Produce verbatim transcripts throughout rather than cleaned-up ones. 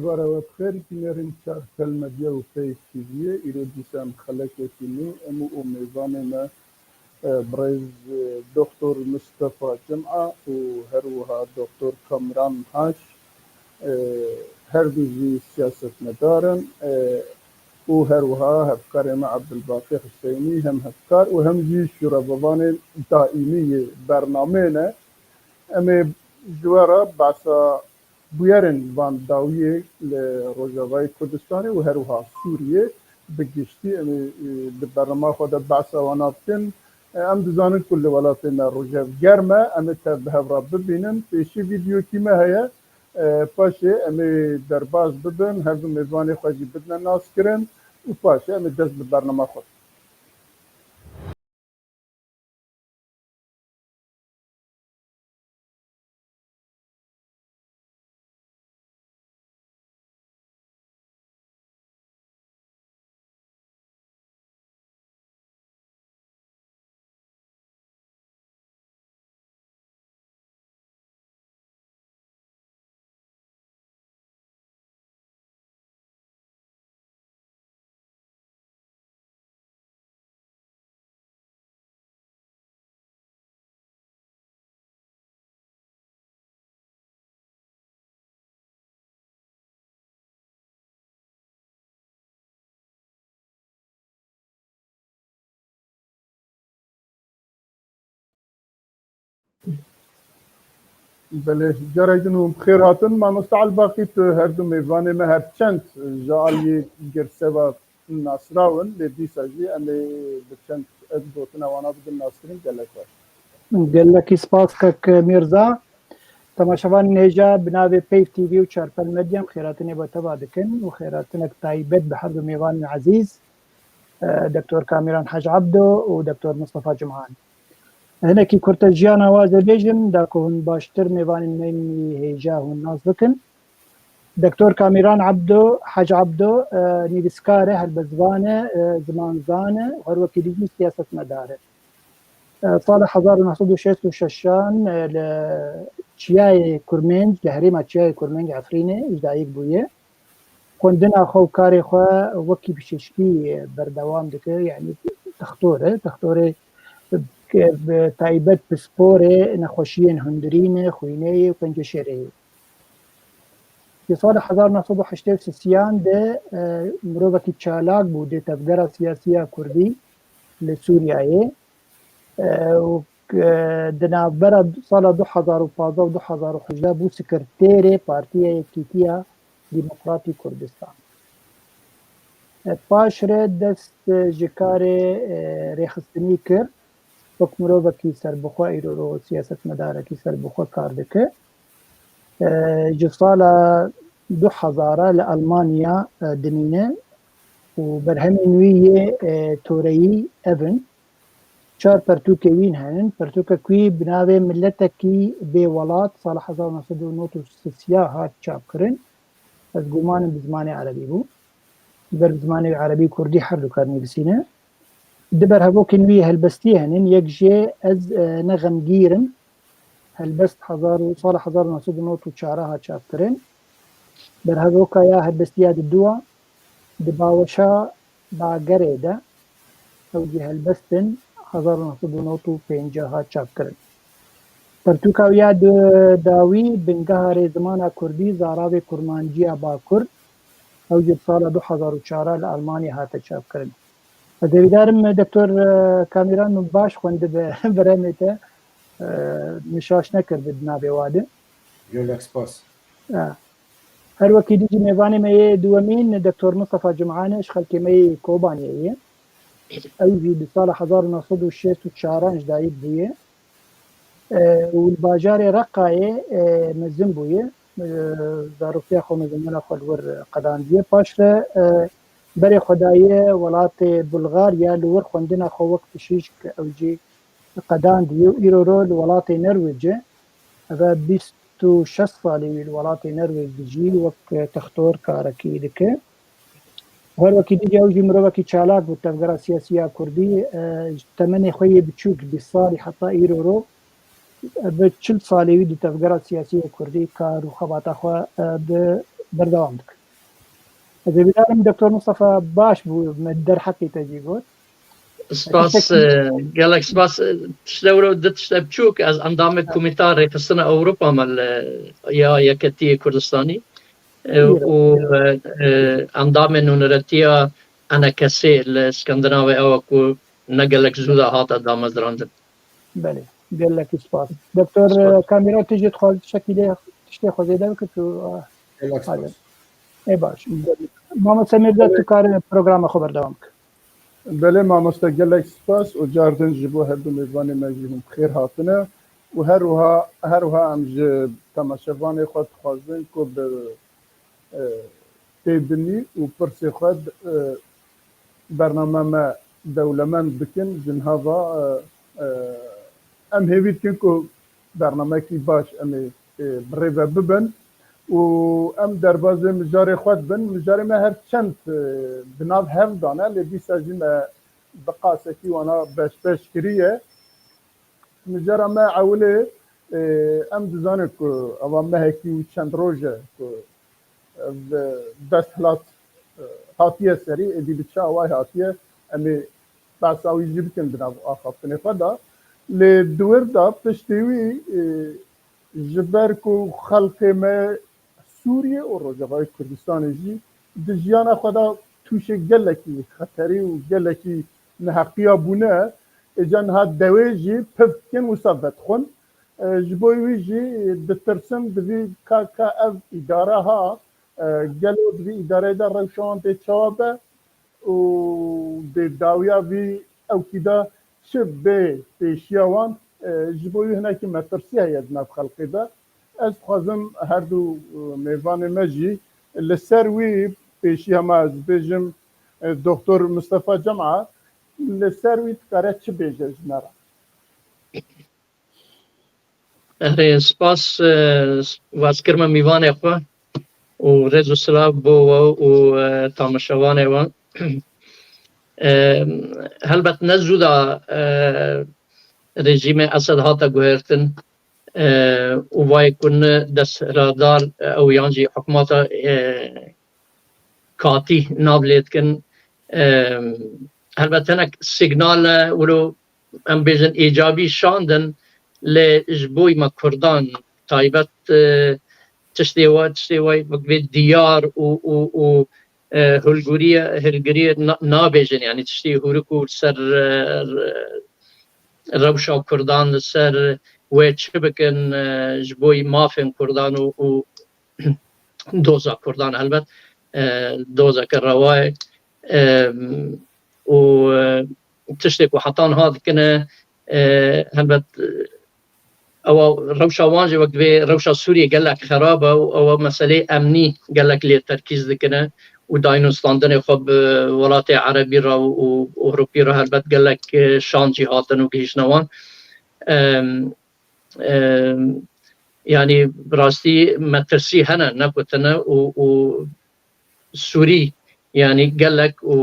Êvara we bi xêr, bînerên Çarpel Medya û Peyv T V'yê. Îro dîsa em xelekekî nû, em û mêvanê me, e, birêz, e, Doktor Mistefa Cima û her wiha Doktor Kamran Haş, e, her du jî siyasetmedar in, e, û her wiha hevkarê me Ebdulbaqî Hiseynî hem hevkar û hem jî şûrebevanên daîmî yê bernameyê ne. Em ê ji we re behsa bûyerên van dawiyê li Rojavayê Kurdistanê û her wiha Sûriyê bi giştî em ê, e, di bernama xwe de behsa wana bikin. E, em dizanin ku li welatê me rojev germ e, em ê tev bi hev re bibînin. Pêşî vîdeokî me heye, e, paşê em ê derbas bibin, her du mêvanê xwe jî bidine naskirin û paşê em ê dest bi bernama xwe bikin. Belê, carek din hûn bi xêr hatin. Mamoste Elbaqî, tu her du mêvanê me her çend ji aliyê girseva nasrawin, lê dîsa jî em ê bi çend ez gotina wana bidin naskirin, gelek baş. Gelekî spas kek Mîrza. Temaşevanên hêja, bi navê Peyv T V û Çarpel Medya em xêratinê bi teva dikin û xêratinek taybet bi her du mêvanên ezîz, e, Doktor Kamîran Hec Abdo û Doktor Mistefa Cimhan. Hinekî kurte jiyana wan ez ê bêjim, da ku hûn baştir mêvanên me yên hêja hûn nas bikin. Doktor Kamîran Abdo, Hec Abdo, e, nivîskar e, helbestvan e, e, zimanzan e, her wekî dî jî siyasetmedar e. E, sala hezar û neh sed û şêst û şeşan, e, li Çiyayê Kurmênc, li herêma Çiyayê Kurmênc Efrînê ji dayik bûye. Xwendina xwe û karê xwe wekî pişêşkî berdewam dike, yanî textor e, textorê, e, bi taybet pisporê nexweşiyên hundirîn e, xwînê yê û penceşêrê yê. Di sala hezar neh sed û heştê û sisiyan de, e, mirovekî çalak bû di tevgera siyasî ya Kurdî li Sûriyeyê. E, û, e, di navbera sala du hezar û pazdeh û du hezar û hejdeh bû sekreterê Partiya Yekîtiya Demokratî Kurdistan. E, paşre dest, e, ji karê, e, rêxistinî kir. Wek mirovekî serbixwe, îro ro siyasetmedarekî serbixwe kar dike. E, ji sala du hezar li Almanya, e, dimîne û berhemên wî yê, e, toreyî ev in. Çar pertûkê wîn henin. Pertûkek wî bi navê Miletekî Bê Welat sala hezar û neh sed û nod û sisiya hat çapkirin. Ez guman im bi zimanê erebî bû. Ji ber bi zimanê erebî û kurdî her du kar nivîsîne. Du berhevokên wî helbestî henin. Yek jê Ez, e, ne xemgîr im. Helbest hezar û, sala hezar û neh sed û nod û çar hat çapkirin. Berhevoka ya helbestî ya diduwa Di Baweşa Bagerê de ew jî helbest in, hezar û neh sed û nod û pêncî hat çapkirin. Pertûka wî ya di dawî Bingeha Rêzimana Kurdî, Zaravê Kurmanciya Bakur, ew jî di sala du hezar û çar li Almanya hate çapkirin. Ez hêvîdar im Doktor, e, Kamîran min baş xwendibe berhemê te, e, min şaş nekirdi di navê wa de. Gelek spas. E, Her wekî dî jî mêvanê me yê duwemîn Doktor Mistefa Cimhan e, ji xelkê me yê Kobaniyê ye. Ew jî di sala hezar û neh sed û şêst û çaran ji dayik bûye. E, û li bajarê Reqayê, e, mezin bûye. E, zaroktiya xwe, mezinbûna xwe li wir qedandiye. Paşre, e, berê xwe daye welatê Bulgarya, li wir xwendina xwe wek pişîşk ew jî qedandiye û îro ro li welatê Nerwêc e. Ev e bîst û şeş salî wî li welatê Nerwêc dijî, wek textor karekî dike. Her wekî dî ew jî mirovekî çalak bû tevgera siyasî ya Kurdî. E, ji temenê xwe yê biçûk, bîst salî heta îro ro, e, bi çil salê wî di tevgera siyasî ya Kurdî kar û xebata xwe, e, bi berdewam dikin. Ez ê bidarim Doktor Mustafa baş bû me derheqî te jî got. Spas, e, gelek spas. E, tişte wilo di tişte biçûk, ez endamê Komîta Rêxistina Ewropa me li ya Yeketiyê Kurdistanî, e, û, e, e, endamê nûneretiya E N K S'ê li Skandinavê ew e ku ne gelek zû de hate damezrandin. Belê, gelekî spas. Doktor, e, Kamîra, tu jî dixwazî tiştekî lê tiştê xwe zêde bikî tu, e, Gelek spas. Ê baş. Mamoste Mîrdat, tu karî programa xwe berdewam bikî. Belê mamoste, gelek spas û car din ji bo her du mêvanê me jî hûn bi xêr hatine û her wiha, her wiha em ji temaşevanê xwe dixwazin ku bi, e, têbinî û pirsê xwe d-, e, bername me dewlemend bikin, ji niha va, e, e, em hêvî dikin ku bernamekî baş em ê, e, bi rê ve bibin û em derbazê mijarê xwe dibin. Mijarê me her çend, e, bi nav hev dane, lê dîsa jî me bi qasekî wana beşbeş kiriye. Mijara me ewilê, e, em dizanin ku eva mehekî û çend roj e ku ev desthilat, e, hatiye serî, êdî bi çi awayî hatiye, em ê behsa wî jî bikin di nav axaftinê xwe de. Lê di wir de piştî wî, e, ji ber ku xelkê me Sûriye û Rojavayê Kurdistanê jî di jiyana xwe de tûşê gelekî xeterî û gelekî neheqiya bûne, êca niha dewê jî piv dikin wisa vedixwin. E, ji bo wî jî ditirsim, divî ka, ka ev îdare ha, e, gelo di vî îdareyê de rewşa wan dê çawa be û dê dawiya vî ewkî de çi bê pêşiya wan, e, ji bo wî hinekî metirsî heye di nav xelkê de. Ez dixwazim her du, e, mêvanê me jî li ser wî pêşiya me ez bêjim, e, Doktor Mustafa Cema li ser wî dikare çi bêje ji me re? Erê, spas, e, wazkirme mîvanê xwe û rêz û silav bo we û, e, tamaşevanê we. E, helbet ne zû da, e, rejîmê Esed hate guhertin, e, û vayê ku ne desthilatdar, e, ew yan jî hikûmeta, e, katî nav lê dikin. E, helbet hinek signal e, wilo em bêjin îcabî şandin, lê ji bo me Kurdan taybet, e, tiştê wa, tiştê wa wek vê diyar û, û, û, e, hilguriye, hilgiriye na-, nabêjin, yanî tiştê hûrik û li ser, e, rewşa Kurdan, li ser wê çi bikin, e, ji bo mafên Kurdan û, û doza Kurdan helbet, e, dozeke rewa ye, e, û, e, tiştê ku heta niha dikine, e, helbet, e, ewa rewşa wan jî wek divê rewşa Sûriyê gelek xerab e û ewa meselê emnî gelek lê terkîz dikine û dayînûstandinê xwe bi welatê erebî re û, û Ewropî re helbet gelek, e, şan jî hatin û gihîştine wan. Em, e, yanî bi rastî metirsî hene, ne ku tune û, û Sûrî, yanî gelek û,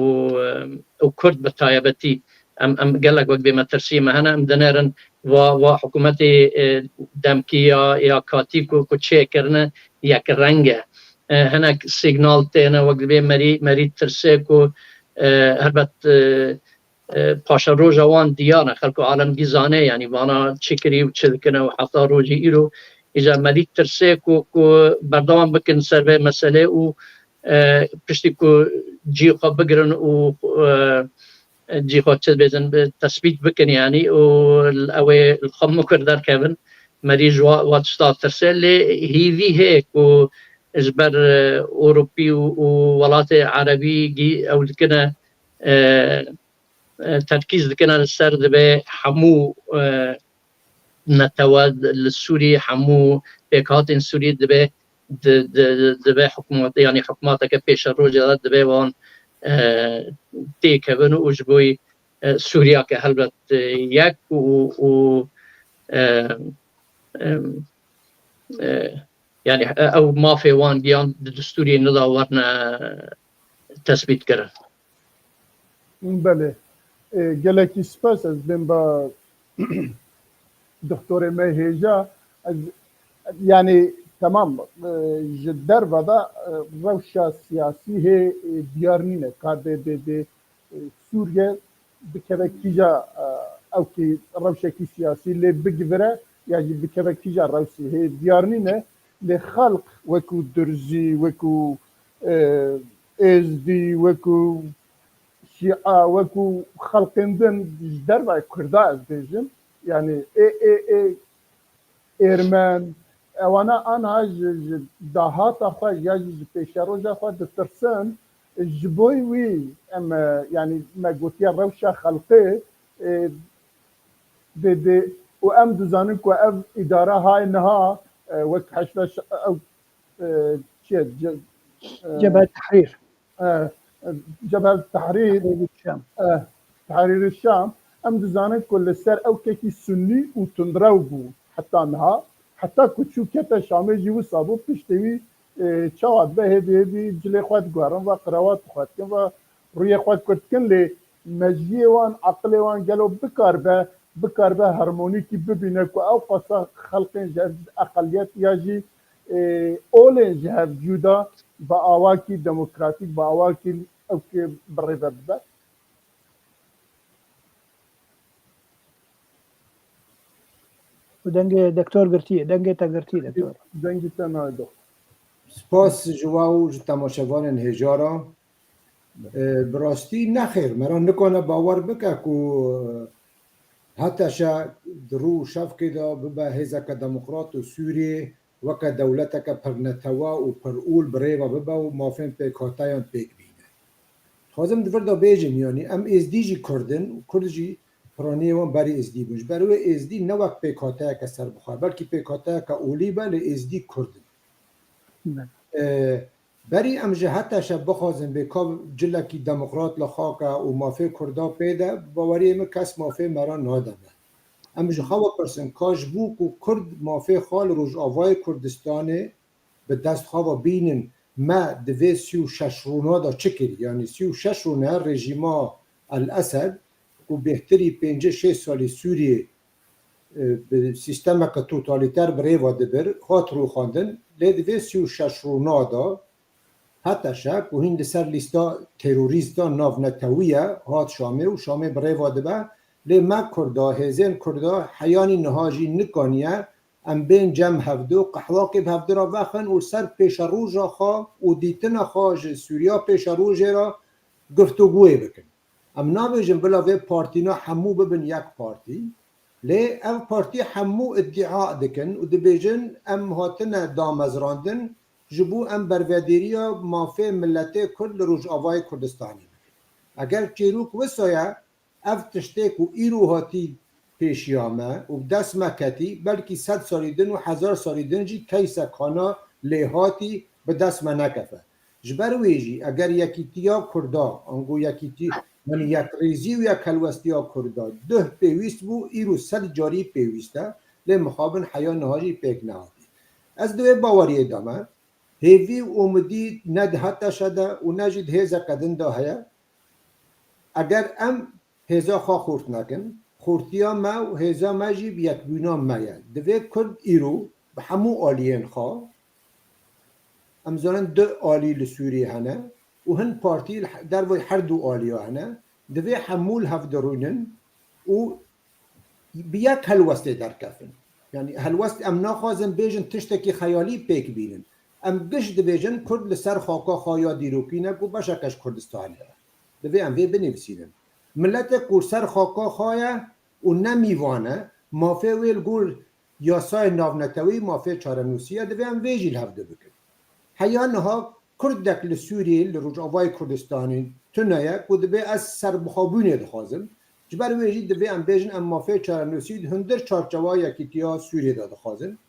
û Kurd bi tayebetî, em, em gelek wek bê metirsî me hene, em dinêrin va, va hikûmetê, e, demkî ya, ya katî ku, ku çêkirine yek reng e. E, hinek signal têne wek dibê merî, merî tirsê ku, e, helbet, e, e, paşeroja wan diyar e, xelk û alem dî zane, yanî vana çi kirî û çi dikine û heta rojî îro îca merî tirsê ku, ku berdewam bikin ser vê meselê û, e, piştî ku cî xwe bigirin û, e, cî xwe çi dibêjin, bi tesbît bikin, yanî û ew ê li xwe mukir derkevin, merî ji wa, wa tişta tirsê, lê hîvî heye ku ji ber, e, Ewropî û, û welatê erebî gî ew dikine, e, e, terkîz dikine li ser dibê hemû, e, netewe li Sûrî, hemû pêkhatên Sûrî dibê di, di, di, dibê hikûmet, yanî hikûmeteke pêşerojê de dibê wan, e, têkevin û ji bo, e, Sûriyeke helbet, e, yek û, û, e, e, e, yanî, e, ew mafê wan giyan di destûrê nida werine tesbîtkirin. Belê. E, gelekî spas, ez bên ba doktorê me hêja. Ez, yanî Temam, e, ji derve de, e, rewşa siyasî hê, e, diyar nîne. Ka dê, dê, dê, e, Sûriye bikeve kîja, e, ewkî rewşekî siyasî lê bigivire ya jî bikeve kîja rewsî hê diyar nîne. Lê xelq wekû Durzî, wekû, e, Êzdî, wekû Şîa, wekû xelqên din ji derve Kurda ez bêjim. Yani ê, ê, ê, Êrmen, ewana anha ji, ji dahata xwe ya jî ji pêşeroja xwe ditirsin. Ji bo wî em, e, yani me gotiye rewşa xelqê, e, dê, dê, û em dizanin ku ev îdara hay niha, e, wek heşta ş-, ew, e, çi ye, ce-, e, Cebhe Tehrîr. E, Cebhe Tehrîr, Tehrîr Şam. E, Tehrîr Şam, em dizanin ku li ser ewkekî sunnî û tundrew bû heta niha, heta ku çû kete Şamê jî wisa bû, piştê wî, e, çawa dibe hêdî hêdî cilê xwe diguherin ve qirewat xwe dikin ve rûyê xwe kurt dikin, lê mejiyê wan, aqilê wan gelo bikaribe, bikaribe harmonîkî bibîne ku ew qasa xelqên ji hev eqeliyet ya jî, e, olên ji hev cuda bi awakî demokratîk, bi awakî ewkê birêve bibe. Û dengê doktor girtiye, dengê te girtiye, doktor. Dengê te nayê, doktor. Spas ji we û ji temaşevanên hêja re. E, bi rastî nexêr, me re nikane bawer bike ku, e, HTŞ di rû û şevkê de bibe hêzeke demokrat û Sûriyê weke dewleteke pirnetewe û pirûl bi rê ve bibe û mafên pêkhateyan pêk bîne. Dixwazim di vir de bêjim, yanî em êzdî jî kurd in û kurd jî piraniyê wan berî êzdî bûn. Ji ber wê êzdî ne wek pêkhateyeke serbixwe, belkî pêkhateyeke olî be, lê êzdî kurd in. Belê. E, berî em ji HTŞ bixwazin bê ka cilekî demokrat li xaka û mafê kurda pê de, baweriyê min kes mafê me re nade me. Em ji xwe vepirsin, ka ji bo ku kurd mafê xwe li Rojavayê Kurdistanê bi dest xwe ve bînin, me di vê sî û şeş rûna de çi kirî? Yanî sî û şeş rûne rejîma El Esed ku bêhtirî pêncî şêst salî Sûriyê, e, bi sîstemeke totalîter bi rê ve dibir, hat rûxandin. Lê di vê sî û şeş rûna de HTŞ ku hîn li ser lîsta terorîstan navnetewî ye, hat Şamê û Şamê bi rê ve dibe. Lê me Kurda, hêzên Kurda heyanî niha jî nikaniye em bên cem hevdu, qehwakê bi hevdu re vexin û ser pêşeroja xwe û dîtina xwe ji Sûriya pêşerojê re guftûgoyê bikin. Em nabêjin bila vê partîna hemû bibin yek partî, lê ev partî hemû îdîa dikin û dibêjin em hatine damezrandin ji bo em bervedêriya mafê miletê Kurd li Rojavayê Kurdistanê bikin. Eger çîrok wisa ye, ev tiştê ku îro hatî pêşiya me û bi dest me ketî, belkî sed salî din û hezar salî din jî keysek hana lê hatî bi dest me nekefe. Ji ber wê jî eger yekîtiya Kurda, ango yekîtî, yanî yekrêzî û yekhelwestiya Kurda duh pêwîst bû, îro sed carî pêwîst e, lê mixabin heya niha jî pêk nehatî. Ez di wê baweriyê de me, hêvî û umidî ne di HTŞ de û ne jî di hêzeke din de heye. Eger em hêza xwe xurt nekin, xurtiya me û hêza me jî bi yekbûna me ye. Divê Kurd îro bi hemû aliyên xwe, em zanin du alî li Sûriyê hene û hin partî li he-, derveyî her du aliya hene, divê hemû li hev dirûnin û bi yek helwestê derkevin. Yanî helwest em naxwazin bêjin tiştekî xeyalî pêk bînin. Em giş dibêjin Kurd li ser xaka xwe ya dîrokî ne ku beşeke ji Kurdistanê ye. Divê em vê binivîsînin. Miletê ku li ser xaka xwe ye û ne mîvan e, mafê wê li gor yasayên navnetewî, mafê çarenûsî ye, divê em vê jî li hev du bikin. Heya niha Kurdek li Sûriyê, li Rojavayê Kurdistanê tune ye ku dibê ez serbixwebûnê dixwazim. Ji ber wê jî divê em bêjin em mafê çarenûsî di hundir çarçewa yekîtiya Sûriyê de dixwazin.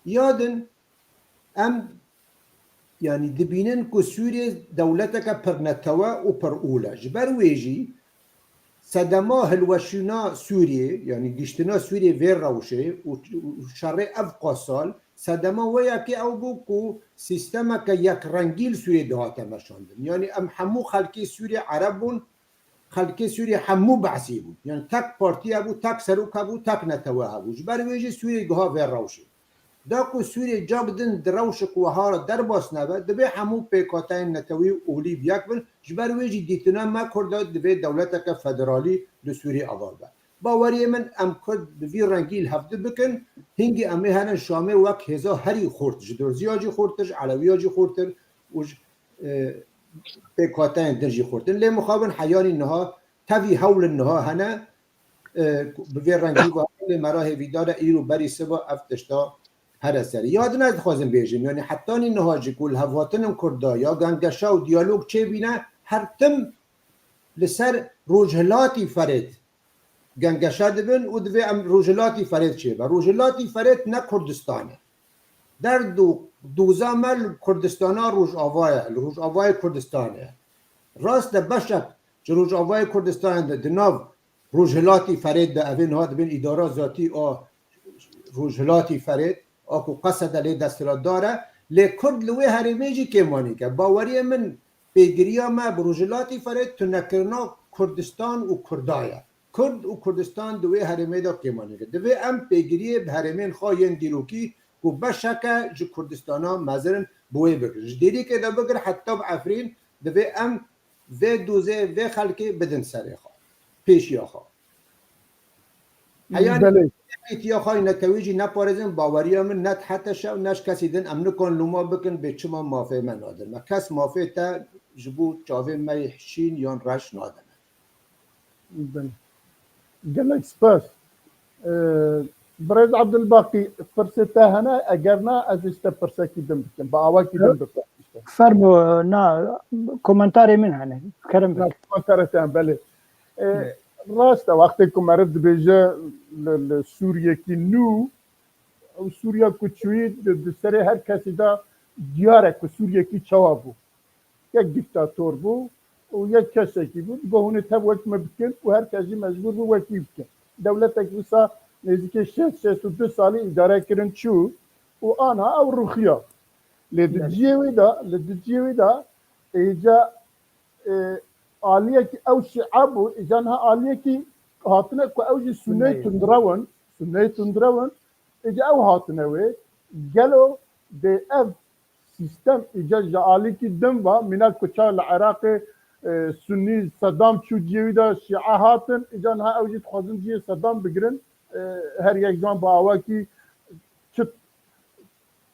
Ya din em, yanî dibînin ku Sûriyê dewleteke pirnetewe û pirûl e. Ji ber wê jî sedema hilweşîna Sûriyê, yanî giştina Sûriyê vê rewşê û, û şerê ev qas sal, sedema wê yekê ew bû ku sîstemeke yekrengî li Sûriyê dihate meşandin. Yanî em hemû xelkê Sûriyê ereb bûn, xelkê Sûriyê hemû behsî bûn. Yanî tek partî hebû, tek serok hebû, tek netewe hebû. Ji ber wê jî Sûriyê giha vê rewşê. Da ku Sûriyê ca bidin di rewşik wiha re derbas nebe, divê hemû pêkhateyên netewî û olî bi yek bin, ji ber wê jî dîtina me Kurda divê dewleteke federalî li Sûriyê ava be. Baweriyê min em Kurd bi vî rengî li hevdu bikin, hingî em ê herin Şamê wek hêza herî xurt, ji Durziya jî xurtir, ji Elewiya jî xurtir û ji, e, pêkhateyên din jî xurtin. Lê mixabin heyanî niha tevî hewlin niha hene, e, bi vê rengî ve lê me re hêvîdar e îro berî siba ev tişta here serî. Ya din ez dixwazim bêjim, yanî hetanî niha jî ku li hevhatinin Kurda ya gengeşa û diyalog çêbîne, her tim li ser Rojhilatî Ferêt gengeşe dibin û divê em Rojhilatî Ferêt çêbe. Rojhilatî Ferêt ne Kurdistan e. Derd û doza me li Kurdistana Rojava ye, li Rojavayê Kurdistanê ye. Rast e, beşek ji Rojavayê Kurdistanê de di nav Rojhilatî Ferêt de, evê niha dibin îdara zatî a Rojhilatî Ferêt, a ku Qesede lê desthilatdar e, lê Kurd li wê herêmê jî kêmanîk e. Baweriyê min pêgiriya me bi Rojhilatî Ferêt tunekirina Kurdistan û Kurda ye. Kurd û Kurdistan di wê herêmê de kêmanîk e. Divê em pêgiriyê bi herêmên xwe yên dîrokî ku beşeke ji Kurdistana mezin in, bi wê bigirin. Ji Dêrikê de bigir heta bi Efrîn, divê em vê dozê, vê xelkê bidin serê xwe, pêşiya xwe. Heya Belê. Yekîtiya xwe netewî jî neparêzin, baweriya min ne di HTŞ û ne ji kesî din, em nikan loma bikin bê çima mafê me nadin me. Kes mafê te ji bo çavên me yê şîn yan reş nadin. Belê. Gelek spas. Ee, Birêz Abdulbaqî, pirsê te hene? Eger na, ez ê ji te pirsekî din bikim. Bi awakî din bikim. Fermo, na, komentarê min hene. Kerem bike. Na, komentarê te hene, belê. Ee, rast e, wextê ku meriv dibêje li, li Sûriyekî nû, ew Sûriya ku çûyî di, di serê her kesî de diyar e ku Sûriyekî çawa bû. Yek dîktator bû û yek kesekî bû. Digot hûn ê tev wek me bikin û her kes jî mecbûr bû wekî bikin. Dewletek wisa nêzîkê şêst şêst û du salî îdare kirin çû û anha ew ruxiya. Lê di Evet. cihê wê de, li di cihê wê de êca, e, aliyekî ew şîa bû, êca niha aliyekî hatine ku ew jî Sunneyê Sunneyê. tundrew in, Sunneyê tundrew in, êca ew hatine wê. Gelo dê ev sîstem îca ji alîkî din va, mînak ku çawa li Iraqê, e, Sunnî Sedam çû cihê wî de Şîa hatin, îca niha ew jî dixwazin cihê Sedam bigirin. E, her yek ji wan bi awakî çi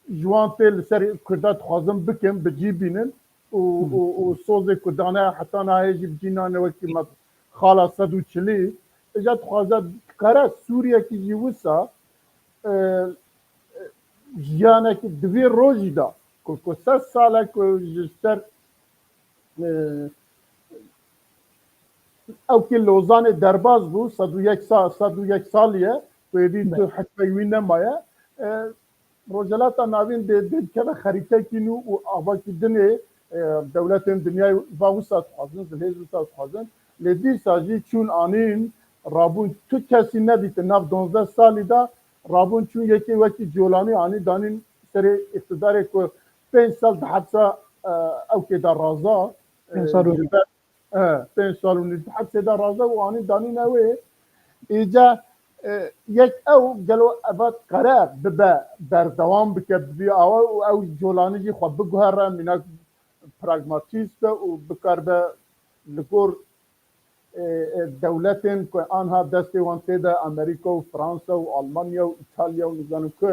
ji wan tê li ser Kurda dixwazin bikin, bi cî bînin û, û, û sozê Kurdan e heta niha hê jî bi cî nane wekî me xala sed û çilî. Îca dixwaze dikare Sûriyekî jî wisa e, jiyanekî di vê rojî de ku, ku sed sal e ku ji ser, e, ew kê Lozanê derbas bû, sed û yek sa-, sed û yek salî ye ku êdî tu Belê. hikmê wî nemaye. E, Rojhilata Navîn dê, dê dikeve xerîtekî nû û avakî dinê, e, dewletên dinyayê va wisa dixwazin, zilhêz wisa dixwazin. Lê dîsa jî çûn anîn, rabûn tu kesî nedîtin nav donzdeh salî de, rabûn çûn yekê wekî Colanî anî danîn serê îqtidarê ku pênc sal di hepsa, e, ew kê de raza, e, Pênc sal û ji ber, e, pênc sal û nîv di hepsê de raza û anî danîne wê. Îca, e, yek ew gelo eva qere bibe berdewam bike bi vî awa û ew Colanî jî xwe biguhere mînak pragmatîst be û bikaribe li gor e, e, dewletên ku anha destê wan tê de Amerîka û Fransa û Almanya û Îtalya û nizanim ku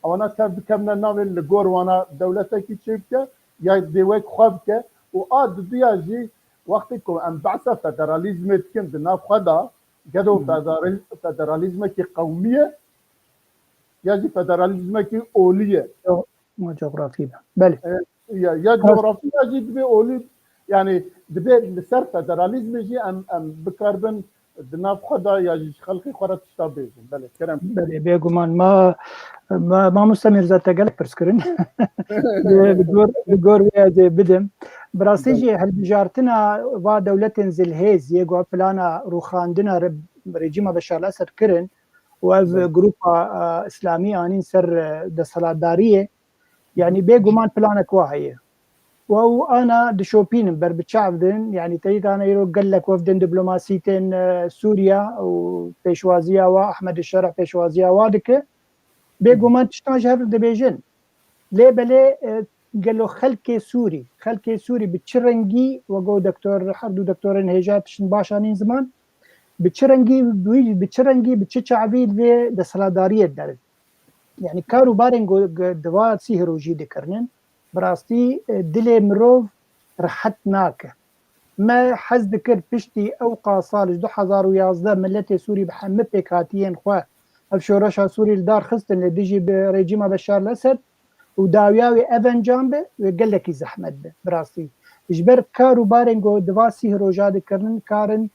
ewana tev bikevne navê li gor wana dewletekî çêbike ya dê wek xwe bike û a diduya jî wextê ku em behsa federalîzmê dikin di nav xwe de gedo federal-, federalîzmekî qewmî ye ya jî federalîzmekî olî ye. Ma coğrafî be. Belê. E, ya, ya Rast. Coğrafî ya jî divê olî, yani divê li ser federalîzmê jî em, em bikaribin di nav xwe de ya jî ji xelkê xwe re tişta bêjin. Belê, kerem. Belê, bêguman. Ma, ma, Mamoste Mîrza te gelek pirs kirin. Li, li gor, li gor wê ez ê bidim. Bi rastî Belê. jî hilbijartina va dewletên zilhêz yê ku plana rûxandina re-, rejîma Beşar el-Esed kirin û ev Belê. grupa, e, îslamî anîn ser, e, desthilatdariyê. Yanî bêguman planek wa heye. Û ew ana dişopînin, ber bi çav din, yanî teyî tane îro gelek wefdên diplomasî tên, e, Sûriya û pêşwaziya wa, Ehmed Şerh pêşwaziya wa dike. Bêguman tiştan ji hev dibêjin. Lê belê, e, gelo xelkê Sûrî, xelkê Sûrî bi çi rengî, wego doktor, her du doktorên hêja tiştin baş anîn ziman, bi çi rengî, bi, bi çi rengî, bi çi çavî li vê desthilatdariyê derin? Yani kar û barên go-, go-, di va sîh rojî dikirinin, bi rastî, e, dilê mirov rehet nake. Me hez dikir piştî ew qasal ji du hezar û yazdeh milletê Sûrî bi hemî pêkhatiyên xwe ev şoreşa Sûrî li dar xistin li dijî bi rejîma Beşar el-Esed û dawiya wê ev encam be, wê gelekî zehmet be, bi rastî. Ji ber kar û barên ku di va sîh roja dikirinin, karin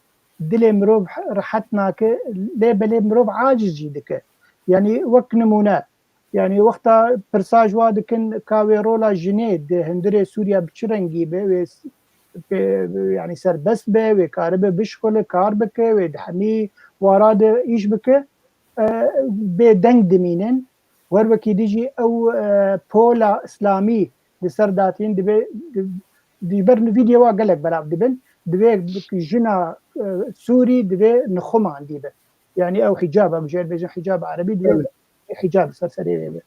dilê mirov rehet nake, lê belê mirov aciz jî dike. Yanî wek nimûne, yanî wexta pirsa ji wa dikin ka wê rola jinê di hundirê Sûriya bi çi rengî be, wê s-, pê-, yanî serbest be, wê karibe bişxule, kar bike, wê di hemî wara de îş bike, e, bêdeng dimînin. Wer wekî dî jî ew, e, pola îslamî li ser datîn dibe, di, di ber vîdyowa gelek belav dibin. Divê jina, e, Sûrî divê nixumandî be. Yanî ew hicab, em jê bêjin hicab erebî, divê Evet. hicab ser serê wê be.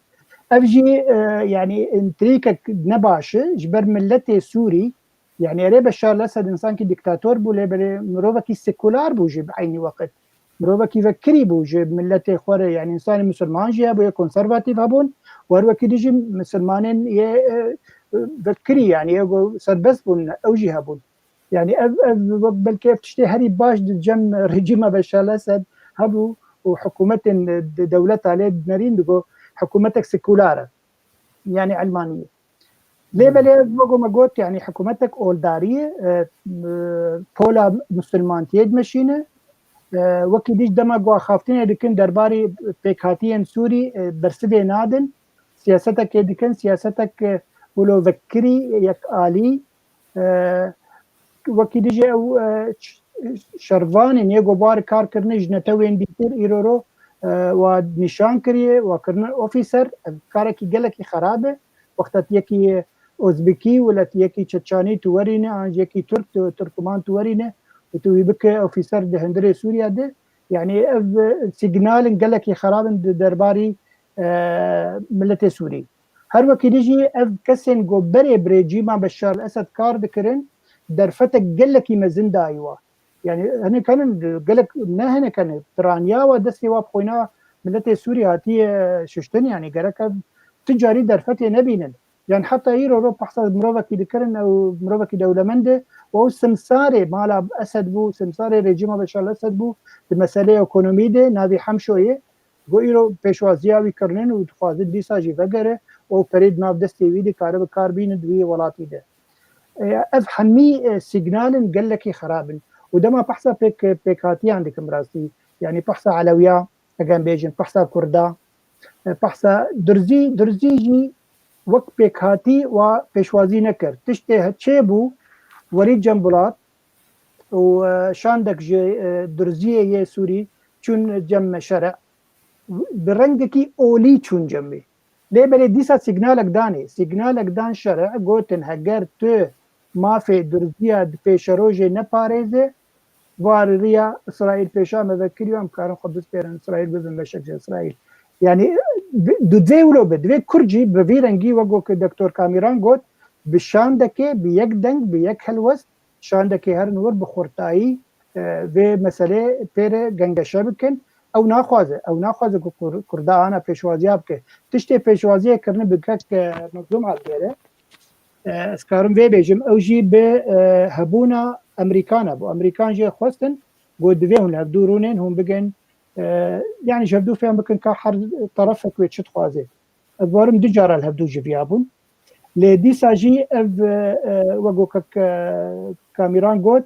Ev jî, e, yanî intrîkek nebaş e, ji ber milletê Sûrî, yanî erê Beşar el-Esed însankî dîktator bû, lê belê mirovekî sekular bû jî bi eynî weqt. Mirovekî vekirî bû ji milletê xwe re, yanî însanê misilman jî hebûye, konservatîf hebûn, wer wekî dî jî misilmanên yê, e, vekirî, yanî yê ku serbest bûn, ew jî hebûn. Yani ev, ev belkî ev tiştê herî baş di cem rejîma Beşar el-Esed hebû û hikûmetên di dewleta lê dinerîn digo hikûmetek sekular e. Yani Elmanî. Lê Hmm. belê ev wego me got, yani hikûmetek oldarî ye, e, e, pola misilmantiyê dimeşîne. E, wekî dî dema ku axaftinê dikin derbarî pêkhatiyên Sûrî, e, bersivê nadin. Siyasetekê dikin, siyasetek, e, wilo vekirî, yekalî, e, wekî dijî ew, e, ş-, şervanên yê ku bar kar kirine ji netewên dîtir îro ro, e, wa nîşan kiriye, wa kirine ofîser, ev karekî gelekî xerab e. Wexta tu yekî Ozbekî, wila tu yekî Çeçanî tu werîne, an jî yekî Tirk, tu, Tirkman tu werîne û tu wî bike ofîser di hundirê Sûriya de. Yani ev, e, sîgnalên gelekî xerab in di derbarî, e, miletê Sûrî. Her wekî dî jî ev kesên ku berê bi rejîma Beşar el-Esed kar dikirin, derfetek gelekî mezin dayî wa. Yani hinek henin, gelek ne hinek henin, piraniya wa destê wa bi xwîna miletê Sûrî hatiye şiştin, yani gerek ev tu carî derfetê nebînin. Yani heta îro ro behsa mirovekî dikirin, ew mirovekî dewlemend e, û ew simsarê mala Esed bû, simsarê rejîma Beşar el-Esed bû, di meseleyê ekonomî de, navî Hemşoyê, Go îro pêşwaziya wî kirinin û dixwazin dîsa jî vegere û perê di nav destê wî de kare bi kar bînin di wî welatî de. E, ev hemî, e, sîgnalên gelekî xerab in. Û dema behsa pêk, pêkhatiyan dikim rastî, yanî behsa Elewiya, eger em bêjin, behsa Kurda, e, behsa Durzî, Durzî jî wek pêkhatî wa pêşwazî nekir. Tiştê he-, çêbû, werî Cem Bulat û, e, şandek ji, e, Durziyê yê Sûrî çûn cem Şere. Bi rengekî olî çûn cem wî. Lê belê dîsa sîgnalek danê. Sîgnalek dan Şere, gotin, heger tu mafê Durziya di pêşerojê neparêze, variriya Îsraîl pêşa me vekiriyo, em karin xwe bispêrin Îsraîl, bibin beşek ji Îsraîl. Yani, bi-, di divê wilo be, divê Kurd jî bi vî rengî, wek ku Doktor Kamîran got, bi şandekê, bi yek deng, bi yek helwest, şandekê herin wir bi xurtayî, e, vê meselê pê re gengeşe bikin. Ew naxwaze, ew naxwaze ku Kur-, Kurda ana pêşwaziya bike. Tiştê pêşwaziyê kirine bi kek, e, Mezlûm Abdê re. E, ez karim vê bêjim, ew jî bi, e, hebûna Amerîkan hebû. Amerîkan jê xwestin, got divê hûn li hevdû rûnên, hûn bigên, e, yani ji hevdû fêm bikin ka her terefek wê çi dixwaze. Ez barim du cara li hevdû jiviyabûn. Lê dîsa jî ev, e, e, wek ku kek, e, Kamîran got,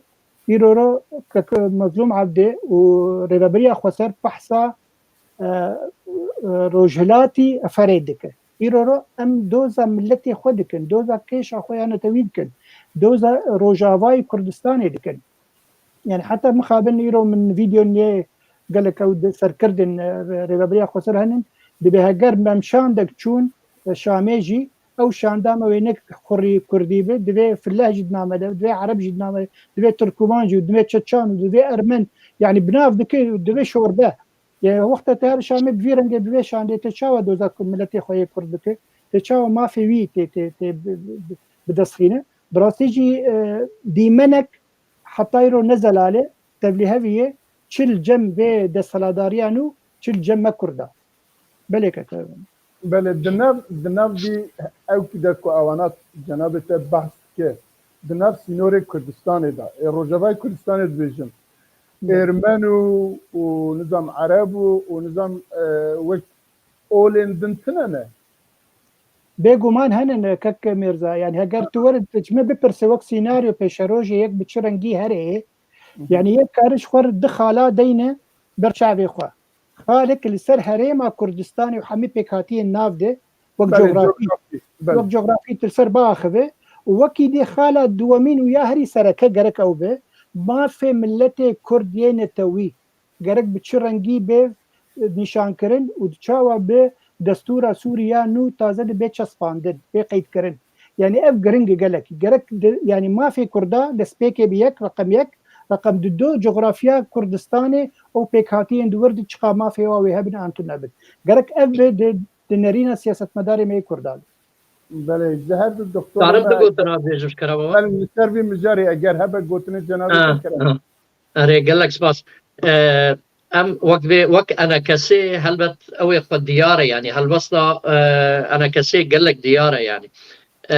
îro ro kek Mezlûm Abdê û Rêveberiya Xweser behsa, e, e, Rojhilatî Eferê dike. Îro ro em doza miletê xwe dikin, doza kêşa xwe ya netewî dikin, doza Rojavayê Kurdistanê dikin. Yani heta mixabin îro min vîdeo nê gelek ew di serkirdin, e, rê-, rêveberiya Xweser henin, dibê heger me em şandek çûn, e, Şamê jî, ew şanda me wê ne xurî Kurdî be, divê Fileh jî di name de, divê Ereb jî di name de, divê Tirkuman jî, divê Çeçan û divê Ermen, yani bi nav dike, divê şorbe. Yani wexta te her Şamê bi vî rengê bi vê şandê te çawa doza ku miletê xwe yê Kurd bike? Te çawa mafê wî tê, tê, tê bi, bi, bi, bi dest xîne? Bi rastî jî, e, dîmenek heta îro ne zelal e, tevlî hevî ye, çi li cem vê desthilatdariya nû, çi li cem me Kurda. Belê keke. Belê, di nav, di nav vî ew de ku ewana cenabê te behs dike, di nav sînorê Kurdistanê de, ê Rojavayê Kurdistanê dibêjin, Ermen û, û nizam Ereb û, û nizam, e, wek olên din tine ne? Bêguman hene ne, kek Mirza. Yani heger tu were, tu çime bipirse wek sînaryo pêşerojê yek bi çi rengî here, yani yek kariş xwe di xala deyne ber çavê xwe. Xalek li ser herêma Kurdistanê û hemî pêkhatiyên nav de wek Belê, coğrafî, coğrafî, belê. Wek coğrafî tu li ser biaxive û wekî dê xala duwemîn û ya herî sereke gerek ew be, mafê miletê Kurd yê netewî gerek bi çi rengî bê, e, nîşankirin û çawa bi destûra Sûrî ya nû taze dibe çespandin, bê qeydkirin. Yani ev giring e gelekî. Gerek di, yani mafê Kurda destpêkê bi yek, reqem yek, reqem du, coğrafya Kurdistanê û pêkhatiyên di wir de çiqa mafê wa wê hebin an tune bin. Gerek ev bi di, di nerîna siyasetmedarê me yê Kurdan. Belê, ji her du doktor Karim me du gotina bêjim ji kerema we. Belê, li ser vî mijarê eger hebe gotinê cenabê Ha, te kerem. ha. Erê, gelek spas. E, em wek vê, wek enekesê helbet ew ê xwe diyar e, yani helwesta, e, enekesê gelek diyar e, yani. E,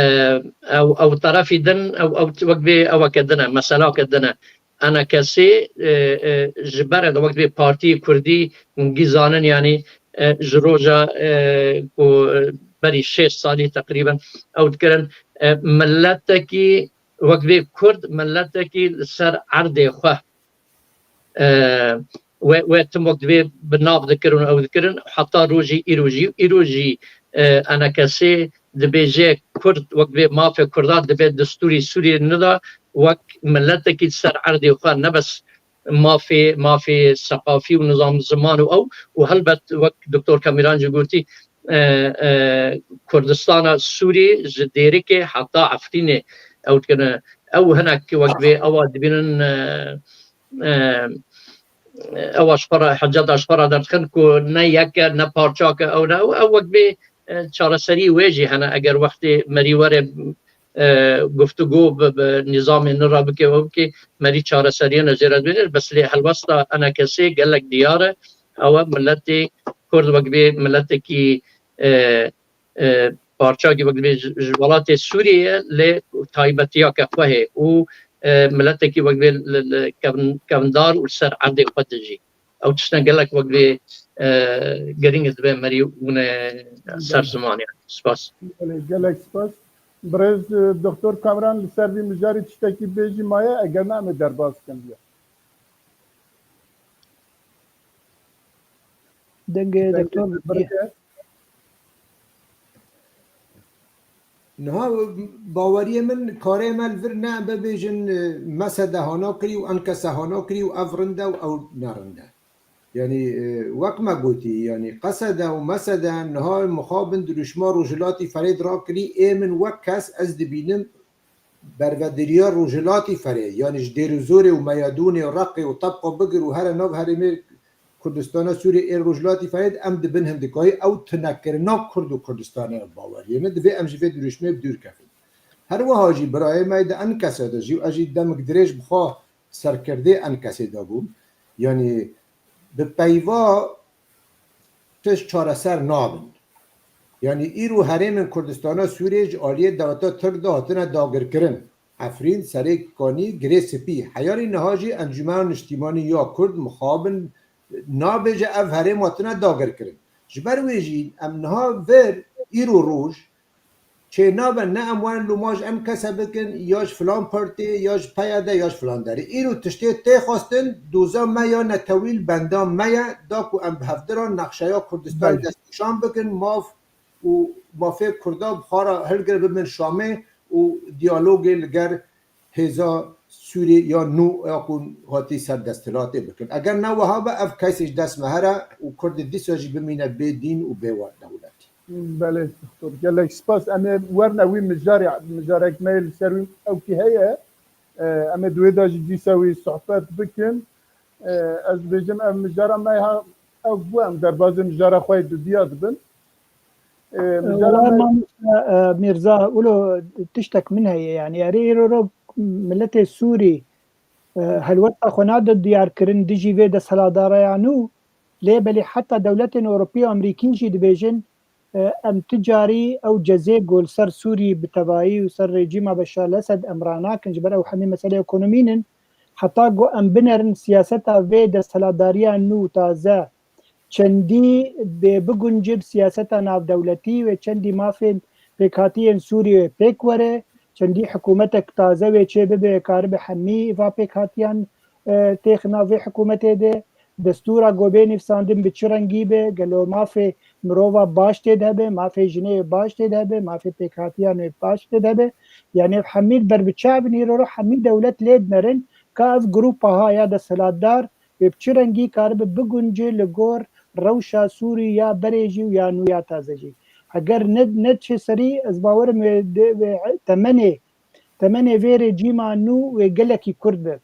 ew, ew terefî din, ew, ew wek vê eweke din e, meselake din e. Enekesê, e, e, ji ber e wek vê partiyê kurdî hûn gî zanin, yani, e, ji roja, e, ku, e, berî şêst salî teqrîben ew dikirin, e, miletekî wek vê kurd miletekî li ser erdê xwe, e, we, we tim wek divê bi nav dikirin û ew dikirin, heta rojî îro jî, îro jî, e, enekesê dibêje kurd wek vê mafê kurdan dibê destûrî Sûriyê nida wek miletekî li ser erdê xwe ne bes mafê, mafê seqafî û nizam ziman û ew û helbet wek Doktor Kamîran jî gotî, e, e, Kurdistana Sûrî ji Dêrikê heta Efrînê ew dikine. Ew hinek wek vê ewa dibînin, e, e, ewa ji xwe re, hiceta ji xwe re derdixin ku ne yek e, ne parçak e, ew ne. Ew, ew wek vê, e, çareserî wê jî hene eger wextê merî were, e, guftûgo bi, bi nîzamê nira bike, ew bike, merî çareseriyê ne jê re dibêjin. Bes lê helwesta enekesê gelek diyar e. Ew e miletê Kurd wek vê miletekî, e, e, parçakî wek vê ji, ji welatê Sûriyê ye, lê taybetiyake xwe hê û, e, miletekî wek vê li, li kevn-, kevndar û li ser erdê xwe dijî. Ew tiştine gelek wek vê, e, girîng dibe merî hûn e ser ziman, yani. Spas. Gelek, gelek spas. Birêz, e, Doktor Kamran, li ser vî mijarê tiştekî bêjî maye, eger ne em ê derbas bikin vîya. Dengê Dengê doktor te bitiye. Birke. Niha baweriyê min karê me li vir ne em bibêjin, e, Mesede hana kirî û Enkese hana kirî û ev rind e û ew ne rind e. Yani, e, wek me gotî, yani Qesede û Mesede niha mixabin dirûşma Rojhilatî Ferêd rakirî, ê min wek kes ez dibînim bervediriya Rojhilatî Ferê, yani ji Dêrozorê û Meyadûnê û Reqê û Tebqa bigir û here nav herêmê Kurdistana Sûriyê ê Rojhilatî Ferê de em dibin hindikayî ew tunekirina Kurd û Kurdistanê baweriyê min, divê em ji vê dirûşmê bi dûr kevin. Her wiha jî birayê me de Enkese de jî û ez jî demik dirêj bi xwe serkirdê Enkesê de bûm. Yani bi peyva tişt çareser nabin. Yani îro herêmên Kurdistana Sûriyê ji aliyê dewleta Tirk de hatine dagirkirin. Efrîn, Serêkanî, Girê Spî. Heyarî niha jî Encûmena Niştîmanî ya Kurd mixabin nabêje ev herêm hatine dagirkirin. Ji ber wê jî em niha vir îro roj çê nabe ne em werin lûma ji Enkese bikin, ya ji filan partiyê, ya ji P Y D, ya ji filan derê. Îro tiştê tê xwestin, doza me ya netewî li benda me ye, da ku em bi hevdiran nexşeya Kurdistanê Belê. destnîşan bikin, maf û mafê Kurda bi xwe re hilgire bibin Şamê û diyalogê li ger hêza Sûriyê ya nû ya ku hatî ser desthilatê bikin. Eger ne wiha be, ev kesê ji dest me here û Kurdê dîsa jî bimîne bê dîn û bê dewletî. Belê, doktor. Gelek spas. Em ê werin ew wî mijarê, mijarek me yê li ser wî ew kî heye. E, em ê di wê de jî dîsa wî sohbet bikin. E, ez dibêjim ev mijara me ha bû, em derbazê mijara xwe yê dudiya dibin. E, mijara Wala me mamoste, e, Mîrza, wilo tiştek min heye, yani, erê îro ro milletê Sûrî, e, helwesta xwe nade diyarkirin dijî vê desthilatdareya nû, lê belê heta dewletên Ewropî û Amerîkî jî dibêjin, e, em ti carî ew cezê ku li ser Sûrî bi tevayî û ser rejîma Beşar el-Esed em ranakin, ji ber ew hemî meselê ekonomî nin, heta ku em binerin siyaseta vê desthilatdariya nû taze çendî bê bigunce bi siyaseta navdewletî wê çendî mafên pêkhatiyên Sûriyê pêk were, çendî hikûmetek taze wê çê bibe, karibe hemî va pêkhatiyan, e, têxin nav vê hikûmetê de. Destûra ku bê nivîsandin bi çi rengî be, gelo mafê mirova baş tê de hebe, mafê jinê baş tê de hebe, mafê pêkhatiyan wê baş tê de hebe. Yani hemî ber bi çavin îro ro hemî dewlet lê dinerin ka ev grûpa ha ya desthilatdar wê bi çi rengî karibe bigunce li gor rewşa Sûrî ya berê jî û ya nû ya taze jî. Heger ne, ne çê serî, ez bawerim wê, wê temenê, temenê vê rejîma nû wê gelekî kurt be.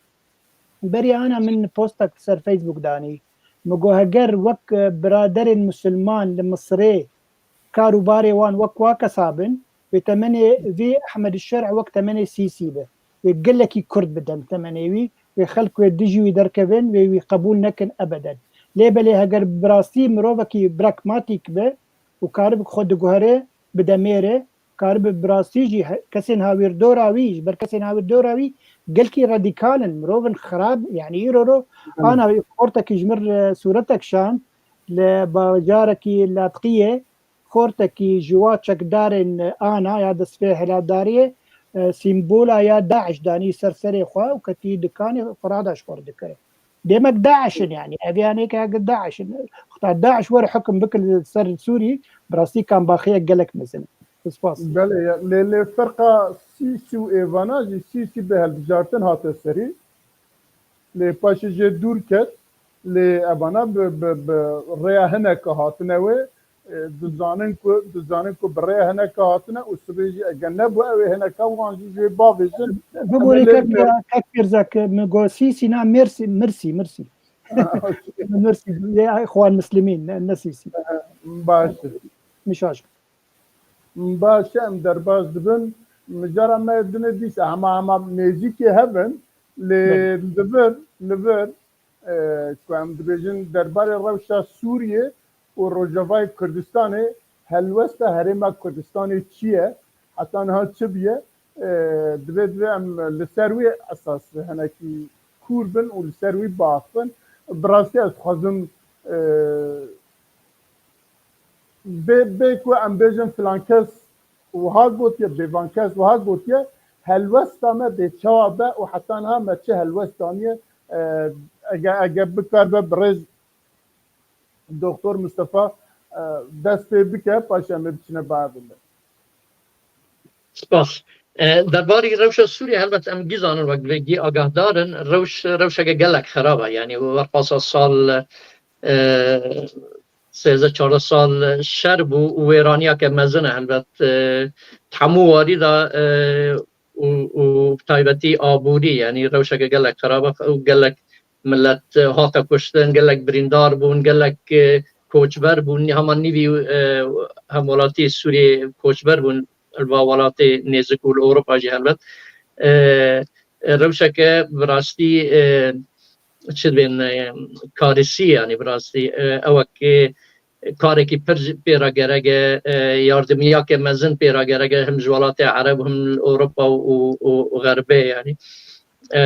Berî ana min postek li ser Facebook danî. Min got heger wek, e, biraderên misilman li Misirê kar û barê wan wek wa kesa bin, wê temenê vî Ehmed Şer'î wek temenê Sîsî be. Wê gelekî kurt bidin temenê wî, wê xelk wê dijî wî derkevin, wê wî qebûl nekin ebeden. Lê belê heger bi rastî mirovekî pragmatîk be û karibik xwe diguhere, bide mêre, karibe bi rastî jî he-, kesên hawîrdora wî, ji ber kesên hawîrdora wî gelkî radîkal in, mirov in xirab, yani îro ro ana xortekî ji mir, e, sûretek şand li bajarekî Latqiyê, xortekî ji wa çekdarên ana ya destpê hilatdariyê, e, sîmbola ya DAIŞ danî ser serê xwe û ketî dikanê xwe rada ji xwe re dikire. Demek DAIŞ in yani. Ev yani ke DAIŞ in. Xta DAIŞ were hukm bike li ser Sûrî, bi rastî kambaxiyek gelek mezin e. Spas. Belê, ya, lê, lê ferqa Sîsî û êvana jî, Sîsî bi hilbijartin hate serî. Lê paşê jê dûr ket. Lê evana bi, bi, bi rêya hineke hatine wê. E, dizanin ku, dizanin ku bi rêya hineke hatine û sibê jî eger nebû, ew ê hineka wan jî jê bavêjin. Bibûrê kek, kek Pirzek, min got Sîsî, na Mirsî, Mirsî, Mirsî. Mirsî, ya Xwan Muslimîn, ne, ne Sîsî. Baş e. Mişaş. Baş e, em derbas dibin. Mijara me dine dîsa hema, hema nêzîkê hebin. Lê Belê. li vir, li vir, e, ku em dibêjin derbarê rewşa Sûriyê û Rojavayê Kurdistanê, helwesta Herêma Kurdistanê çi ye? Heta niha çi bûye? E, divê, divê em li ser wî esas hinekî kûr bin û li ser wî biaxivin. Bi rastî ez dixwazim, e, bê, bê ku em bêjin filan kes wiha gotiye, bêvan kes wiha gotiye, helwesta me dê çawa be û heta niha me çi helwest daniye, e, ege, ege bikaribe birêz Doktor Mistefa, e, dest pê bike, paşê em ê biçine biavêjin. Spas. E, derbarî rewşa Sûriyê helbet em gî zanin, wek vê gî agahdar in, rewş, rewşeke gelek xerab e. Yanî werpasa sal, e, sêzdeh çardeh sal şer bû û wêraniyeke mezin e helbet, e, di hemû warî de, e, û, û bi taybetî aborî, yanî rewşeke gelek xerab e û gelek millet, e, hate kuştin, gelek birîndar bûn, gelek, e, koçber bûn, hema nîvî, e, hemwelatî Sûriyê koçber bûn, li va welatê nêzik û li Ewropa jî helbet. E, e, rewşeke bi rastî, e, çi dibên, e, karisî, yanî bi rastî, e, ewek, e, karekî pir pê re gerek e, e, yardimiyake mezin pê re gerek e, him ji welatê Ereb, him li Ewropa û, û, û Xerbê, yanî. E,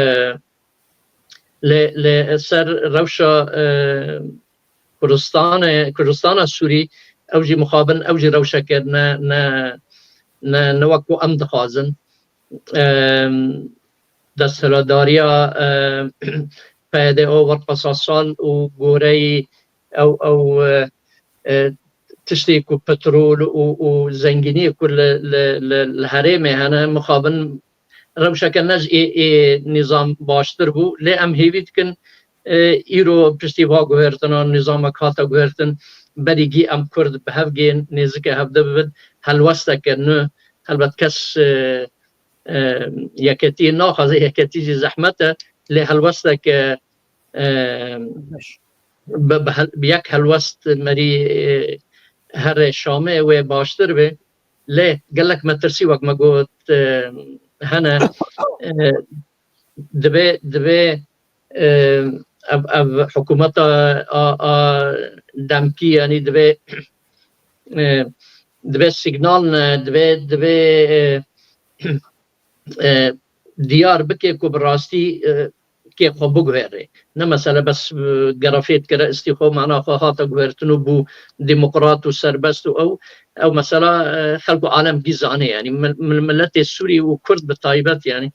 lê, lê ser rewşa, e, Kurdistanê, Kurdistana Sûrî, ew jî mixabin, ew jî rewşeke ne, ne, ne, ne wek ku em dixwazin. E, desthilatdariya, e, P Y D O werpasa sal û goreyî ew, ew, e, e, tiştê ku petrol û, û zengîniyê ku li, li, li, li herêmê hene, mixabin rewşeke ne ji ê, ê nîzam baştir bû, lê em hêvî dikin, e, îro piştî va guhertina, nîzamek hate guhertin, berî gî em Kurd bi hev gên, nêzike hevde bibin, helwesteke nû, helbet kes, e, e, yeketî naxwaze, yeketî jî zehmet e, lê helwesteke, e, Beş. bi, bi hel-, bi yek helwest merî, e, here Şamê wê baştir be. Lê gelek metirsî, wek me got, e, hene, e, divê, divê, e, ev, ev hikûmeta a, a demkî, yanî divê, e, divê signal ne, divê, divê, e, e, diyar bike ku bi rastî, e, kê xwe biguhere. Ne mesele bes, e, gera fê dikire, istî xwe, mana xwe hate guhertin û bû demokrat û serbest û ew, ew mesela, e, xelk û alem gî zane. Yanî mil-, mil-, miletê Sûrî û Kurd bi taybet, yanî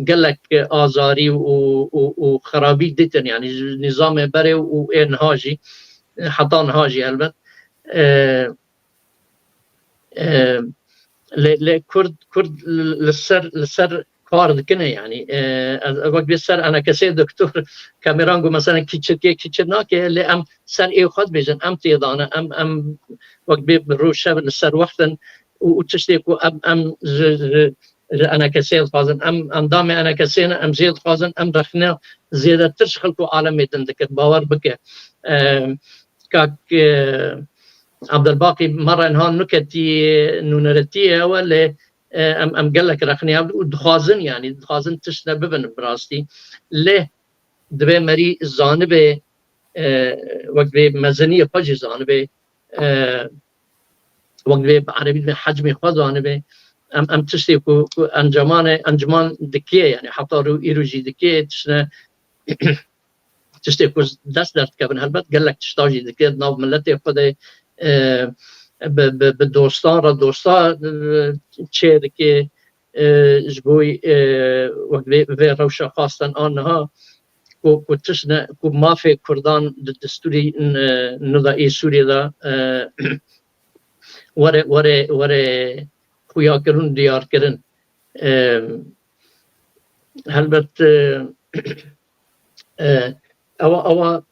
gelek, e, azarî û, û, û xerabî ditin, yanî ji nîzamê berê û ê niha jî, e, heta niha jî helbet. E, e, lê, lê Kurd, Kurd li ser, li ser kar dikine, yanî, e, ez, ez wek bê ser enekesê doktor Kameran got, mesela kîçirkê kîçir nake, lê em ser ê xwe dibêjin, em têdane, em, em wek bê rû şev li ser wextin û, û tiştê ku em, em ji, ji, ji enekesê dixwazin, em endamê enekesê ne, em jê dixwazin, em rexne zêdetir ji xelk û alemê din dikir, bawer bike. E, Kak, e, Abdelbaqî me re niha nûketî nûneretiyê ew e, lê, e, em, em gelek rexnê hev û dixwazin, yanî dixwazin tişt ne bibin bi rastî. Lê divê merî zanibe, e, wek divê mezeniyê xwe jî zanibe, e, wek divê bi erebî divê hecmê xwe zanibe. Em, em tiştê ku, ku encamane, encman dike, yanî heta rû îro jî dike, tiştine tiştê ku dest derdikevin, helbet gelek tişta jî dike di nav miletê xwe de, e, bi, bi, bi dostan re dosta, e, çê dike, e, ji bo, e, wek vê, vê rewşa xwestin a niha ku, ku tişt ne, ku mafê Kurdan di destûrê, e, nû de ê Sûriyê de, e, were, were, were xuyakirin, diyarkirin. E, helbet, e, e, ewa, ewa,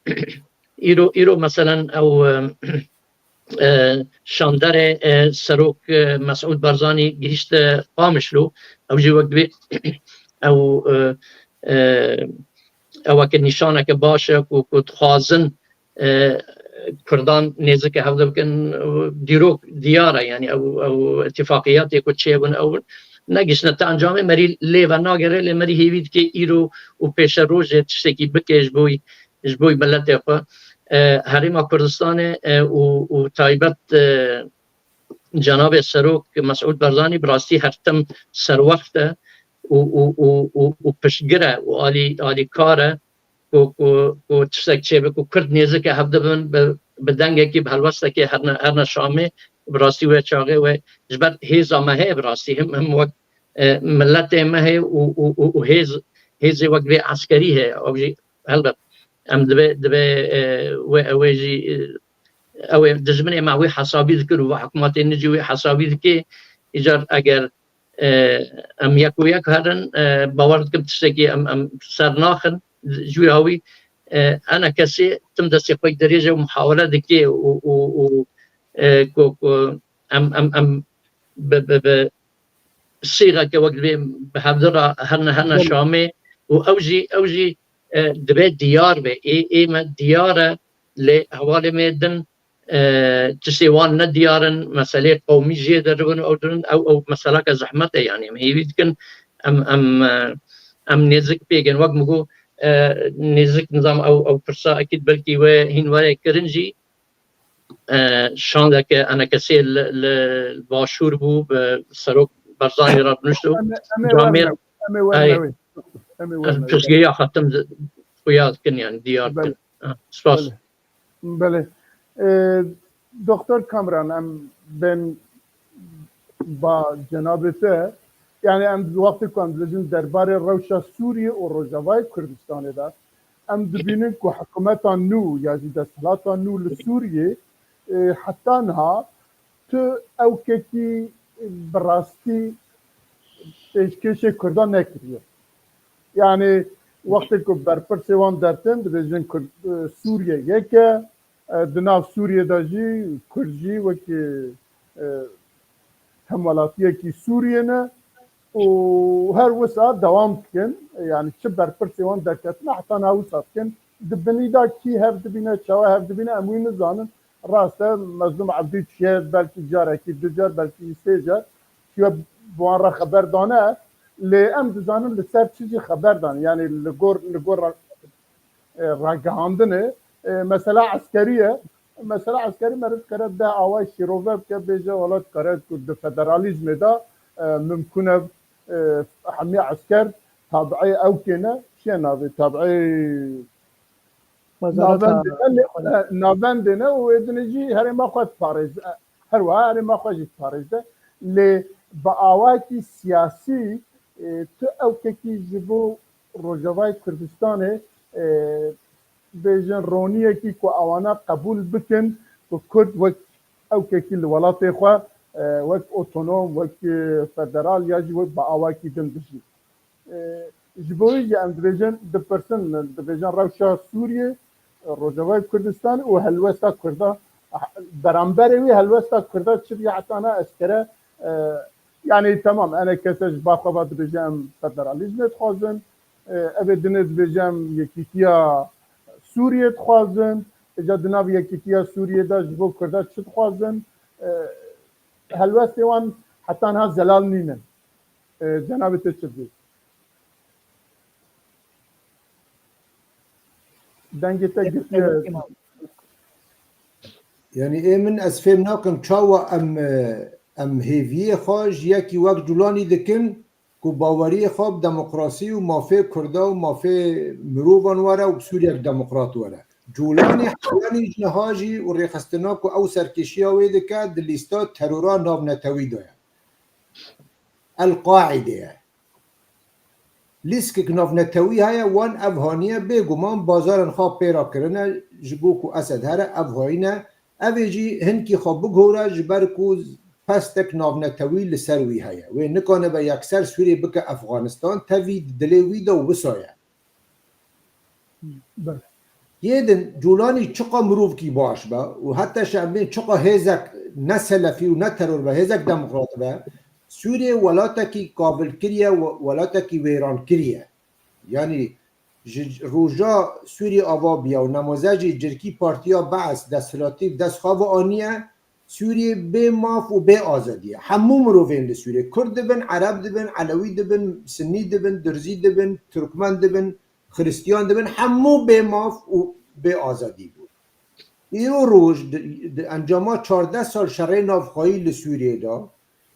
îro, îro meselen ew, e, e, şandere, e, serok, e, Mesûd Barzanî gihişte Qamişlo, ew jî wek divê ew, e, e, ew weke nîşaneke baş e ku, ku dixwazin, e, Kurdan nêzike hevde bikin, dîrok diyar e, yanî ew, ew îtifaqiyatê ku çêbûn ew negiştine te encamê merî lê venagere, lê merî hêvî dike îro û pêşerojê tiştekî bike ji bo, ji bo miletê xwe. E, Herêma Kurdistanê, e, û, û taybet, e, cenabê serok Mesûd Barzanî bi rastî her tim serwext e û, û, û, û, û piştgir e û alî, alîkar e ku, ku, ku tiştek çêbe ku Kurd nêzike hev dibin bi, bi dengekî, bi helwestekê herne, herne Şamê, bi rastî wê çaxê wê ji ber hêza me heye bi rastî him, him wek, e, miletê me heye û, û, û, û hêz, hêzê wek vê eskerî heye. Ew jî helbet em divê, divê, e, wê, ew ê jî, e, ew ê dijminê me wê hesabî dikir û va hikûmetê nû jî wê hesabî dike. Îcar eger, e, em yek û yek herin, e, bawer dikim tiştekî em, em ser naxin. Ji wî hawî, e, ene kesê tim destê xwe dirêje û muhawele dike û, û, û, e, ku, ku em, em, em bi, bi, bi sîxeke wek divê bi hevdi re herne, herne Belê. Şamê û ew jî, ew jî, e, divê diyar be. Ê, ê me diyar e, lê hevalê me din, e, tiştê wan ne diyar in, meselê qewmî jê deribin û ew dirin, ew, ew meseleke zehmet e, yanî em hêvî dikin, em, em, e, em nêzik pêgin. Wek min got, e, nêzik nizam ew, ew pirsa ekîd belkî we hîn were kirin jî, e, şandeke enekesê li, li Başûr bû, bi serok Barzanî re binuşt û Em ê, em ê camêr, werne, em ê werne ay, wê. Em ê werne wê. Piştgiriya xwe tim xuya dikin, yani diyar Belê. dikin. Ha, spas. Belê. Belê. E, Doktor Kamran, em bên ba cenabê te, yani em wextê ku em dibêjin derbarê rewşa Sûriyê û Rojavayê Kurdistanê de, em dibînin ku hikûmeta nû ya jî desthilata nû li Sûriyê, e, heta niha tu ewkekî bi rastî pêşkêşê Kurdan nekiriye. Yani wextê ku berpirsê wan dertin, dibêjin Kurd, e, Sûriye yek e, e, di nav Sûriyê de jî Kurd jî wekî, e, hemwelatiyekî Sûriyê ne û her wisa dewam dikin. Yani çi berpirsê wan derketine heta niha wisa dikin. di binî de kî hev dibîne, çawa hev dibîne, em wî nizanin. Rast e, Mezlûm Ebdî çûye belkî carekî, du car, belkî sê car çûye, bi wan re xeber dane. Lê em dizanin li ser çi jî xeber dan. Yanî li gor, li gor ra-, e, ragihandinê, e, mesela eskerî ye. Mesela eskerî meriv kere de away şîrove bike, bêje welat kare ku di federalîzmê de, e, mimkûn e, e, hemî esker tabi'ê ew kêne, çi ye navê, tabi'ê Wezareta navendê ne, lê, Xwe. E, navendê ne û êdinê jî herêma xwe diparêze, e, her wiha herêma xwe jî diparêze. Lê bi awakî siyasî, e, tu ewkekî ji bo Rojavayê Kurdistanê, e, bêjin roniyekî ku ewana qebûl bikin ku Kurd wek ewkekî li welatê xwe, e, wek otonom, wek, e, federal ya jî wek bi awakî din dijî. E, ji bo wî jî em dibêjin, dipirsin, dibêjin rewşa Sûriyê, Rojavayê Kurdistan û helwesta Kurda, beramberê wî helwesta Kurda çi bûye heta na eskere, e, yanî temam, enê kese ji ba xwe ve dibêje em federalîzmê dixwazin, e, evê dinê dibêje em yekîtiya Sûriyê dixwazin, îca di nav yekîtiya Sûriyê de ji bo Kurda çi dixwazin, e, helwestê wan heta niha zelal nînin. E, cenabê te çi dibê? Dengê te girtiye. Yanî ê min ez fêm nakim çawa em, e, em hêviyê xwe ji yekî wek Cûlanî dikin ku baweriyê xwe bi demokrasî û mafê Kurda û mafê mirovan were û bi Sûriyek demokrat were. Cûlanî heyanî ji niha jî û rêxistina ku ew serkêşiya wê dike di lîsta terora navnetewî de ye. El-Qaîde ye. Lîstik navnetewî heye, wan ev haniye, bêguman bazarên xwe pê re kirine, ji bo ku Esed here, ev hayîn e. Ev ê jî hinkî xwe bigore, ji ber ku pestek navnetewî li ser wî heye. Wê nikanibe yekser Sûriyê bike Efxanistan, tevî di dilê wî de û wisa ye. Belê. Yê din Cûlanî çiqa mirovkî baş be û heta şebên çiqa hêzek ne selefî û ne teror be, hêzek demokrat be, Sûriyê welatekî kavilkirî ye, we-, welatekî wêrankirî ye. Yanî ji roja Sûriyê ava bûye û nemaze jî cirkî partiya Be'es desthilatî bi dest xwe ve aniye, Sûriyê bê maf û bê azadî ye. Hemû mirovên li Sûriyê, Kurd dibin, Ereb dibin, Elewî dibin, Sinnî dibin, Dirzî dibin, Turkmen dibin, Xiristiyan dibin, hemû bê maf û bê azadî bûn. Îro roj di, di encama çardeh sal şerê navxweyî li Sûriyê de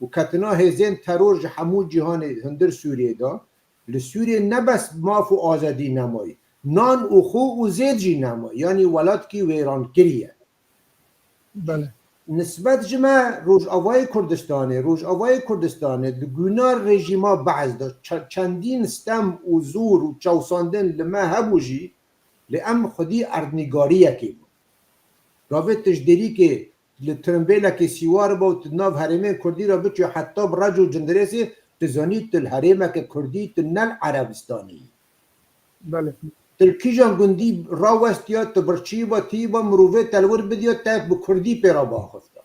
û ketina hêzên teror ji hemû cîhanê hundir Sûriyê de, li Sûriyê ne bes maf û azadî nemayî, nan û xwe û zêd jî nemayî. Yanî welatkî wêrankirî ye. Belê. Nisbet ji me Rojavayê Kurdistanê, Rojavayê Kurdistanê di guna rejîma Be'ez de çe-, çendîn stem û zor û çewsandin li me hebû jî, lê em xwedî erdnîgariyekê bûn. Gavê tu ji derîkê li tirimbêlekê sîwar be û tu di nav herêmên Kurdî re biçû heta bi rec û cindirêsê, tu zanî tu li herêmeke Kurdî, tu ne li Erebistanê yî. Belê. Tu li kîjan gundî rawestiya, tu birçî ba, tî ba, mirovê te li wir bidiya, te bi Kurdî pê re biaxifta.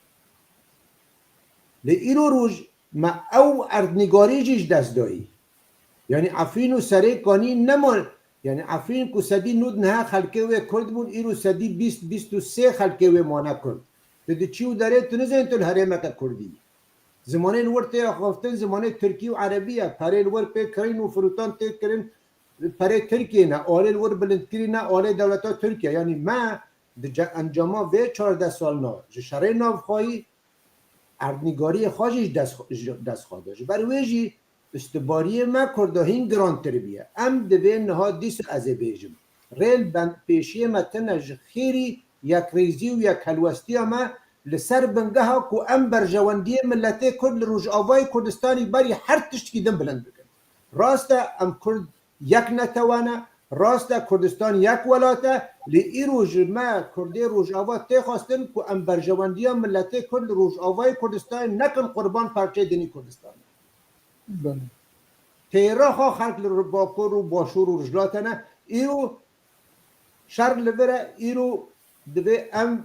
Lê îro roj me ew erdnîgarî jî ji dest dayî. Yanî Efrîn û Serêkanî nema, yanî Efrîn ku sedî nod niha xelkê wê Kurd bûn, îro sedî bîst, bîst û sê xelkê wê mane Kurd. Tu diçî û derê tu nizanî tu li herêmeke Kurdî yî. Zimanê li wir tê axaftin, zimanê Tirkî û Erebî ye. Perê li wir pê kirîn û firotan tê kirin, perê Tirkiyê ne, alê li wir bilindkirî ne, alê dewleta Tirkiye. Yanî me di ce-, encama vê çardeh salina ji şerê navxweyî erdnîgariyê xwe jî ji dest, ji dest xwe da. Ji ber wê jî îstibariyê me Kurda hîn girantir bûye. Em divê niha dîsa ez ê bêjim. Rê li bend pêşiyê me tine ji xêrî yekrêzî û yekhelwestiya me li ser bingeha ku em berjewendiyê miletê Kurd li Rojavayê Kurdistanî berî her tiştkî din bilind bikin. Rast e, em Kurd yek netewe ne, rast e, Kurdistan yek welat e, lê îro ji me Kurdê Rojava tê xwestin ku em berjewendiya miletê Kurd li Rojavayê Kurdistanê nekin qurban parçeyê dinî Kurdistanê. Belê. Têra xwe xelk li Bakur û Başûr û Rijlate ne. Îro şer li vir e, îro divê em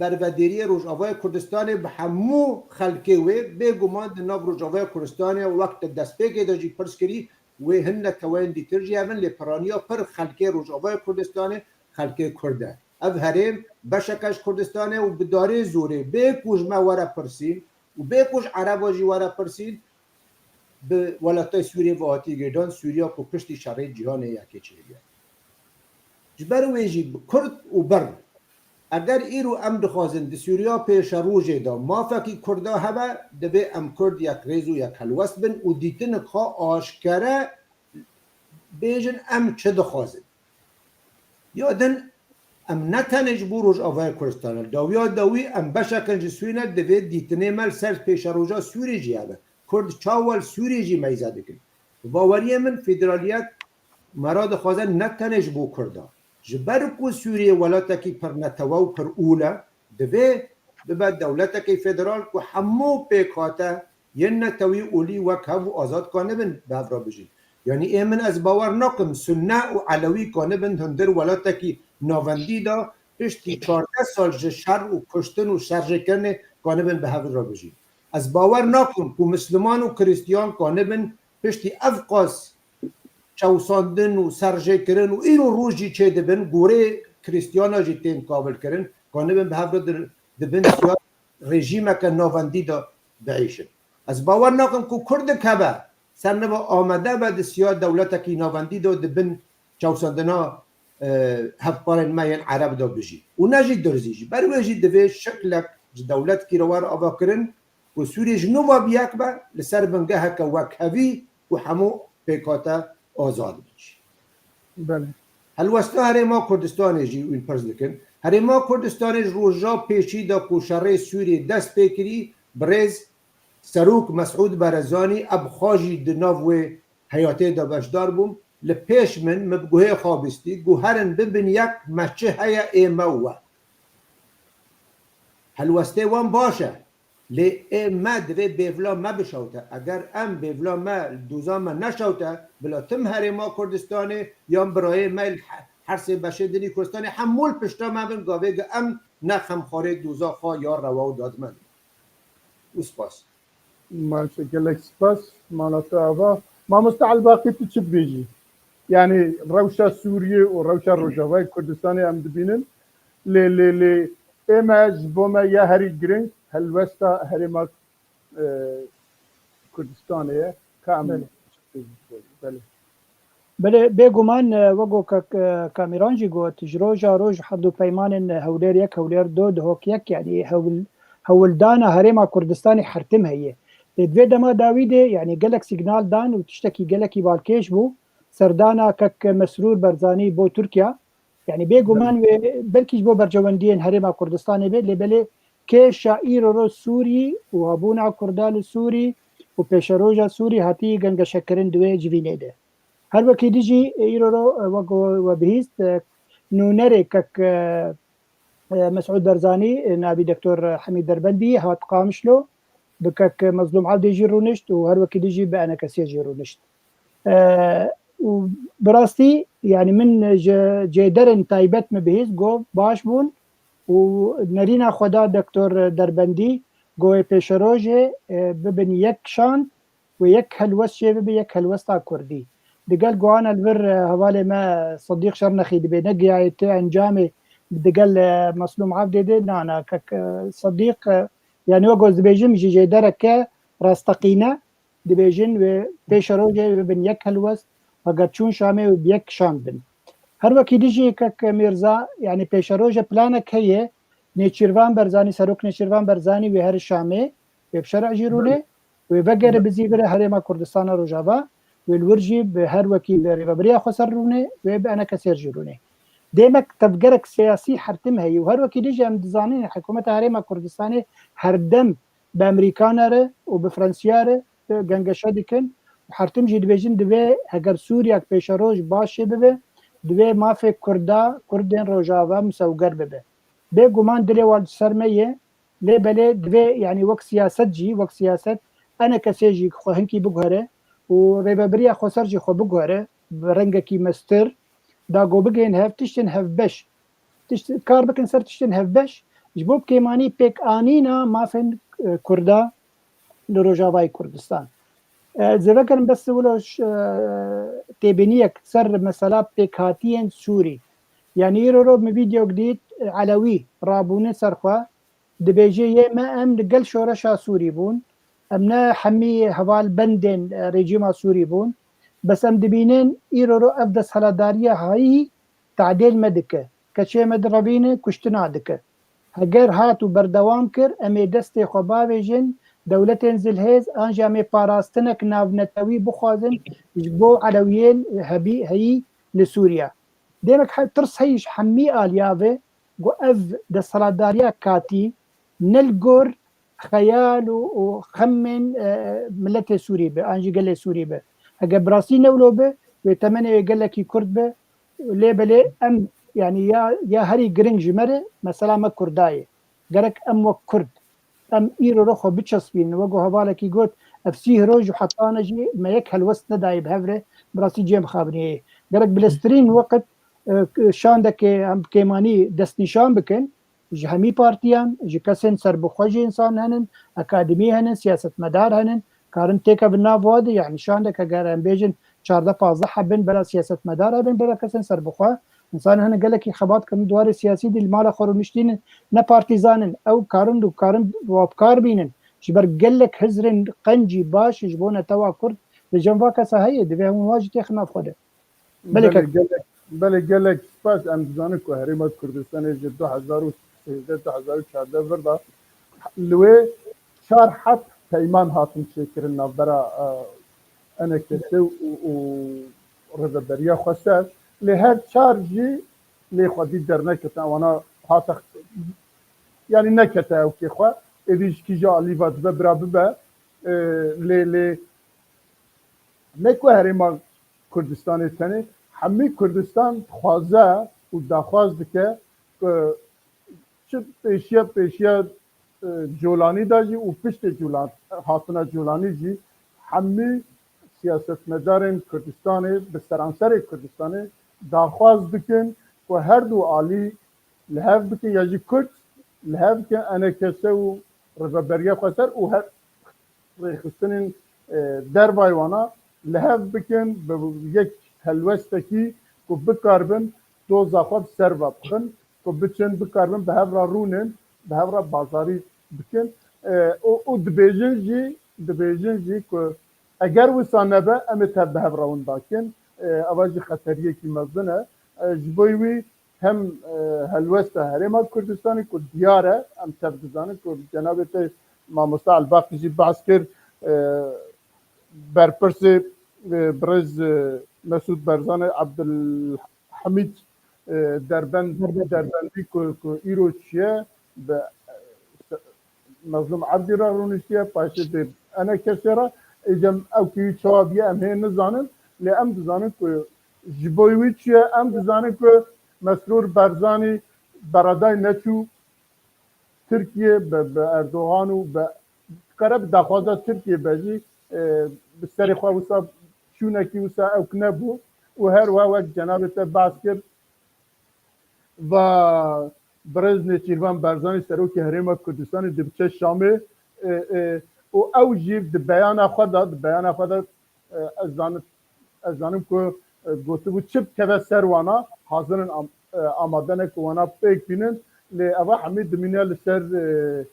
bervedêriyê Rojavayê Kurdistanê bi hemû xelkê wê, bêguman di nav Rojavayê Kurdistanê wek te destpêkê de jî pirs kirî, wê hin neteweyên dîtir jî hebin, lê piraniya pir xelkê Rojavayê Kurdistanê xelkê Kurd e. Ev herêm beşeke ji Kurdistan e û bi darê zorê bê ku ji me were pirsîn û bê ku ji Ereba jî were pirsîn, bi welatê Sûriyê ve hatî girdan, Sûriya ku piştî şerê cîhanê yekê çêbûye. Ji ber wê jî bi Kurd û birr, eger îro em dixwazin di Sûriya pêşerojê de mafekî Kurda hebe, divê em Kurd yekrêz û yekhelwest bin û dîtinik xwe aşkere bêjin em çi dixwazin. Ya din em ne tenê ji bo Rojavayê Kurdistanê, dawiya dawî em beşek in ji Sûriyê, divê dîtinê me li ser pêşeroja Sûriyê jî hebe. Kurd çawa li Sûriyê jî meyze dikin? Bi baweriyê min federaliyet me re dixwaze ne tenê ji bo Kurda. Ji ber ku Sûriyê welatekî pir netewe û pir ûl e, divê bibe dewletekî federal ku hemû pêkhate yên netewî ûlî wek hev û azad kanibin bi hev re bijîn. Yanî ê min ez bawer nakim Sunne û Elewî kanibin hundir welatekî navendî de piştî çardeh sal ji şer û kuştin û şerjêkirinê kanibin bi hev re bijîn. Ez bawer nakim ku Misliman û Kristiyan kanibin piştî ev qas çewsandin û serjêkirin û îro roj jî çêdibin, gorê Kristiyana jî tên kavilkirin, kanibin bi hev re dir-, dibin siya rejîmeke navendî de biêşin. Ez bawer nakim ku Kurdek hebe, ser niva amade be di siya dewletekî navendî de di bin çewsandina, e, hevparên me yên Ereb de bijî. Û ne jî Durzî jî. Ber wê jî divê şeklek ji dewletkî re were avakirin ku Sûriyê ji nû ve bi yek be, li ser bingeheke wekhevî ku hemû pêkhate azad bin jî. Belê. Helwesta Herêma Kurdistanê jî wî pirs dikin. Herêma Kurdistanê ji roja pêşî de ku şerê Sûriyê dest pê kirî, birêz Serok Mesûd Barzanî, ev xwe jî di nav wê heyatê de beşdar bûm. Li pêş min, min bi guhê xwe bîstî, got herin bibin yek, me çi heye ê me we. Helwestê wan baş e. Lê ê me divê bêvla me bişewte. Eger em bêvla me li doza me neşewte, bila tim Herêma Kurdistanê yan birayê me li he-, her sê beşê dinî Kurdistanê hemû li pişta me bin, gavê ge em ne xemxwarê doza xwe ya rewa û dadmend. Û spas. Maşe, gelek spas. Mala te ava. Mamoste Elbaqî, tu çi dibêjî? Yani rewşa Sûriyê û rewşa Rojavayê Kurdistanê em dibînin. Lê, lê, lê ê me ji bo me ya herî giring helwesta herêma, e, Kurdistanê ye. Ka em Belê. Belê. Belê, bêguman, e, wek ku kek, e, Kamîran jî got, ji roja roj hevdu peymanên Hewlêr yek, Hewlêr du, Duhok yek, yanî hewl-, hewldana Herêma Kurdistanê her tim heye. Lê di vê dema dawî de, yanî gelek sîgnal dan û tiştekî gelekî balkêş bû. Serdana kek Mesrûr Barzanî bo Tirkiya, yanî bêguman wê belkî ji bo berjewendiyên Herêma Kurdistanê be, lê belê kêşa îro ro Sûrî û hebûna Kurda li Sûrî û pêşeroja Sûrî hatî gengeşekirin di wê civînê de. Her wekî dî jî, e, îro ro, e, wek we bihîst, e, nûnerê kek, e, e, Mesûd Barzanî, e, navî Doktor Hemîd Derbendî hat Qamişlo, bi kek Mezlûm Evdê jî rûnişt û her wekî dî jî bi enekesiyê jî rûnişt. E, û bi rastî, yanî min ji cêderên taybet min bihîst, got baş bûn û nerîna xwe da Doktor Derbendî, got ê pêşerojê, e, bibin yek şand, wê yek helwest çê bibe, yek helwesta Kurdî. Digel guhana li vir, e, hevalê me Sedîq Şernexî dibê, ne giyayê tu encamê digel, e, Meslûm Evdê de, na, na, kek, e, Sedîq, e, yani wek ez dibêjim, ji jêdereke rasteqîne dibêjin wê pêşerojê wê bin yek helwest, heger çûn Şamê wê bi yek şand bin. Her wekî dijî kek Mîrza, yani pêşeroje planek heye, Nêçîrvan Berzanî, Serok Nêçîrvan Berzanî wê here Şamê, wê bi şerê jî rûnê, wê vegere bizîvire Herêma Kurdistana Rojava, wê li wir jî bi her wekî li rêvebiriya xweser rûnê, wê bi enekesêr jî rûnê. Demek tevgerek siyasî her tim heye û her wekî dî jî em dizanin hikûmeta Herêma Kurdistanê her dem bi Amerîkana re û bi Fransiya re gengeşe dikin û her tim jî dibêjin divê heger Sûriyek pêşeroj baş jê bibe, divê mafê Kurda, Kurdên Rojava misewger bibe. Bêguman dilê wan ji ser me ye, lê belê divê, yanî wek siyaset jî, wek siyaset, enekesê jî xwe hinkî biguhere û rêvebiriya xweser jî xwe biguhere, bi rengekî mestir, da ku bigihên hev tiştên hevbeş, tişt-, kar bikin ser tiştên hevbeş, ji bo bi kêmanî pêkanîna mafên, e, Kurda li Rojavayê Kurdistan. E, ez ê vegerim bes wilo, e, têbîniyek ser mesela pêkhatiyên Sûrî. Yanî îro ro min vîdeok dît, e, Elewî rabûne ser xwe, dibêje yê me em li gel şoreşa Sûrî bûn. Em ne hemî heval bendên, e, rejîma Sûrî bûn. Bes em dibînin îro ro ev desthilatdariya hayî tadêl me dike. Keçê me direvîne, kuştina dike. Heger hat û berdewam kir, em ê destê xwe bavêjin dewletên zilhêz, an jî em ê parastinek navnetewî bixwazin ji bo Elewiyên hebî heyî li Sûriye. Demek he-, tirs heyî ji hemî aliya ve ku ev desthilatdariya katî ne li gor xeyal û, û xemên, e, miletê Sûrî be, an jî gelê Sûrî be. Heger bi rastî ne wilo be, wê temenê wê gelekî kurt be, lê belê em, yanî ya, ya herî giring ji me re mesela me Kurda ye. Gerek em wek Kurd, em îro re xwe biçespînin. Wek ku hevalekî got, ev sî roj û heta ne jî me yek helwest nedayê bi hev re, bi rastî cihê mixabiniyê ye. Gerek bileztirîn weqt, e, şandekê em bi kêmanî destnîşan bikin, ji hemî partiyan, ji kesên serbixwe jî însan henin, akademî henin, siyasetmedar henin, karin têkevin nav wa de, yanî şandek heger em bêjin çardeh pazdeh hebin, bela siyasetmedar hebin, bela kesên serbixwe, însan henin gelekî xebat kirin di warê siyasî de li mala xwe rûniştînin, ne partîzan in, ew karin û karin wa bi kar bînin, ji ber gelek hizrên qencî baş ji bo netewa Kurd li cem va kesa heye, divê hûn wa jî têxin nav xwe de. Belê Belê kek. gelek, belê gelek spas. Em dizanin ku Herêma Kurdistanê ji du hezar û sêzdeh, du hezar û çardeh vir de li wê çar heb peyman hatin çêkirin navbera, e, E N K S û, û Rêveberiya Xweser. Lê her çar jî lê xwedî dernekete, wana hate, yanî nekete ewkê xwe. Êdî ji kîja alî ve dibe bira bibe. E, lê, lê ne ku Herêma Kurdistanê tenê, hemî Kurdistan dixwaze û daxwaz dike ku çi pêşiya, pêşiya, e, Colanî de jî û piştê Colan, hatina Colanî jî hemî siyasetmedarên Kurdistanê, bi seranserê Kurdistanê daxwaz dikin ku her du alî li hev bikin, ya jî Kurd li hev bikin, E N K S û Rêveberiya Xweser û her rêxistinên, e, dervayê wana li hev bikin, bi yek helwestekî ku bikaribin doza xwe bi ser ve bixin, ku biçin bikaribin bi hev re rûnin, bi hev re bazarî bikin. E, û, û dibêjin jî, dibêjin jî ku eger wisa nebe, em ê tev bi hev re winda kin. E, eva jî xeteriyekî mezin e. E, ji bo wî hem, e, helwesta Herêma Kurdistanê ku diyar e, em tev dizanin ku cenabê te Mamosta Elbaqî jî behs kir, e, berpirsê, e, birêz, e, Mesûd Barzanî, Abdulhamîd, e, Derbend-, Derbendî ku, ku îro çi ye, bi, e, Mezlûm Ebdî re rûniştiye, paşê dê E N K S re. Êcem ew kî çawa biye em hê nizanin, lê em dizanin ku ji bo wî çi ye, em dizanin ku Mesrûr Barzanî beredayî neçû Tirkiye, bi, bi Erdogan û bi, dikare bi daxwaza Tirkiye be jî, e, bi serê xwe wisa çûnekî wisa ewk nebû û her wiha wek cenabê te behs kir, va birêz Nêçîrvan Barzanî serokê Herêma Kurdistanê dibiçe Şamê, e, e, û ew jî di beyana xwe de, di beyana xwe de, e, ez zanim, ez zanim ku, e, gotibû çi bikeve ser wana, hazir in am-, e, amade ne ku wana pêk bînin, lê eva hemî dimîne li ser, e,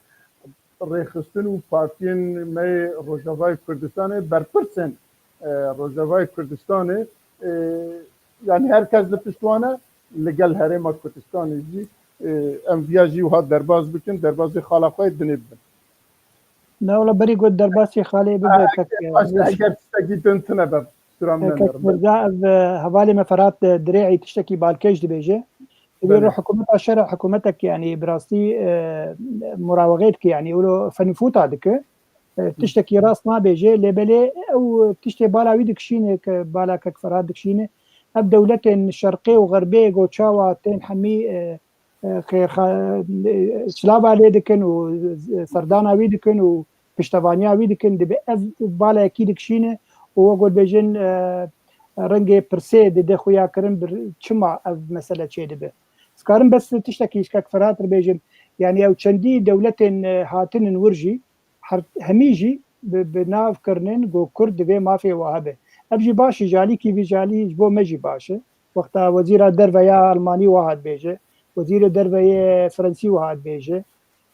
rêxistin û partiyên me yê Rojavayê Kurdistanê, berpirsên, e, Rojavayê Kurdistanê, e, yanî her kes li pişt wan e, li gel Herêma Kurdistanê jî, e, em viya jî wiha derbas bikin, derbasê xala xwe yê dinê bibin. Ne wala berî got derbasê xalê bibe, kek, e, Baş, eger tiştekî din tune be, sura min e, kek nenerim be. Mirza, ev, e, hevalê me Ferhat, e, Dirê'î tiştekî balkêş dibêje. Divê Belê. ro hikûmeta şer e, hikûmetek, yanî bi rastî, e, murawexê dike, yanî wilo fenifûta dike. E, tiştekî rast nabêje, lê belê ew tiştê bala wî dikişîne, ke bala kek Ferhat dikişîne. Ev dewletên şerqê û xerbê go çawa tên hemî, e, e, xêrxa-, e, silava lê dikin û serdana wî dikin û piştevaniya wî dikin, dibe ev balekî dikişîne û wek got bêjin, e, rengê pirsê dide xuya kirin bir çima ev mesele çêdibe. Ez karim bes tiştekî ji kek Ferhat re bêjim, yanî ew çendî dewletên, e, hatinin wir jî, her, hemî jî bi, bi nav kirinin ku Kurd divê mafê wa hebe. Ev jî baş e, ji alîkî vî ji alî ji bo me jî baş e. Wexta wezîra derve ya Almanî wiha dibêje, wezîrê derve yê Frensî wiha dibêje,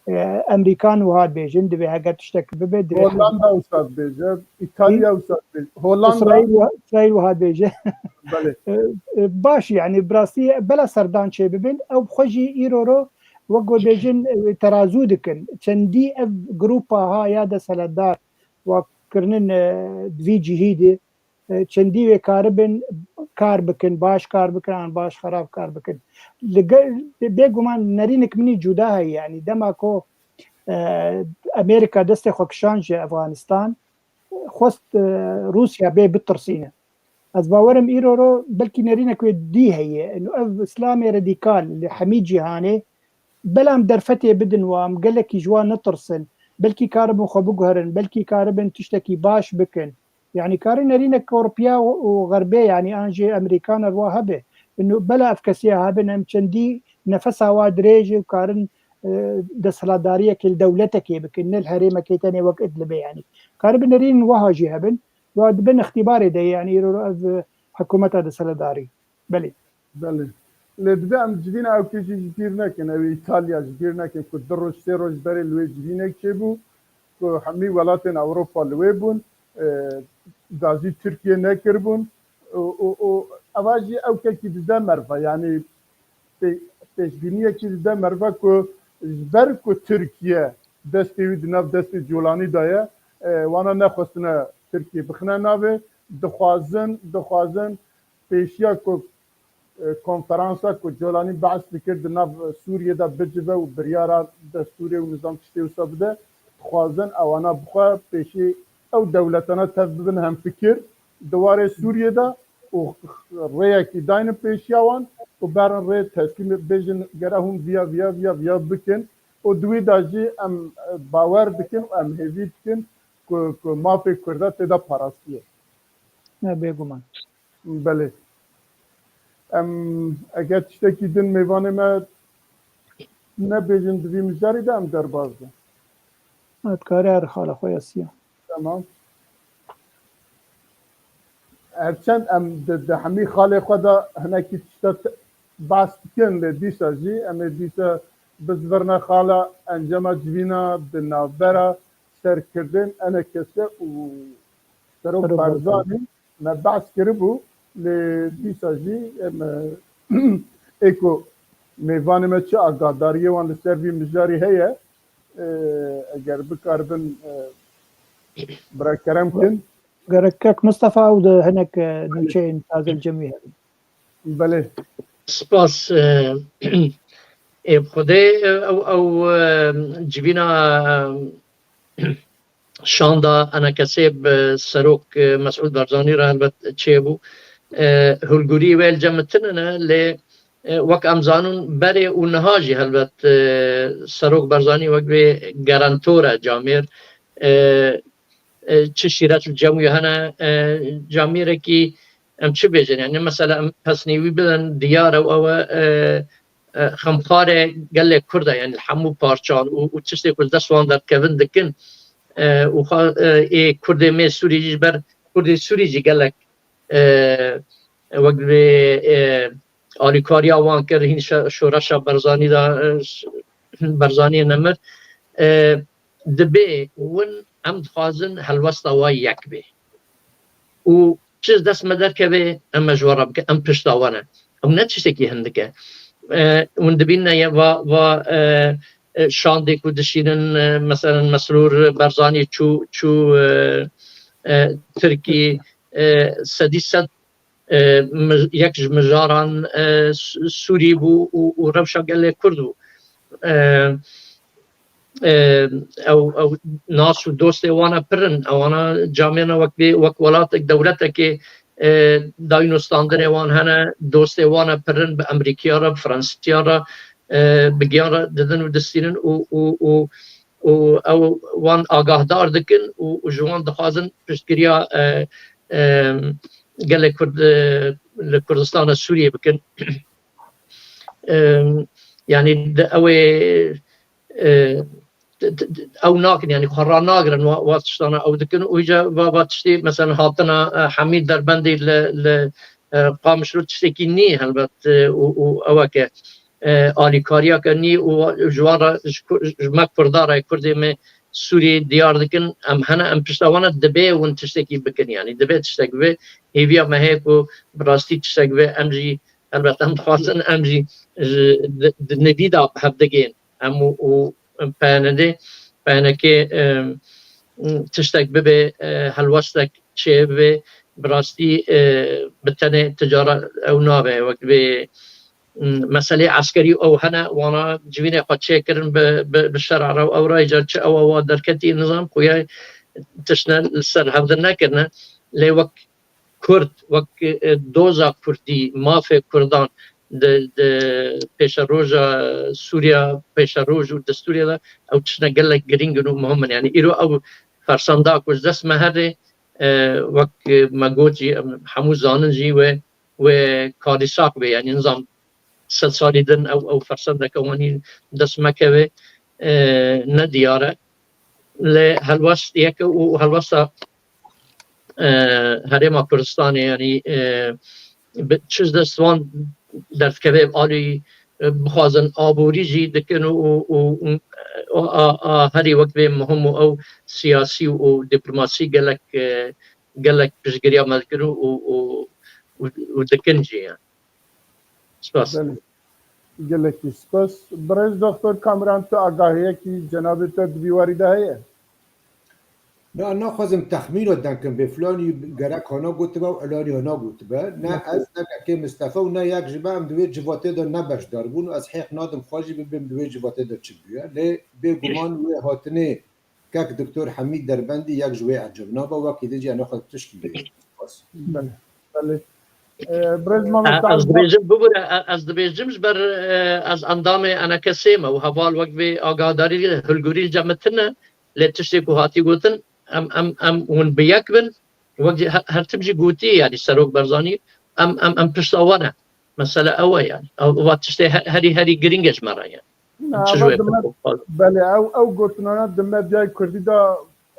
e, Emerîkan wiha dibêjin, divê heger tiştek bibe, divê Hollanda wisa dibêje, Îtalya wisa dibêje, Hollanda. Îsraîl wiha, Îsraîl wiha dibêje. Belê. E, e, baş, yanî bi rastî bela serdan çê bibin, ew bi xwe jî îro ro, wek ku dibêjin, e, terazû dikin. Çendî ev grupa ha ya desthilatdar, wa kirinin, e, di vî cihî de, e, çendî wê karibin kar bikin, baş kar bikin, an baş xerab kar bikin. Li ge-, bêguman nerînek min î cuda heye, yanî dema ku, e, Amerîka destê xwe kişand ji Efxanistan, xwest, e, Rûsya bê bitirsîne. Ez bawerim îro ro belkî nerînek wê dî heye. Ino ev Îslamê radîkal li hemî cîhanê, belam derfetê bidin wan, gelekî ji wan netirsin. Belkî karibin xwe biguherin, belkî karibin tiştekî baş bikin. Yanî karin nerînek Ewropiya û, û Xerbê, yanî an jî Amerîkan re wa hebe. Ino bela ev kesiya hebin, em çendî nefesa wa dirêj û karin, e, desthilatdariyekê li dewletekê bikin, ne li herêmekê tenê wek Idlibê yanî. Karibin nerîn wiha jî hebin, wa dibin îxtîbarê de, yanî îro ev, e, hikûmeta desthilatdarî. Belê. Belê. Lê divê em civîna ew kê jî ji bîr nekin, ew ê Îtalya ji bîr nekin ku du roj, sê roj berê li wê civînek çêbû, ku hemî welatên Ewropa li wê bûn, e, gazî Tirkiye nekiribûn. Û, û, û eva jî ew kekî dide merva, yanî pê-, pêşbîniyekî dide merva ku ji ber ku Tirkiye destê wî di nav destê Colanî de ye, e, wana nexwestine Tirkiye bixine navê, dixwazin, dixwazin pêşiya ku, e, konferansa ku Colanî behs dikir di nav Sûriyê de bicive û biryara destûrê û nizam tiştê wisa bide, dixwazin ewana bixwe pêşî ew dewletana tev bibin hemfikir di warê Sûriyê de û rêyekî daynin pêşiya wan û berin rê teslîmê bêjin gere hûn viya, viya, viya, viya bikin û di wî de jî em, e, bawer dikin û em hêvî dikin ku, ku mafê Kurda tê de parastiye. Ne bêguman. Belê. Em, eger tiştekî din mêvanê me nebêjin di vî mijarî de em derbas bin. Ha, dikarî her xala xwe ya siya. Tamam. Her çend em di, di hemî xalê xwe de hinekî tişta te-, behs dikin, lê dîsa jî em ê dîsa bizvirne xala encama civîna di navbera serkirdên E N K S û Serok Serok Barzanî. Barzanî me behs kiribû, lê dîsa jî em, ê ku mêvanê me çi agahdariyê wan li ser vî mijarî heye, e, eger bikaribin, e, bira kerem kin. Gerek kek Mistefa û di hinek, e, nûçeyên taze li cem wî hebin. Belê. Spas, e, ê bi Xwedê, e, ew, ew, e, civîna, e, şanda E N K S bi Serok, e, Mesûd Barzanî re helbet çêbû. E, hilgurî wê li cem min tune ne, lê, e, wek em zanin berê û niha jî helbet, e, Serok Barzanî wek vê garantor e camêr. E, e, çi şîret li cem wî hene, e, camêrekî em çi bêjin? Yani mesela em pesnê wî bidin, diyar e û ew e, e, e, xemxarê gelê Kurd e, yani li hemû parçan û, û tiştê ku li dest wan derdikevin dikin, e, û xa-, e, ê Kurdê me Sûrî jî ji ber Kurdê Sûrî jî gelek, e, wek vê, e, alîkariya wan kir, hîn şe-, şoreşa Barzanî de, e, ş-, Barzanî nemir. E, dibê win em dixwazin helwesta wa yek bê. Û çi ji dest me derkeve, em me ji we re bikin, em pişta we ne. Ew ne tiştekî hindik e. E, hûn dibînine ye va, va, e, e, şandê ku dişînin, e, meselen Mesrûr Barzanî çû, çû, e, e, Tirkî, e, sedî sed, e, mij-, yek ji mijaran, e, Sû-, Sûrî bû û, û rewşa gelê Kurd bû. E, e, ew, ew nas û dostê wan e pir in. Ewana camêrna wek vê, wek welatek, dewletekê, e, dayîn û standinê wan hene, dostê wan e pir in, bi Emerîkiya re, bi Fransiya re, e, bi giyan re didin û distînin û, û, û, û ew wan agahdar dikin û, û ji wan dixwazin piştgiriya, e, e, gelê Kurd, e, li Kurdistana Sûriyê bikin. Em, yani di ew ê, e, d-, d-, d-, ew nakin, yani xwe ranagirin, wa, wa tiştana ew dikin û îca va, va tiştê, mesela hatina, e, Hemîd Derbendî li, li, E, Qamişlo tiştekî nî helbet, e, û, û ew e ke, e, alîkariyeke nî û ji wan re, ji ku-, ji me Kurda re, Kurdê me Sûriyê diyar dikin, em hene, em pişta wan e, dibe hûn tiştekî bikin, yanî dibe tiştek bibe. Hêviya me heye ku bi rastî tiştek bibe, em jî helbet em dixwazin, em jî ji, di, di nivî de bi hev digihên. Em û, û P N D, P N K, e, tiştek bibe, e, helwestek çêbibe, bi rastî, e, bi tenê ticara ew nabe, wek vê, m, meselê eskerî ew hene, wana civînê xwe çêkirin bi, bi, bi şer re, ew rayca çi ew, ewa derketî nizam, xuya tiştine li ser hevdin nekirine, lê wek Kurd, wek, e, doza Kurdî, mafê Kurdan di, di pêşeroja Sûriya, pêşeroj û destûrê de ew tiştine gelek girîng in û muhim in. Yanî îro ew fersenda ku ji dest me herê, e, wek, e, me got jî, em hemû zanin jî wê, wê karîsak be. Yanî nizam sed salî din ew, ew fersendeke wanî dest me keve, e, ne diyar e. Lê helwest yek e û helwesta, e, Herêma Kurdistanê, yanî, e, bi, çi ji dest wan derdikeve alî, e, bixwazin aborî jî dikin û, û, û, û a, a, a herî wek vê muhim û ew siyasî û diplomasî gelek, e, gelek piştgiriya me dikin û, û, û, û, û dikin jî, yani. Spas. Belê. Gelekî spas. Birêz Doktor Kamran, tu agahiyekî cenabê te di vî warî de heye? Na, naxwazim texmîna denkim bê filanî gerek hana gotibe û elanî hana gotibe. Ne ez, ne Kekê Mistefa û ne yek ji me em di wê civatê de ne beşdar bûn û ez hêq nadim xwe jî bibêm di wê civatê de çi bûye. Lê bêguman wê hatinê Kek Doktor Hemîd Derbendî yek ji wê ecêb nabe, wekî din jî em naxwazin tişkî bêjin. Spas. Belê, belê. Ee, Birêz Mamet E, ez Talib. Dibêjim, bibûre, e, ez dibêjim ji ber, e, ez endamê N K S'ê me û heval wek vê agadarî hilgurî li cem me tune, lê tiştê ku hatî gotin, em, em, em hûn bi yek bin, wek jî he-, her tim jî gotî, yanî Serok Barzanî, em, em, em pişta wan e. Mesele ew e, yanî. Ew, ew tiştê he-, herî, herî girîng e ji me re, yanî. Na, Çi ji eva wê dime, pir xwe. Belê, ew, ew gotinana di medyayê kurdî de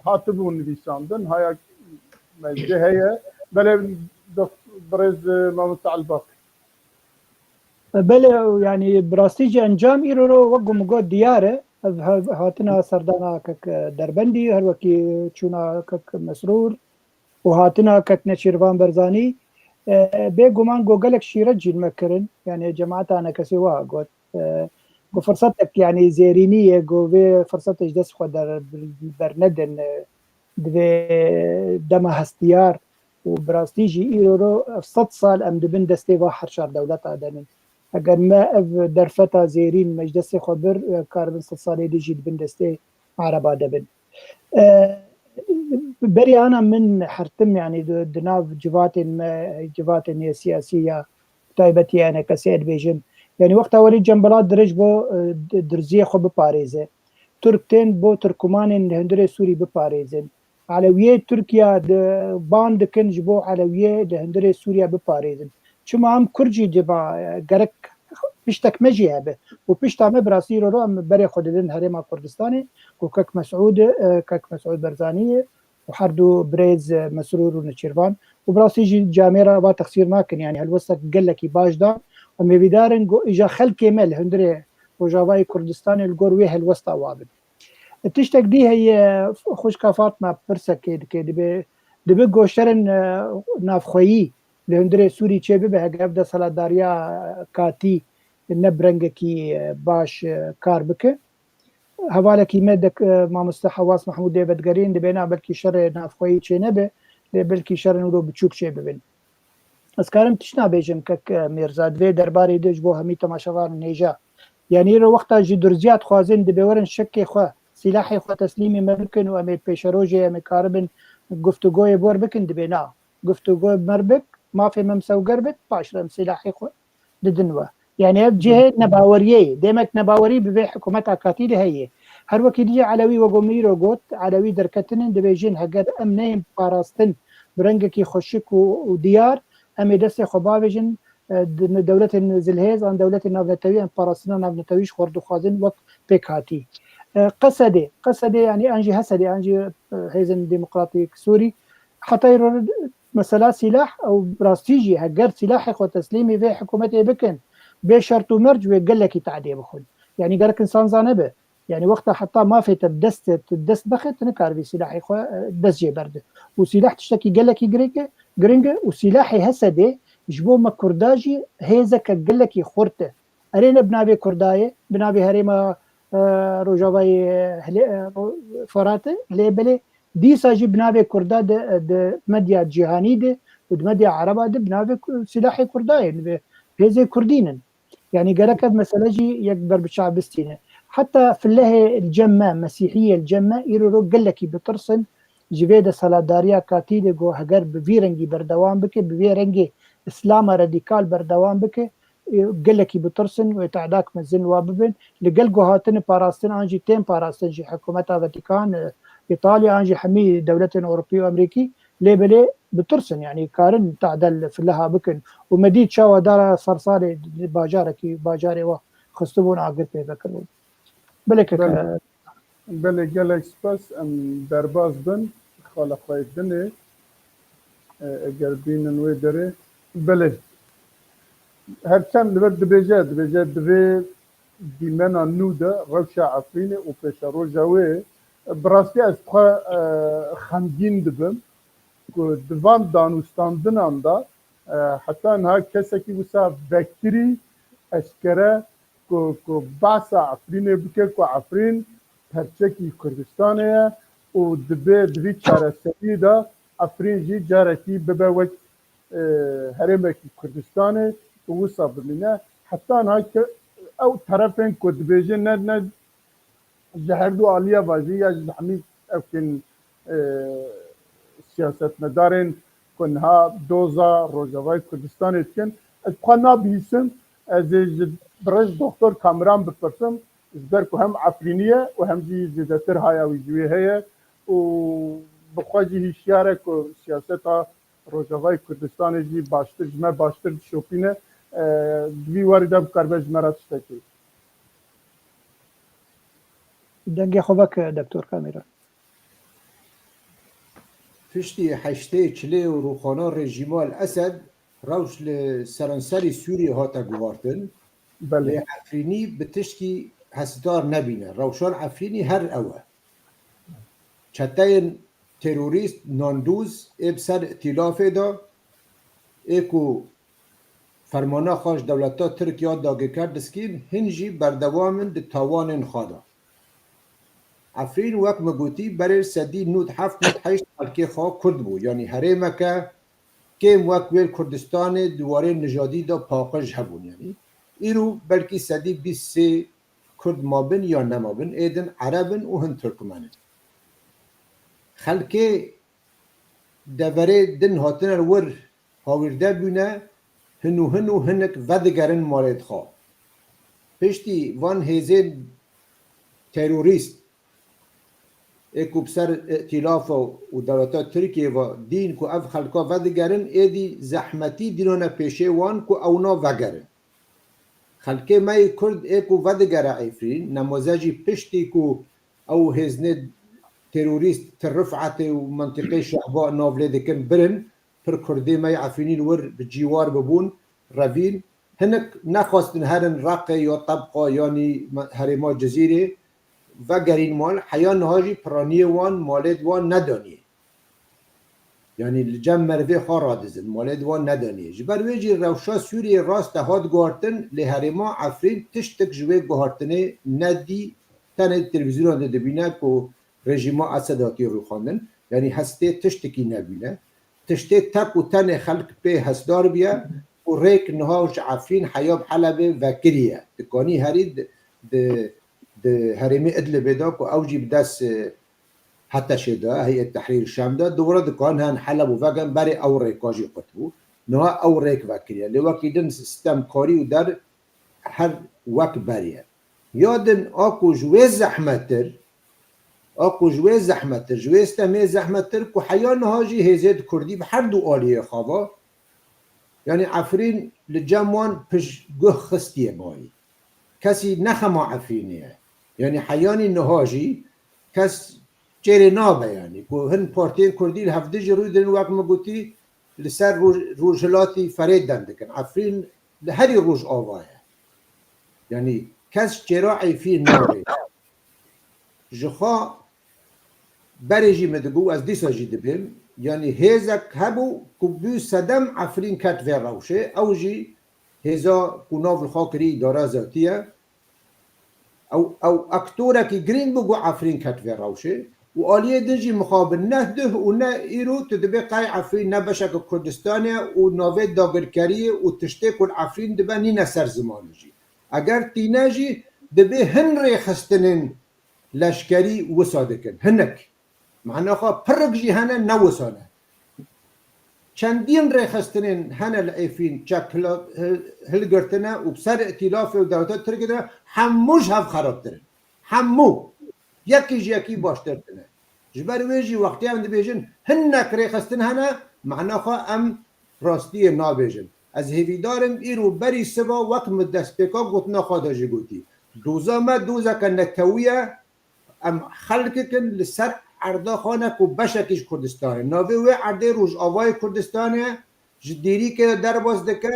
hatibû nivîsandin, haya mecdê heye. Belê, dokt-, birêz, e, Mamoste Elbak. Belê, yanî bi rastî jî encam îro ro wek ku min got diyar e. Ev ha-, hatina serdana kek Derbendî, her wekî çûna kek Mesrûr û hatina kek Neçîrvan Berzanî, e, bêguman ku gelek şîret jî li me kirin. Yanî cemaeta N K S'ê wiha got, e, ku firsetek, yanî zêrînî ye, ku vê firsetê ji dest xwe der-, bernedin, e, divê dema hestiyar û bi rastî jî îro ro ev sed sal em di bin destê va her çar dewleta de nin. Eger me ev derfeta zêrîn me ji destê xwe bir, e, karibin sed salê din jî di bin destê Ereba de bin. E, berî ana min hertim, yanî di, di nav civatên me, civatên yê siyasî ya taybetî ya N K S'ê dibêjim. Yanî wexta werî Cembala dirêj bo, e, di-, dirziyê xwe biparêze. Tirk tên bo Tirkumanên li hundirê Sûrî biparêzin. Elewiyê Tirkiya di, ban dikin ji bo Elewiyê li hundirê Sûriya biparêzin. Çima em Kurd jî diba, e, gerek piştek me jî hebe. Û pişta me bi rastî îro ro em berê xwe didin Herêma Kurdistanê, ku Kek Mesûd, e, Kek Mesûd Berzanî ye û her du birêz, e, Mesrûr û Nêçîrvan. Û bi rastî jî camêra va texsîr nakin, yanî helwestek gelekî baş dan. Em hêvîdar in ku îja xelkê me li hundirê Rojavayê Kurdistanê li gor wê helwesta wa bin. Tiştek dî heye, xwişka Fatma pirsekê dike, dibe, dibe goşerên, e, navxweyî li hundirê Sûrî çêbibe, heke ev desthilatdariya katî ne bi rengekî, e, baş, e, kar bike. Hevalekî me dek-, e, mamoste Hewas Mehmûd dê vedigerîn, dibêna belkî şerê navxweyî çênebe, lê belkî şerên wilo biçûk çêbibin. Ez karim tişt nabêjim kek, e, Mîrza, di vê derbarê de ji bo hemî temaşevanên hêja. Yanî îro wexta ji durziya dixwazin, dibê werin şekê xwe, sîlahê xwe teslîmê me bikin û em ê pêşerojê em ê karibin guftûgoyê bi wer bikin, dibê na. Guftûgo bi me re bik, mafê me misewger bit, paş re em sîlahê xwe didin we. Yanî ev cihê nebaweriyê ye. Demek nebawerî bi vê hikûmeta katî de heye. Her wekî dî Elewî wego min îro got, Elewî derketinin, dibêjin heger em neyên parastin bi rengekî xweşik û, û diyar, em ê destê xwe bavêjin, e, di-, dewletên zilhêz an dewletên navnetewî em parastina navnetewî ji xwe re dixwazin wek pêkhatî. E, Qesedê, Qesedê yanî an jî Hesedê, an jî, e, Hêzên Demokratîk Sûrî, heta îro mesela sîlah, ew rastî jî heger sîlahê xwe teslîmî vê hikûmetê bikin, bê şert û merc wê gelekî tadê bixwin. Yanî gerek insan zane be. Yanî wexta heta mafê te bi dest, dest bixê, tu nikaribî sîlahê xwe, e, dest jê berde. Û sîlah tiştekî gelekî girêk e, giring e û sîlahê Hesedê ji bo me Kurda jî hêzeke gelekî xurt e. Erê ne bi navê Kurda ye, bi navê herêma, e, Rojavayê, e, Hilê-, e, Ro-, Forat e, lê belê dîsa jî bi navê Kurda di, di medya cîhanî de û di medya Ereba de bi navê Ku-, sîlahê Kurda ye, bi hêzê Kurdî nin. Yanî gerek ev mesele jî yek ber bi çav bistîne. Heta filehê li cem me, mesîhiyê li cem me, îro ro gelekî bitirsin ji vê desthilatdariya katî de ku heger bi vî rengî berdewam bike, bi vê rengê îslama radîkal berdewam bike, e, gelekî bitirsin wê tehdek mezin wa bibin. Li gel ku hatine parastin an jî tên parastin jî hikûmeta Vatikan, e, Îtalya an jî hemî dewletên Ewropî û Amerîkî, lê belê bitirsin, yanî karin tadel fileha bikin. Û me dît çawa dara sersalê li bajarekî, bajarê we xistibûn agir pê vekiribûn. Belê keke. Belê. Belê, gelek spas. Em derbas bin xala xwe yê dinê, e, eger bînin wê derê. Belê. Her çend li vir dibêje, dibêje, di vê dîmena nû de rewşa Efrînê û pêşeroja wê, bi rastî ez xwe, e, xemgîn dibim ku di van danûstandinan de, e, heta niha kesekî wisa vekirî eşkere ku, ku behsa Efrînê bike, ku Efrîn perçekî Kurdistanê ye û dibe di vî çareseriyê de Efrîn jî carekî bibe wek, e, herêmekî Kurdistanê û wisa bimîne. Heta niha ke ew terefên ku dibêjin ne, ne ji her du aliya ve jî ya ji hemî evkên, e, siyasetmedarên ku niha doza Rojavayê Kurdistanê dikin. Ez xwe nabihîsim, ez ê ji birêz Doktor Kamiran bipirsim, ji ber ku hem Efrînî ye û hem jî zêdetir haya wî ji wê heye û bi xwe jî hişyar e ku siyaseta Rojavayê Kurdistanê jî baştir, ji me baştir dişopîne. E, di vî warî de bikaribe ji me re tiştekî. Dengê xwe veke, Doktor Kamîran. Piştî heştê çilê û rûxana rejîma El Esed rewş li seranserî Sûriyê hate guhartin. Belê. Lê Efrînî bi tişkî hesdar nebîne. Rewşan Efrînî her ew e. Çeteyên terorîst, nandûz ê bi ser îtîlafê de ê ku fermana xwe ji dewleta Tirk ya dagirker diskîn, hin jî berdewam in di tawanên xwe de. Efrîn, wek me gotî, berê sedî nod heft nod heşt xelkê xwe Kurd bû. Yanî herêmeke kêm wek wê li Kurdistanê di warê nijadî de paqij hebûn. Yanî îro belkî sedî bîst sê Kurd mabin ya nemabin, ê din Ereb in û hin Tirkmen in. Xelkê deverê din hatine wir hawîrde bûne, hin û hin û hinek vedigerin malê xwe. Piştî van hêzên terorîst ê ku bi ser îtîlafa û dewleta Tirkiyê ve dîn ku ev xelka vedigerin, êdî zehmetî dînane pêşê wan ku ewna vegerin. Xelkê me yê Kurd ê ku vedigere Efrîn, nemaze jî piştî ku ew hêznê terorîst Tir Rifetê û mentiqê Şehba nav lê dikin birin, pir Kurdê me yê Efrînî li wir bi cîwar bibûn, revîn. Hinek nexwestin herin Reqê ya Tebqa yanî me-, herêma Cizîrê vegerîn mal, heya niha jî piraniyê wan, malê di wan nedaniyê. Yanî li cem merivê xwe radizin, malê di wan nedaniyê. Ji ber wê jî rewşa Sûriyê rast e hat guhartin, lê herêma Efrîn tiştek ji wê guhartinê nedî, tenê di televîzyonan de dibîne ku rejîma Esed hatiye rûxandin. Yanî hestê tiştekî nebîne. Tiştê tek û tenê xelk pê hesdar bûye û rêk niha ji Efrîn heya bi Helebê vekirî ye. Dikanî herî di, di, di herêmê Idlibê de ku ew jî bi dest, e, HTŞ'ê de, Heyet Tehrîr Şam de, dûre dikan hen Heleb û vegerin berê ew rêka jî qut bû. Niha ew rêk vekiriye. Lê wekî din stemkarî û der her wek berê ye. Ya din a ku ji wê zehmettir, a ku ji wê zehmettir, ji wê stemê zehmettir ku heya niha jî hêzê di Kurdî bi her du aliyê xwe ve, yanî Efrîn li cem wan piştguh xistiye bayî. Kesî ne xema Efrînê ye. Yanî heyanî niha jî kes çêrê nabe, yanî ku hin partiyên Kurdî li hevdî jî rû didin, wek min gotî, li ser roj-, rojhilatî ferê dem dikin. Efrîn li herî rojava ye. Yanî kes çêra Efrîn nabê. Ji xwe berê jî min digot, ez dîsa jî dibêm. Yanî hêzek hebû ku bû sedem Efrîn ket vê rewşê. Ew jî hêza ku nav li xwe kirî îdara zatî ye. Ew, ew aktorekî girîng bû ku Efrîn ket vê rewşê. Û aliyê din jî mixabin ne duh û ne îro tu dibê qey Efrîn ne beşeke Kurdistanê ye û navê dagirkeriyê û tiştê ku li Efrîn dibe nîne ser zimanê jî. Eger tîne jî dibê hin rêxistinên leşkerî wisa dikin. Hinek. Mehna xwe pirik jî hene ne wisa ne. Çendîn rêxistinên hene li Efrîn çek hila-, hil-, hilgirtine û bi ser îtîlafê û dewleta Tirkiyê de hemû ji hev xerabtir in. Hemû. Yekî ji yekî baştir tine. Ji ber wê jî wextê em dibêjin hinek rêxistin hene, mehna xwe em rastiyê nabêjin. Ez hêvîdar im îro berî siba wek min destpêka gotina xwe de jî gotî. Doza me dozeke netewî ye, em xelkikin li ser erda xwe ne ku beşekî ji Kurdistanê. Navê wê erdê Rojavayê Kurdistanê ye, ji Dêrîkê de derbas dike,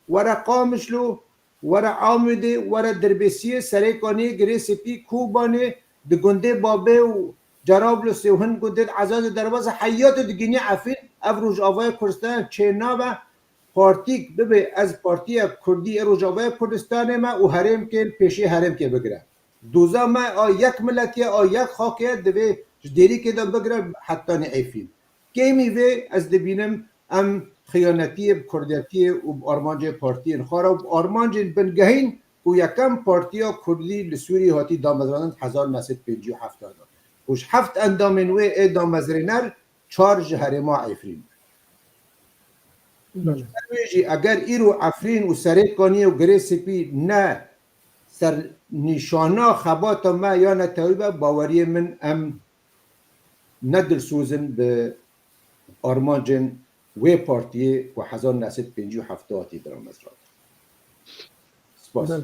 were Qamişlo, were Amûdê, were Dirbêsiyê, Serêkaniyê, Girê Spî, Kobanê, di gundê Babê û Cerablusê û hin gundê di Ezazê derbas e, heyatê digihînî Efrîn, ev Rojavayê Kurdistanê çê nabe, partîk bibe, ez partiyek Kurdî ê Rojavayê Kurdistanê me û herêmkê li pêşî herêmkê bigire. Doza me a yek miletî ye, a yek xakê ye, divê ji Dêrîkê de bigire hetanî Efrîn. Kêmî vê ez dibînim em xiyanetiyê bi kurdetiyê û bi armancê partiyên xwe re û bi armancên bingehîn ku yekem partiya kurdî li Sûriyê hatî damezrandin di hezar neh sed pêncî û heft de. Ku ji heft endamên wê ê damezrêner çar ji herêma Efrîn. Belê. Ji ber wê jî eger îro Efrîn û Serêkaniyê û Girê Spî ne sernîşana xebata me ya netewî be, baweriyê min em ne dilsoz in bi armancên wê partiyê ku hezar neh sed pêncî û heft hatî diramezrandin. Spas. Belê.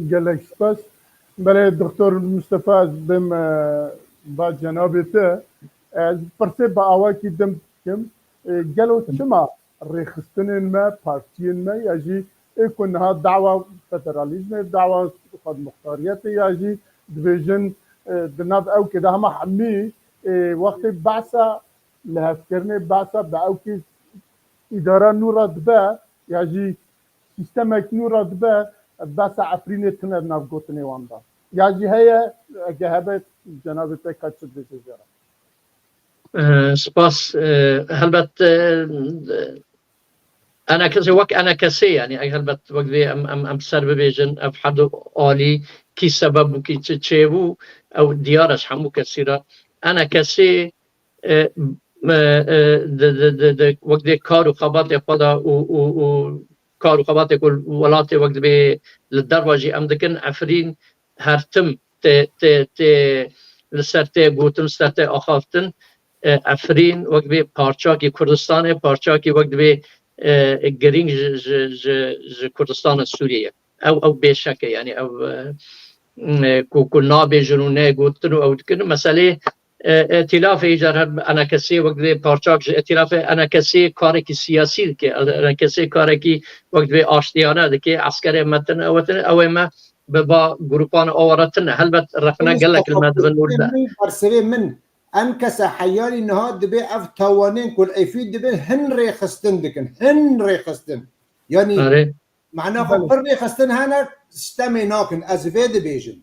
Gelek spas. Belê, Doktor Mustafa, ez bêm, e, ba cenabê te. Ez pirsê bi awakî din bikim. E, gelo çima rêxistinên me, partiyên me ya jî ê ku niha dawa federalîzmê, dawa xwedmuxtariyetê ya jî dibêjin, e, di nav ewkê de hema hemî, e, wextê behsa lihevkirinê, behsa bi ewkê îdara nû re dibe ya jî sîstemek nû re dibe, behsa Efrînê tune di nav gotinê wan de. Ya jî heye, eke hebe cenabê te ka çi dibêje jê re? Eh, spas. Eh, helbet, eh, enekesê wek enekesê, yani, eg helbet wek vê em, em, em ser bibêjin, ev her du alî kî sebeb bû, kî çi çêbû, ew diyar e ji hemû kesî re. Enekesê, eh, eh, eh, di, di, di, di, wek dê kar û xebatê xwe de û, û, û kar û xebatê ku welatê wek dibê li derva jî em dikin, Efrîn her tim tê, tê, tê li ser tê gotin, li ser tê axaftin, e, Efrîn wek bê parçakî Kurdistanê, parçakî wek dibê, e, girîng ji, ji, ji, ji Kurdistana Sûriyê ye. Ew, ew bêşek e, yani ew, e, m, e, ku, ku nabêjin û negotin û ew dikin. Meselê, e, îtîlafê îcar her enekesê wek dibê parçak ji îtîlafê enekesê karekî siyasî dike, enekesê karekî wek dibê aştiyane dike, eskerê me tine, ew tine, ew ê me bi va grûpan aware tine. Helbet rexne gelek li me dibin û li me. Bersivê min, em kese heyarî niha dibê ev tawanên ku li Efrîn dibin hin rêxistin dikin. Hin rêxistin. Yanî, erê, mehna xwe pir rêxistin hene, stemê nakin. Ez vê dibêjim.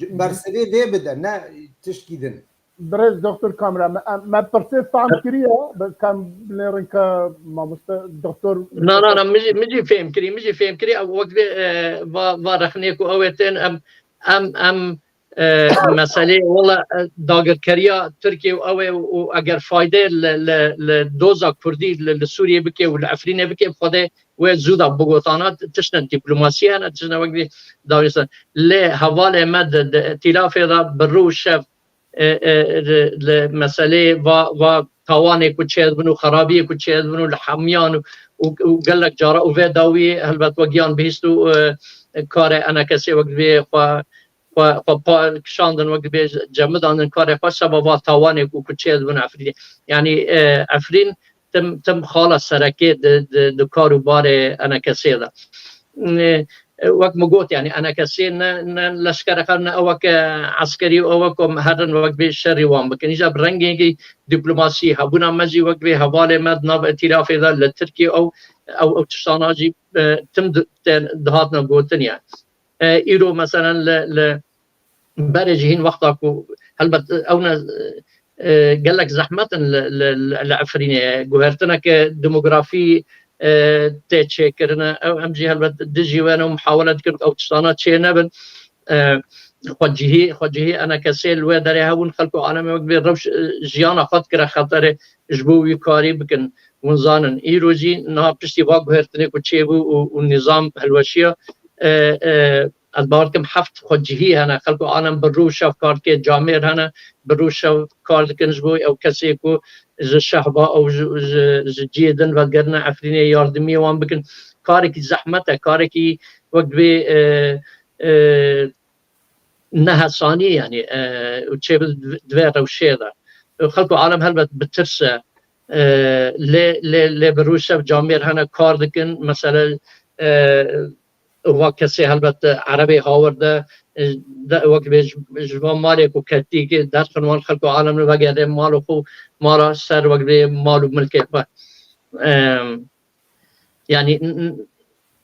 Bersivê vê bide, ne tişkî din. Birêz Doktor Kamera, me, me pirsê fehm kiriye, bi kam binêrin ka mamoste Doktor. Na, na, na, min jî, min jî fêm kirî, min jî fêm kirî, ew wek vê, e, va, va rexnê ku ew ê tên, em, em, em, e, meselê, wela, e, dagirkeriya Tirkiye û ew ê û eger fayde li, li, li doza Kurdî li, li Sûriyê bike û li Efrînê bike, bi Xwedê wê zû da bigotana, tiştên dîplomasiye hene, tiştên wek vê dawî ser. Lê hevalê me di, di îtîlafê de bi rû û şev e, e, li, li meseleyê va, va tawanê ku çêdibin û xerabiyê ku çêdibin û li hemiyan û, û, û gelek cara û vê dawiyê helbet we giyan bihîst û, e, karê enekesê wek divê xwe, xwe, xwe pa kişandin, wek divê cemidandin karê xwe seba va tawanê ku, ku çêdibin Efrînê. Yanî, e, Efrîn tim, tim xala serekê di, di, di kar û barê enekesê de. E, wek min got, yani enekesê ne, ne leşkerek e, ne ewek e eskerî û ewek ku herin wek vê şerî wan bikin. Îja bi rengekî diplomasî hebûna me jî wek vê hevalê me di nav îtîlafê de li Tirkiyê ew, ew, ew tiştana jî, e, tim di-, tên, dihatine gotin yani. E, îro meselen li, li berê jî hîn wexta ku helbet ew ne, e, gelek zehmet in li, li, li, li Efrînê. Guhertineke demografî, e, tê çêkirine. Ew em jî helbet dijî we ne û muhawele dikin ew tiştana çê nebin. E, xwecihî, xwecihî enekesê li wê derê hebûn, xelk û alemê wek vê rewş, e, jiyana xwe dikire xeterê ji bo wî karî bikin. Hûn zanin, îro jî niha piştî va guhertinê ku çêbû û, û nîzam hilweşiya, e, e, ez bawer dikim heft xwecihî hene, xelk û alem bi rû şev kar dike, camêr hene, bi rû şev kar dikin ji bo ew kesê ku ji şehba ew ji, ji, ji cihê din vegerine Efrînê yardimiyê wan bikin. Karekî zehmet e, karekî wek divê, e, e, nehesanî, yani, e, û çêbin di vê rewşê de. Xelk û alem helbet bitirse, e, lê, lê, lê bi rû şev camêr hene kar dikin, mesele, e, wa kesê helbet erebê hawir de, e, de, wek vê ji, ji van malê ku ketî ki derxin wan xelk û alem li vegerê mal û xwe, mala ser wek vê mal û milkê xwe. Em, yani, n-, n-,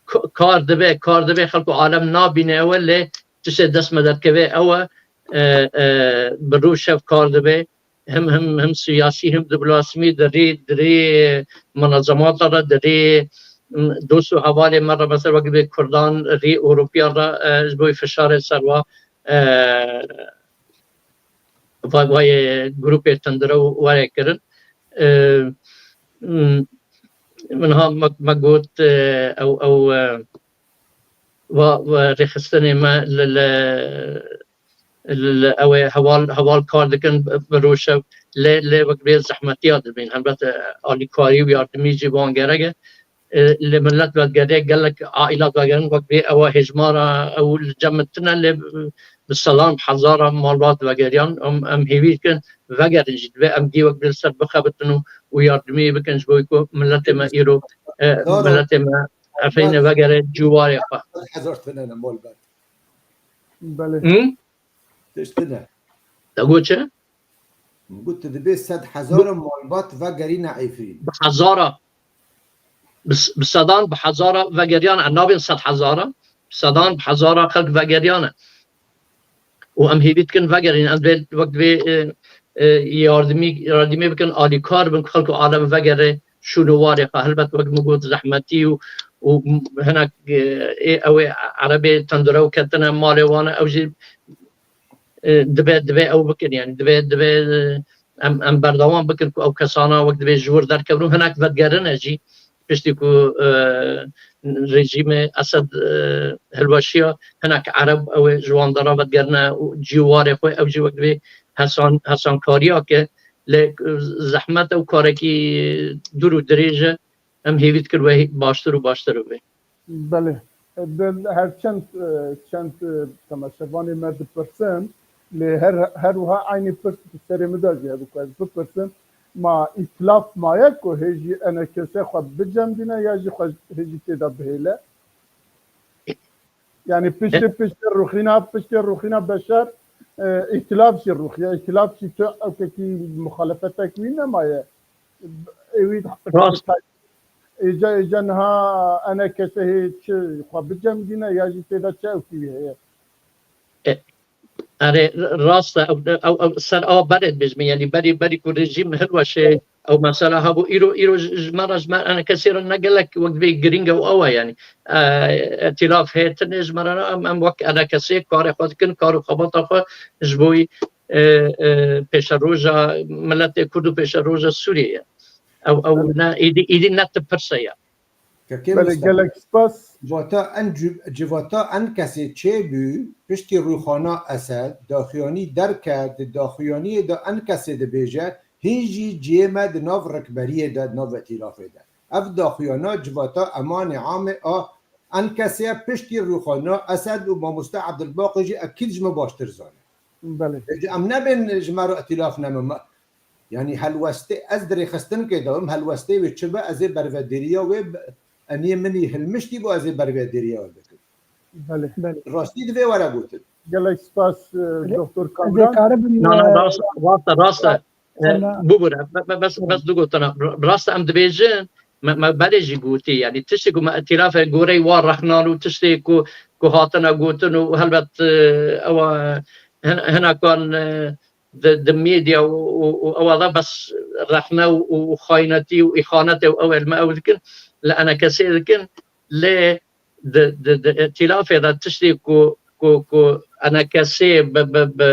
ka-, kar dibe, kar dibe xelk û alem nabîne ew e, lê tiştê dest me derkeve ew e, e, e, bi rû şev kar dibe. Him, him, him siyasî, him diplomasî di rê, di rê munezemata re, di rê, m, dost û hevalê me re, mesela wek vê Kurdan, rê Ewropiyan re, e, ji bo fişarê ser wa, e, va-, vayê grûpê tundrew were kirin. E, m, min ha me, me got, e, ew, ew, e, va, va rêxistinê me li, li, li, li ew ê heval, heval kar dikin bi, bi rû şev, lê, lê wek vê zehmetiya dibîn. Helbet, e, alîkarî û yardimî jî van gerek e. E, lê millet vegerê, gelek aîlat vegerin, wek vê ewa hêjmara ew li cem min tune, lê bi, bi sedan hezara malbat vegeriyan. Em, em hêvî dikin vegerin jî. Divê em dî wek vê li ser bixebitin û, û yardimî bikin ji bo ku milletê me îro, e, Zaro, milletê me Efrînê vegere ciwarê xwe. Hezar tune ne malbat. Belê. Hı? Tiştine. Te got çi? Min got, tu dibê sed hezara malbat vegerîne Efrîn. Bi hezara, bi s-, bi sedan, bi hezara vegeriyane, em nabên sed hezara, bi sedan, bi hezara xelk vegeriyane. Û em hêvî dikin vegerin, em divê wek divê, e, e, yardimî, yardimî bikin, alîkar bin, xelk û alem vegere şûn û warê xwe. Helbet wek min got, zehmetî û, û hinek, e, ê, ew ê erebê tendure û ketine malê wan e, ew jî, e, dibe, dibe ew bikin, yani dibe, dibe, e, em, em berdewam bikin ku ew kesana wek divê ji wir derkevin û hinek vedigerine jî. Piştî ku, e, rejîmê Esed, e, hilweşiya, hinek Ereb ew ê ji wan dera vedigerine û cî û warê xwe, ew jî wek divê hesan-, hesankariya ke, lê, e, zehmet ew karekî dûr û dirêj e. Em hêvî dikin wê baştir û baştir bibe. Belê. Di her çend, e, çend, e, temaşevanê me dipirsin, lê her, her wiha eynî pirs di serê min de jî hebû ku ez bipirsim, ma îtilaf maye ku hêjî enekese xwe bicemdîne ya jî xwe hêjî tê de bihêle? Yani piştî, piştî rûxîna, piştî rûxîna Beşar, e, îtilaf jî rûxiya. Îtilaf jî tu ewkekî muxalefetek wî nemaye. Ewî Rast. Êca, êca niha enekese hê çi xwe bicemdîne ya jî tê de çi ewkî wî heye? E, erê, rast e, ew, ew, ew ser a berê dibêjim, yanî berî, berî ku rejîm hilweşê ew mesela hebû, îro, îro ji, ji me re, ji me enekesê re ne gelek wek vê girîng e û ew e, yanî, e, îtîlaf hêtin ê ji me re ne, em, em wek enekesê karê xwe dikin, kar û xebata xwe ji bo, e, e, pêşeroja miletê Kurd û pêşeroja Sûriyê ye. Ew, ew ne, êdî, êdî ne ti pirse ye. Kekê Belê, Mustafa, gelek spas. Civata en cü-, civata en kesê çêbû, piştî rûxana Esed, daxuyanî derket, di daxuyaniyê de en kesê dibêje, hîn jî cihê me di nav rikberiyê de, di nav îtîlafê de. Ev daxuyana civata emanê amê a en kesê ye, piştî rûxana Esed û mamoste Ebdilbaqî jî ekîd ji me baştir zane. Belê. Êca em nebên ji me re îtîlaf neme. Me, Yanî helwestê, ez di rêxistinkê de bim, helwestê wê çi be, ez ê bervedêriya wê bi-, em yê min î hilmiştî bû, ez ê bervedêriya wê bikim. Belê. Belê. Rastî divê were gotin. Gelek spas, e, Belê. Doktor Ez ê Kamran. karibim, Na, na, e, rast, rast, rast. E, Tamam. Bibûre, be-, be-, bes, bes du gotina. Rast em dibêjin, me, me berê jî gotî, yanî tiştê ku me îtîlafê goreyê wa rexnan û tiştê ku, ku hatine gotin û helbet, e, ewa hin-, hinekan, e, di, di medya û, û, û ewa da bes rexne û, û, û xaynetî û îxanetê û ew elme ew dikin, li enekesê dikin, lê di, di, di îtîlafê de tiştê ku, ku, ku enekesê bi, bi, bi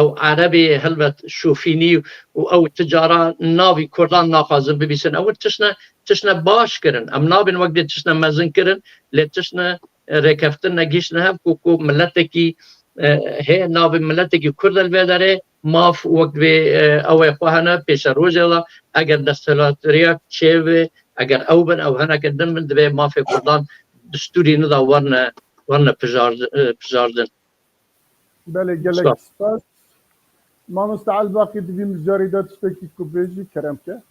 ew erebê helbet şofînî û ew ticara navî kurdan naxwazin bibîsin. Ew tiştine, tiştine baş kirin. Em nabin wek dê tiştine mezin kirin, lê tiştine, e, rêkeftin negihiştine hev ku, ku miletekî, e, hê navê miletekî kurd el vê derê maf wek vê, e, ew ê xwe hene pêşerojê de eger desthilatdariya çêbê, eger ew bin, ew hineke din bin, divê mafê kurdan distûrî nida werne, werne pijar-, e, pijardin. Belê, gelek Spas. Spas. Mamoste Elbaqî, di vî mijarî de tiştekî ku bêjî, kerem ke.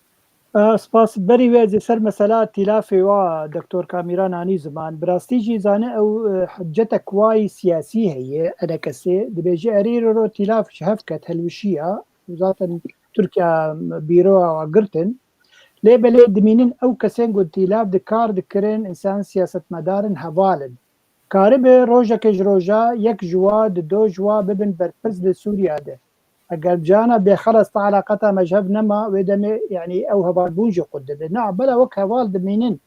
E, spas. Berî wê ez ê ser mesela îtîlafê wa Doktor Kamîran anî ziman. Bi rastî jî zane ew, e, hiccetek wayî siyasî heye, enekesê. Dibêje erê îro îtîlaf ji hev ket, helwişiya. Zaten Tirkiye bîroya wa girtin. Lê belê dimînin ew kesên ku îtîlaf di kar dikirin, însan siyasetmedarin heval in. Karibe rojeke ji roja yek ji wa, di do ji wa bibin berpirs di Sûriya de. Eger cana bê xelas te eleqeta me ji hev nema, wê demê, yanî ew hevalbûn jî qut dibe. Na, bela wek heval dimînin.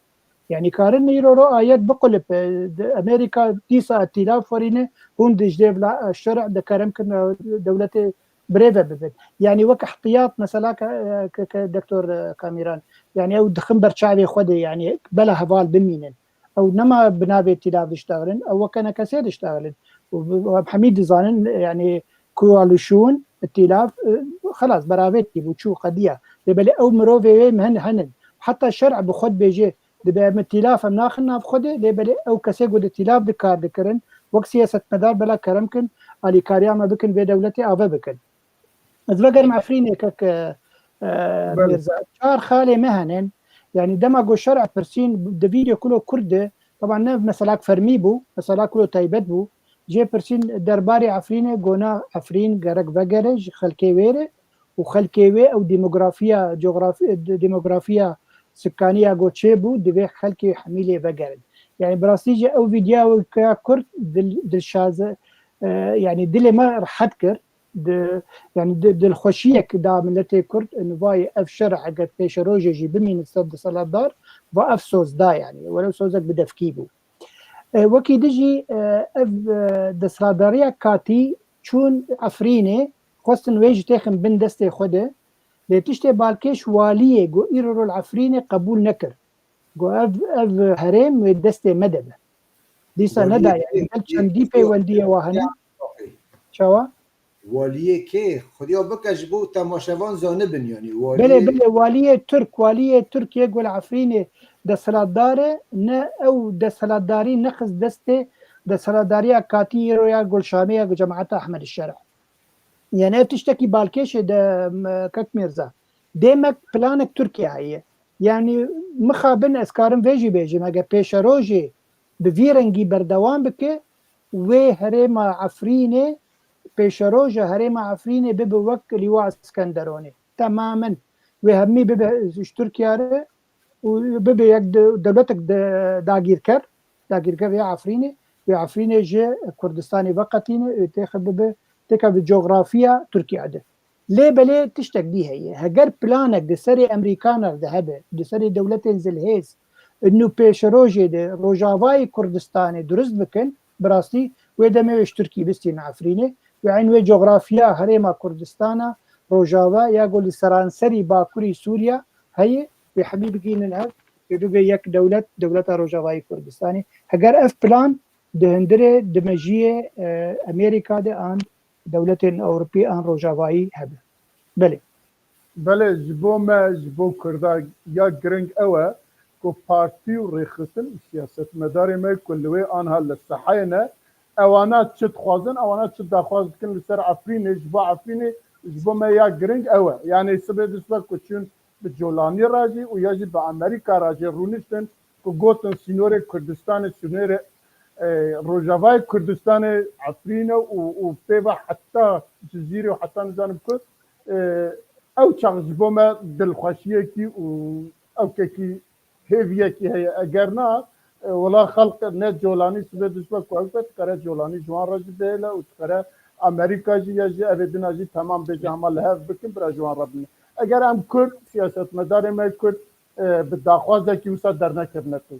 Yanî karin îro ro a yek biqulip, e, di Amerîka dîsa îtîlaf werîne, hûn di ji dêv la, e, şer'ê de kerem kin, e, dewletê birêve bibin. Yanî wek ihtiyat mesela ke, e, ke, ke Doktor, e, Kamîran. Yanî ew dixin ber çavê xwe de, yanî bela heval bimînin. Ew nema bi navê îtîlaf diştexilin, ew weke enekesê diştexilin. Û bi-, û em hemî dizanin, yanî koalîsyon, îtîlaf, e, xelas, beravêt bû, çû qediya. Lê belê ew mirovê wê min henin. Heta şer'ê bi xwe dibêje, dibe em îtîlaf em naxin nav xwe de, lê belê ew kesê ku di îtîlaf de kar dikirin, wek siyasetmedar bela kerem kin, alîkariya me bikin, vê dewletê ave bikin. Ez vegerim Efrînê kek, e, e, Belê. Mîrza. Çar xalê me henin. Yanî dema ku şer'ê pirsîn di vîdeo kulo Kurd de, teban ne meselak fermî bû, meselak kulo taybet bû. Jê pirsîn derbarê Efrînê, gona Efrîn gerek vegere ji xelkê wê re û xelkê wê ew demografiya, cografi-, de-, demografiya sikaniya ku çêbû, divê xelkê hemî lê vegerin. Yanî bi rastî jî ew vîdeo ke Kurd dil-, dilşaze, e, yanî dilê me rehet kir. Di, yanî di, dilxweşiyek da miletê Kurd, nivayê ev şer eger pêşerojê jî bimîne ser desthilatdar, va ev soz da yanî, welew sozek bi devkî bû. E, wekî din jî, e, ev, e, desthilatdariya katî çûn Efrînê, xwestin wê jî têxin bin destê xwe de, lê tiştê balkêş waliyê got îro rol Efrînê qebûl nekir. Got ev, ev herêm wê destê me de be. Dîsa Waliyê neda kê, yanî, gel kê, çendî kê, peywendiye wa hene. Çawa? Waliyê kê? Xwedîya bike ji bo temaşevan zanibin, yanî waliyê. Belê, belê, waliyê Tirk, waliyê Tirk yê ku li Efrînê desthilatdar e, ne ew desthilatdarî nexist destê desthilatdariya katî îro ya Gulşamê ya ku cemaeta Ehmed Şer'e. Yanî ev tiştekî balkêşê de, m-, kek Mîrza. Dêmek planek Tirkiye heye. Yanî mixabin ez karim vê jî bêjim, eger pêşerojê bi vî rengî berdewam bike, wê herêma Efrînê, pêşeroja herêma Efrînê bibe wek Lîwa Skenderonê. Temamen. Wê hemî bibe ji Tirkiye re û bibe yek de-, dewletek de-, dagîrker, dagîrker ya Efrînê. Wê Efrînê ji Kurdistanê veqetîne, wê têxe bibe, têke bi cografiya Tirkiye de. Lê belê tiştek dî heye. Heger planek di serê Emerîkaner de hebe, di serê dewletên zilhêz, nû pêşerojê de Rojavayê Kurdistanê durust bikin, bi rastî wê demê wê ji Tirkî bistîne Efrînê, wê eyn wê cografiya herêma Kurdistana Rojava ya ku li seranserî Bakurî Sûriya heye, wê hemî bigihînin hev, wê bibe yek dewlet, dewleta Rojavayê Kurdistanê. Heger ev plan di hundirê, di mejiyê, e, Amerîka de an dewletên Ewropî an Rojavayî hebe. Belê. Belê, ji bo me, ji bo Kurda ya giring ew e ku partî û rêxistin û siyasetmedarê me ku li wê anha li sehayê ne, ewana çi dixwazin, ewana çi daxwaz dikin li ser Efrînê, ji bo Efrînê Ji bo me ya giring ew e. Yanî sibê dişt ve ku çûn bi Colanî re jî û ya jî bi Amerîka re jî rûniştin ku gotin sînorê Kurdistanê, sînorê, e, Rojavayê Kurdistanê Efrîn e û, û pê ve heta Cizîrê û heta nizanim ku, e, ew çax ji bo me dilxweşiyekî û ewkekî hêviyekî heye. Eger na, e, wela xelq ne Colanî sibê dişt ve ku ew be, dikare Colanî ji wan re jî bihêle û dikare Amerîka jî ya jî evê dina jî temam bêje hema li hev bikin, bira ji wan re bine. Eger em Kurd, siyasetmedarê me Kurd, e, bi daxwazekî wisa dernekevine pêş.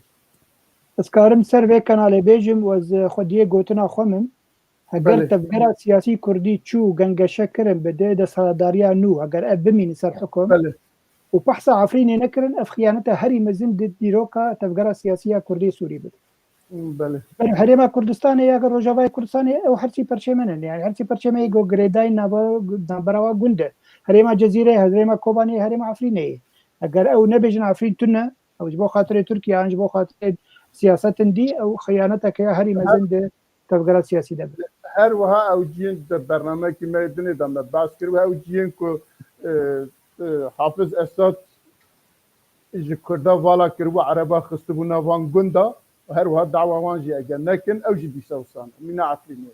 Ez karim ser vê kanalê bêjim û ez xwediyê gotina xwe min. Heger Belê. tevgera siyasî kurdî çû gengeşe kirin bi dê desthilatdariya nû, heger ev bimînin ser hukum Belê. û behsa Efrînê nekirin, ev xiyaneta herî mezin di dîroka tevgera siyasî ya kurdî Sûrî bibe. Belê. Ber herêma Kurdistanê ya Rojavayê Kurdistanê ew her çî perçê me ne. Yani her çî perçê me yê ku girêdayî nava-, navbera wa gund e. Herêma Cezîrê, herêma Kobanê, herêma Efrînê ye. Eger ew nebêjin Efrîn tune, ew ji bo xatirê Tirkiye an ji bo xatirê siyasetin dî, ew xiyaneteke ya herî mezin di tevgera siyasî de be. Her wiha ew ciyên di bernameyekî me dinê de me behs kir û ew ciyên ku, e, e, Hafiz Esad ji Kurda vala kiribû, Ereba xistibû nav van gunda û her wiha dawa wan jî eger nekin, ew jî dîsa wisa ne. Mîna Efrînê.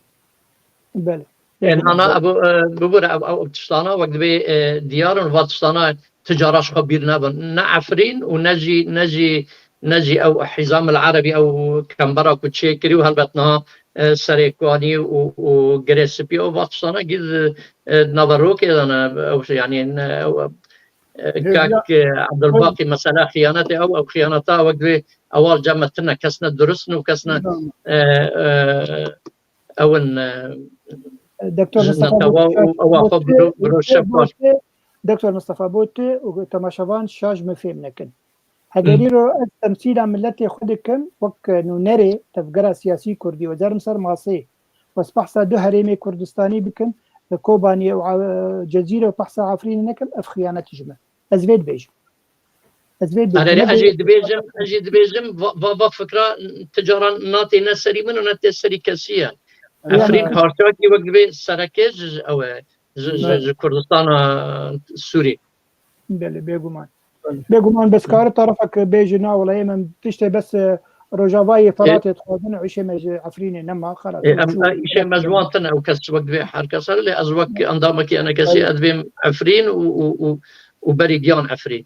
Belê. Ê, na, na, ev, e, bibûre, ev, ev tiştana wek divê, e, diyar in, va tiştana ti cara ji xwe bîr nebin. Ne Efrîn û ne jî, ne jî, ne jî ew Hîzam el Erebî, ew kembera ku çêkirî û helbet niha, e, serê kanî û, û girê spî, ew va tiştana gî di, e, naverokê de ne, ew, yanî, ne, ew, e, Hêviya- kak, e, Ebdulbaqî mesela xiyanetê ew, ew xiyaneta wek divê ewa cem me tune, kes ne durist in û kes ne, Tamam. e, e, ew in, e, Doktor ji Mustafa netewa Bot, û ewa xwe Bot, biro, biro Bot, şef Bot, baş. Doktor Mustafa Bot û temaşevan şaş me fêm nekin. Heger Hı. îro ez temsîla miletê xwe dikim, wek nûnerê tevgera siyasî kurdî, wezerim ser masê, wez behsa du herêmê Kurdistanî bikim, li Kobaniyê û, e, Cezîre û behsa Efrînê nekim, ev xiyanet ji me. Ez vê dibêjim. Ez vê dibêjim. Erê, Ne ez jî dibêjim, ez jî dibêjim, va, va, va fikra ti caran natê ne serî min û ne tê serî kesî ye. Efrîn parçakî wek divê sereke ji, ji ew e, ji, ji, ji Kurdistana Sûrî. Belê, bêguman. Belê. Bêguman, bes kare tarafek bêje, na, wela ê me tiştê bes, e, Rojavayê Feratê dixwazin, îşê me ji Efrînê nema, xelas. Ê, em, çû, e, îşê me ji wan tune, ew kes wek divê her kes here, lê ez wek endamekî enekesî, Belê. ez divêm Efrîn û, û, û, û berî giyan Efrîn.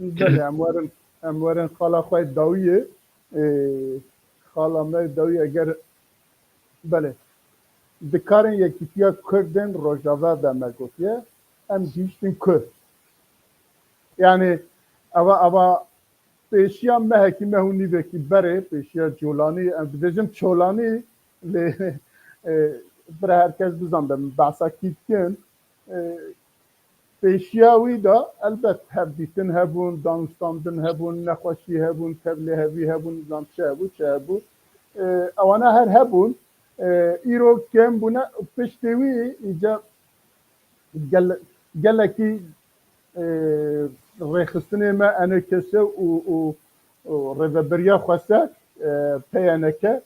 Belê, em werin, em werin xala xwe dawiyê, e, xala me dawî eger, belê, di karên Yekîtiya Kurdên Rojava de me gotiye, em gihîştin ku. Yanî, eva, eva pêşiya mehekî, meh û nîvekî berê, pêşiya Colanî, em dibêjin Çolanî, lê, e, bira her kes bizan be, min behsa kî dikin. E, pêşiya wî de elbet hevdîtin hebûn, danûstandin hebûn, nexweşî hebûn, tevlihevî hebûn, nizam çi hebû, çi hebû. E, ewana her hebûn. E, îro kêm bûne. Piştî wî îca gel-, gelekî, e, rêxistinê me Enekese û, û, û Rêveberiya Xweser, e, P Y N K,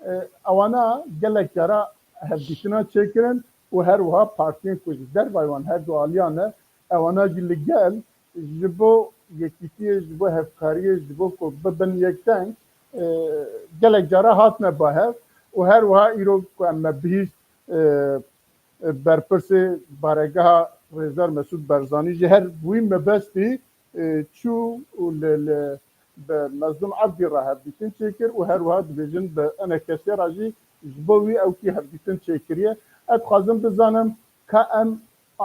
e, ewana gelek cara hevdîtina çêkirin û her wiha partiyên ku ji dervayê wan her du aliyan e, ewana jî li gel ji bo yekîtiyê, ji bo hevkariyê, ji bo ku bibin yekdeng, e, gelek cara hatine ba hev û her wiha îro ku em me bihîst, e, e, berpirsê baregeha Rêzdar Mesûd Barzanî jî her wî mebestî, e, çû û li, li, bi Mezlûm Ebdî re hevdîtin çêkir û her wiha dibêjin bi enekesê re jî ji bo wî ewkî hevdîtin çêkiriye. Ez dixwazim bizanim ka em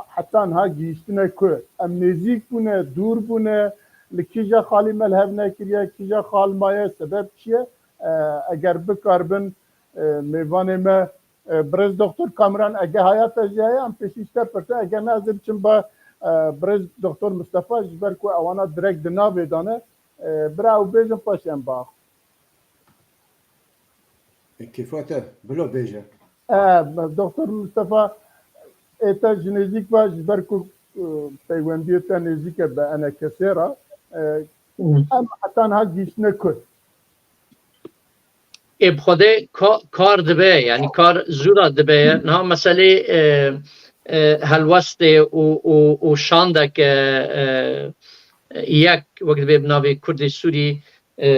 heta niha gihîştine ku? Em nêzîk bûne, dûr bûne, li kîja xalî me li hev nekiriye, kîja xal maye, sebeb çi ye? E, eger bikaribin, e, mêvanê me, e, birêz Doktor Kamran, eger haya te jî heye, em pêşî ji te pirsin, eger ne ez ê biçim ba, e, birêz Doktor Mustafa, ji ber ku ewana direkt di navê de ne, e, bira ew bêjin, paşê em biaxivin. Kêfa te, bilo bêje. E, Doktor Mustafa, ê te ji nêzîk ve, ji ber ku, e, peywendiyê te nêzîk e bi enekesê re, e, Hmm. em heta niha gihîştine ku? Ê, bi Xwedê ka-, kar dibe, yanî kar zû da dibe. Niha meselê, e, e, helwestê û, û, û şandeke, e, yek wek divê bi navê Kurdê Sûrî, e,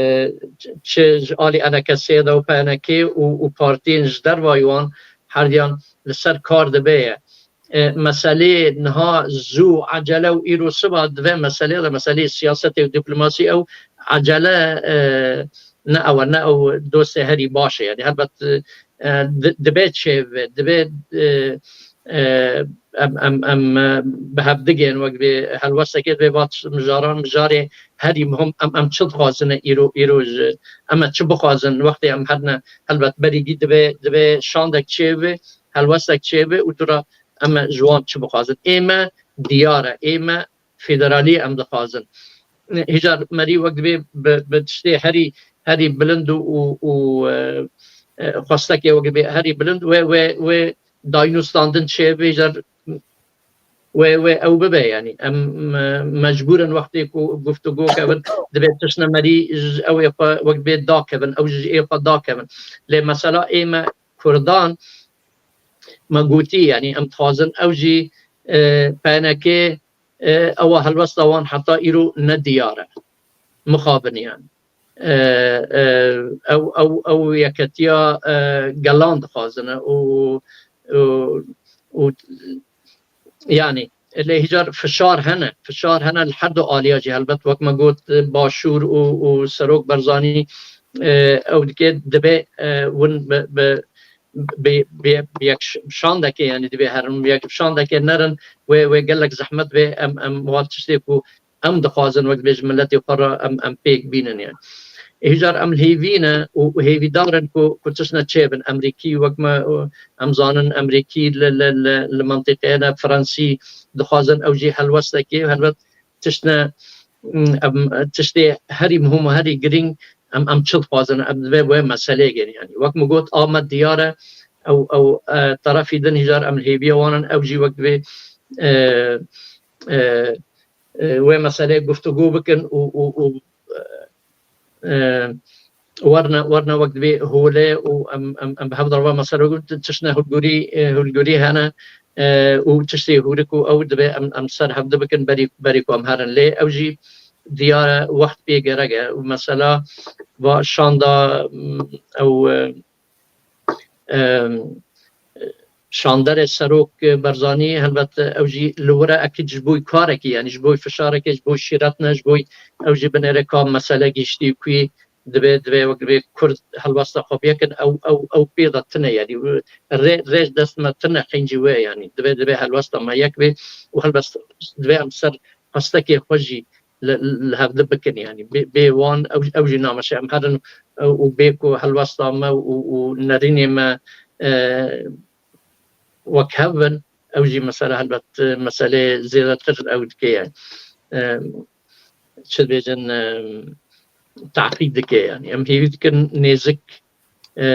çi, çi ji alî ENKS'ê de û PNK'ê û, û partiyên ji dervayî wan herdiyan li ser kar dibe ye. E, meselê niha zû, ecele û îro siba di vê meselê de, meselê siyasetê û diplomasî ew ecele, e, ne ew e, ne ew dostê herî baş e. Yani helbet, e, di-, dibe çêbe, dibe, e, e, em, em, em, e, bi hev digên wek vê helwestekê divê vat mijaran, mijarê herî muhim, em, em çi dixwazin îro, îro ji, em e çi bixwazin wextê em herine, helbet berî gî divê, divê şandek çêbe, helwestek çêbe û tu re em e ji wan çi bixwazin. Ê me diyar e, ê me federalî em dixwazin. Hêjar merî wek divê bi, bi tiştê herî, herî bilind û, û, û, e, e, xwestekê wek divê herî bilind wê, wê, wê dayîn û standin çêbe, hêjar wê, wê ew bibe, yani em, e, mecbûr in wextê ku guftûgo kevin, divê tiştine merî ji ew ê xwe wek divê dakevin, ew ji ê xwe dakevin. Lê mesela ê me Kurdan, me gotî, yani em dixwazin ew jî, e, PNK'ê, e, ewa helwesta wan heta îro ne diyar e. Mixabin yani. E, e, ew, ew, ew yeketiya, e, gelan dixwazin e û, û, û yani lê hêjar fişar hene, fişar hene li her du aliya jî. Helbet wek me got, Başûr û, û Serok Barzanî, e, ew dike divê, e, win bi, bi, bi, bi, bi yek ş-, şandekê, yani divê herin bi yek şandekê nerin, wê, wê gelek zehmet bê, em, em wan tiştê ku em dixwazin wek divê ji miletê xwe re em, em pêk bînin yani. Hêjar em hêvî ne û, û hêvîdar in ku, ku tiştine çêbin. Emrîkî wek me, û em zanin Emrîkî li, li, li, li mentiqeyê ne, Fransî dixwazin ew jî helwestekê, helbet tiştine, em, tiştê herî muhim û herî girîng em, em çi dixwazin, em divê wê meseleyê gelin yani. Wek min got, a me diyar e, ew, ew, e, terefî din hêjar em li hêviya wan in, ew jî wek divê, e, e, e, wê meseleyê guftûgo bikin û, û, û, e, e, werine, werine wek divê holê û em, em, em bi hev de re mesele tiştine hulgurî, e, hulgurî hene, e, û tiştê hûrik û ew divê em, em ser hev de bikin berî, berî ku em herin. Lê ew jî diyar e wext pê gerek e û mesela va şanda, m, ew, e, em, şanderê Serok Barzanî, helbet ew jî li wir e, ekîd ji bo karekî, yani ji bo fişarekê, ji bo şîret ne, ji bo ew jî binêre ka mesele giştî ku divê, divê wek divê Kurd helwesta xwe biyekin, ew, ew, ew pê de tine, yani rê-, rêj dest me tine, qîncî wê, yani divê, divê helwesta me yek bê û helbest divê em ser qestekê xwe jî li, li hevdi bikin, yani bê, bê wan ew, ew jî nameşe em herin, e, û bê ku helwesta me û, û nerînê me, e, wek hev bin, ew jî mesela helbet, e, meselê zêdetir ew dike, yani, e, çi dibêjin, e, teqîd dike, yani em hêvî dikin nêzik, e,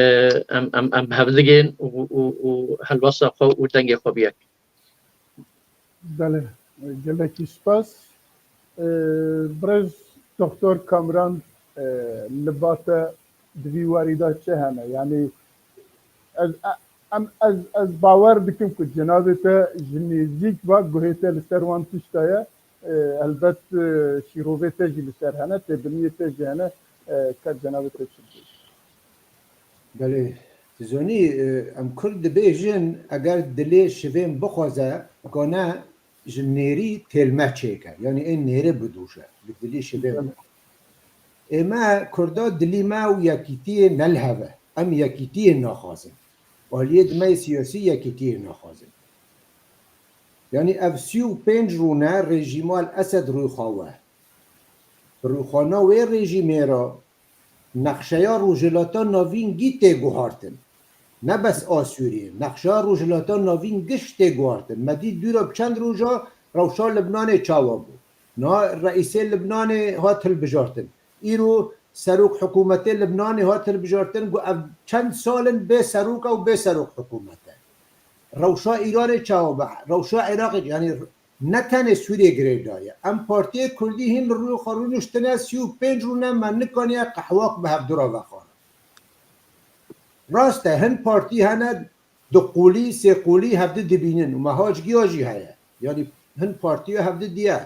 em, em, em bi hev digên û, û, û helwesta xwe û dengê xwe bi yek. Belê, gelekî spas. Ee, birêz Doktor Kamran, e, li ba te di vî warî de çi hene? Yanî ez, e, em, ez, ez bawer dikim ku cenabê te ji nêzîk ve guhê te li ser wan tişta ye. E, helbet, e, şîrovê te jî li ser hene, têbiniyê te jî hene, e, ka cenabê te çi dibêje? Belê, tu zanî, e, em Kurd dibêjin, eger dilê şivên bixwaze, kane ji nêrî têlme çêke. Yanî ê nêrê bidûşe, bi dilî şivên. Belê. Ê me Kurda dilî me û yekîtiyê ne li hev e. Em yekîtiyê naxwazin. Aliyê di me yê siyasî yekîtiyê naxwazin. Yanî ev sî û pênc rûne rejîma El Esed rûyxawe. Bi rûxana wê rejîmê re nexşeya Rojhilata Navîn gî tê guhartin. Ne bes a Sûriyê, nexşeya Rojhilata Navîn giş tê guhartin. Me dît dûra bi çend roja rewşa Libnanê çawa bû. Niha reîsê Libnanê hat hilbijartin. Îro serok hikûmetê Libnanê hat hilbijartin, got ev çend sal in bê serok e û bê serok hikûmet e. Rewşa Îranê çawa be, rewşa Iraqê, yanî ne tenê Sûriyê girêdayî ye. Em Partiyê Kurdî hîn li rûyê xwe rûniştine, sî û pênc rûne me nikaniye qehwak bi hevdu re vexware. Rast e, hin partî hene du qûlî, sê qûlî hevdi dibînin û meha ji giya jî heye. Yanî hin partiya hevdi diye.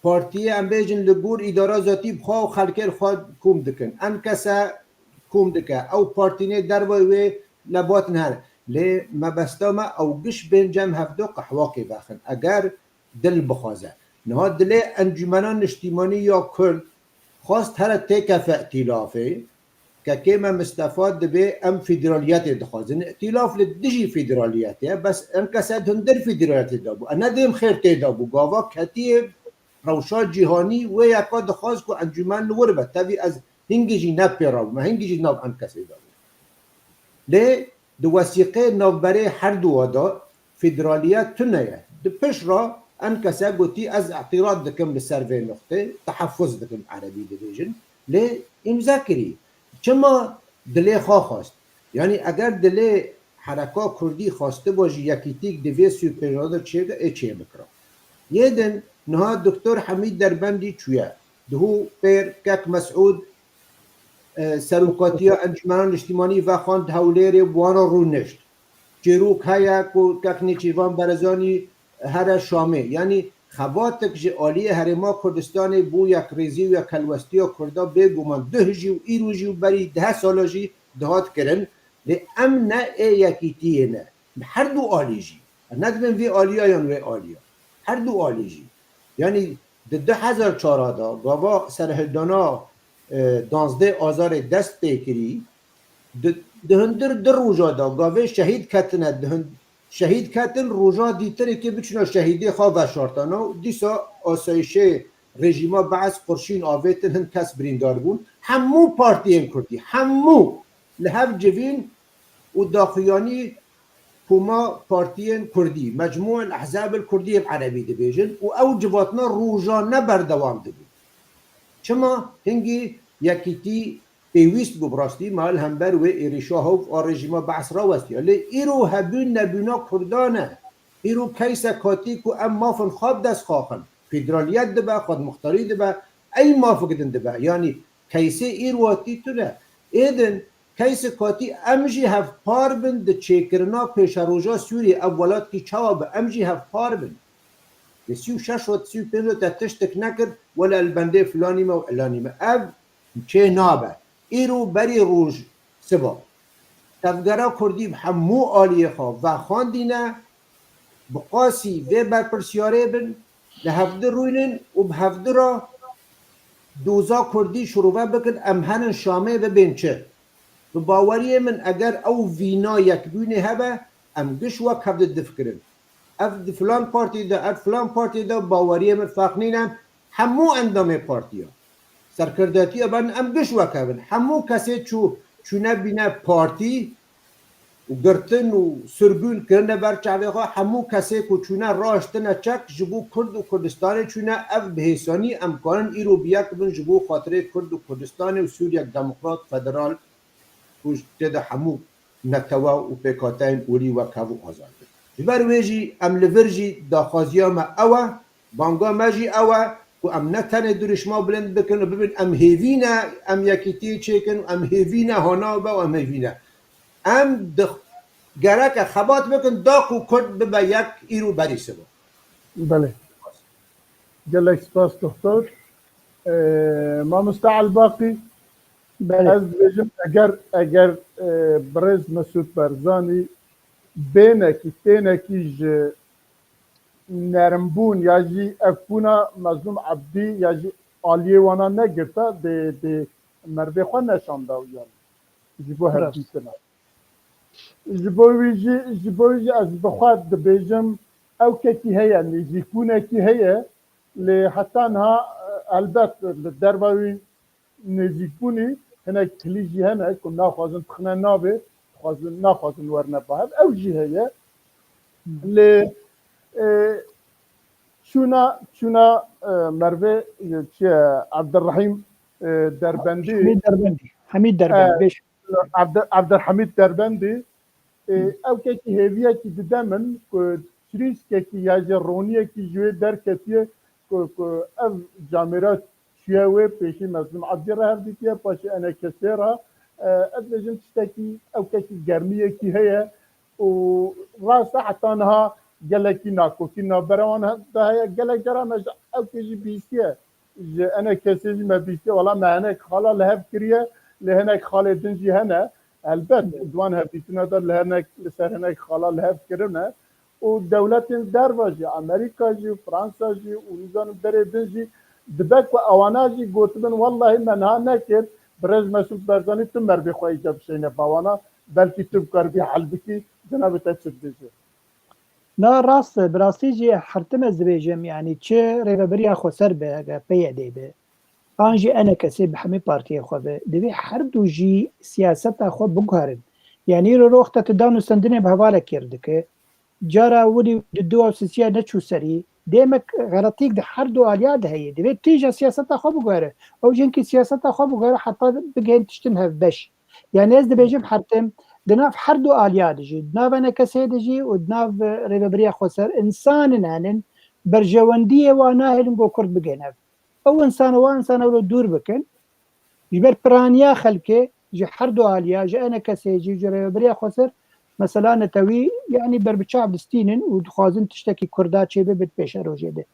Partiyê em bêjin li gor îdara zatî bi xwe û xelkê li xwe kom dikin. Enkese kom dike. Ew partînê dervayî wê lebatin her. Lê mebesta me ew giş bên cem hevdu qehwakê vexin. Eger dil bixwaze. Niha dilê Encûmena Niştîmanî ya Kurd xwest here têkefe îtîlafê. Kekê me Mistefa dibê em federaliyetê dixwazin. Îtîlaf li dijî federaliyetê ye. Bes enkese di hundir federaliyetê de bû. E, ne dêm xêr tê de bû. Gava ketiyê rewşa cîhanî wê yeka dixwaz ku encûmen li wir be. Tevî ez hingî jî ne pê re bûme, hingî jî nav enkesê de bû. Lê di wesîqeyê navberê her duwa de federaliyet tune ye. Di pişt re enkese gotî, ez îtîrad dikim li ser vê nuqtê, teheffuz dikim erebî dibêjin. Lê îmze kirî. Çima dilê xwe xwest? Yanî eger dilê hereka kurdî xwestiba jî yekîtîk di vê sî û pênc de çêbe, ê çêbikira. Yê din niha Doktor Hemîd Derbendî çûye. Duhû pêr kek Mesûd, e, serokatiya Encûmena Niştîmanî vexwend Hewlêrê, bi wan re rûnişt. Çîrok heye ku kek Nêçîrvan Barzanî here Şamê. Yanî xebatek ji aliyê Herêma Kurdistanê bo yekrêzî û yekhelwestiya Kurda bêguman duh jî û îro jî û berî deh sala jî dihat kirin. Lê em ne ê yekîtiyê ne. Li her du alî jî. Em ne dibên vê aliya yan wê aliya. Her du alî jî. Yanî di du hezar çar de gava serhildana, e, duwazdeh Azarê dest pê kirî, di, di hundir du roja de gavê şehîd ketine, di hun-, şehîd ketin, roja dîtirekê biçûna şehîdê xwe veşartana û dîsa asayişê rejîma Bees qurşîn avêtin, hin kes birîndar bûn. Hemû partiyên kurdî, hemû li hev civîn û daxuyanî koma partiyên kurdî, mecmû el ehzab el kurdî bi erebî dibêjin û ew civatna rojane berdewam dibû. Çima? Hingî yekîtî pêwîst bû, bi rastî me li hember wê êrîşa hov a rejîma Bees rawestiya. Lê îro hebûn nebûna kurdan e. Îro keyse katî ku em mafin xwe bi dest xwe xin. Federaliyet dibe, xwedmuxtarî dibe, ey mafik din dibe. Yanî keysê îro hatî tune. Êdin, keyse katî em jî hevpar bin di çêkirina pêşeroja Sûriyê, ev welatkî çawa be, em jî hevpar bin. Li sî û şeş û sî û pênc û te tiştek nekir, wele li bendê filanî me û elanî me. Ev çê nabe. Îro berî roj siba. Tevgera Kurdî bi hemû aliyê xwe vexwendîne, bi qasî vê berpirsiyarê bin, li hevdi rûnin û bi hevdi re doza Kurdî şirove bikin, em herin Şamê bibên çi? Bi baweriyê min eger ew vîna yekbûnê hebe, em giş wek hev difikirin. Ev di filan partî de, ev filan partî de, baweriyê min ferq nîne, hemû endamê partiya. Serkirdatiya ban em giş wek hev in. Hemû kesê çû, çûne bîne partî û girtin û sirgûn kirine ber çavê xwe, hemû kesê ku çûne raştine çek ji bo Kurd û Kurdistanê çûne, ev bi hêsanî em karin îro bi yek bin ji bo xatirê Kurd û Kurdistanê û Sûriyek demokrat, federal û tê de hemû netewe û pêkhateyên olî wek hev û azad bin. Ji ber wê jî em li vir jî daxwaziya me ew e, banga me jî ew e ku em ne tenê dirûşma bilind bikin û bibin em hêvî ne, em yekîtiyê çêkin û em hêvî ne hanaw be û em hêvî ne. Em di, gereke xebat bikin da ku Kurd bibe yek îro berî siba. Belê. Gelek spas, doktor. Ee, Mamoste Elbaqî, Belê. Ez dibêjim, eger, eger, e, birêz Mesûd Barzanî bênekî, tênekî ji nermbûn ya jî evbûna Mezlûm Ebdî ya jî aliyê wana negirta, dê, dê mervê xwe neşanda û yan ji bo Rast. hevdîtina. Ji bo wî jî, ji bo wî jî ez bi xwe dibêjim, ew kekî heye, nêzîkbûnekî heye, lê heta niha, e, elbet li derva wî nêzîkbûnî hinek kilî jî hene ku naxwazin bixine navê, dixwazin, naxwazin werine ba hev. Ew jî heye. Lê, e, çûna, çûna, e, mervê, e, çi ye, Ebdirrehîm, e, Derbendî. Hemîd Derbendî. Hemîd Derbendî, E, bêş. Ebdi-, Ebdirhemîd Derbendî, e, Hı. ew kekî hêviyekî dide min ku çirîskekî ya jî roniyekî ji wê derketiye ku, ku ev camêra çûye wê, pêşî Mezlûm Ebdî re hevdîtiye, paşê enekesê re, e, ez dibêjim tiştekî, ew kekî germiyekî heye û rast e heta niha gelekî nakokî navbera wan de heye. Gelek cara me ji ew kê jî bihîstiye. Ji enekesê jî me bihîstiye. Wela me hinek xala li hev kiriye, lê hinek xalê din jî hene. Helbet di wan hevdîtina de li hinek, li ser hinek xala li hev kirine. Û dewletên derva jî, Amerîka jî, Fransa jî û nizanim berê din jî dibe ku ewana jî gotibin, wellahî me niha nekir, birêz Mesûd Barzanî tu merivê xwe îca bişeyne bawana, belkî tu bikaribî hel bikî, cenabê te çi dibêje? Na rast e, bi rastî jî her tim ez dibêjim, yanî çi Rêvebiriya Xweser be, eger P Y D be, an jî enekesê bi hemî partiyê xwe be, divê her du jî siyaseta xwe biguherin. Yanî îro roxta tu dan û sendinê bi hevalekê re dike, cara wirî di du ew sisiya neçû serî, dêmek xeletîk di her du aliya de heye. Divê tîja siyaseta xwe biguhere. Ew jî hinkî siyaseta xwe biguhere heta bigihên tiştin hevbeş. Yanî ez dibêjim her tim di nav her du aliya de jî, di nav enekesê de jî û di nav, e, Rêvebiriya Xweser, însanin henin, berjewendiyê wan nahêlin ku Kurd bigihên hev. Ew însan û wan însan ew dûr bikin. Ji ber piraniya xelkê, ji her du aliya, ji enekesê jî, ji Rêvebiriya Xweser, mesela netewî, yanî berbiçav distînin û dixwazin tiştekî Kurda çêbibe di pêşerojê de.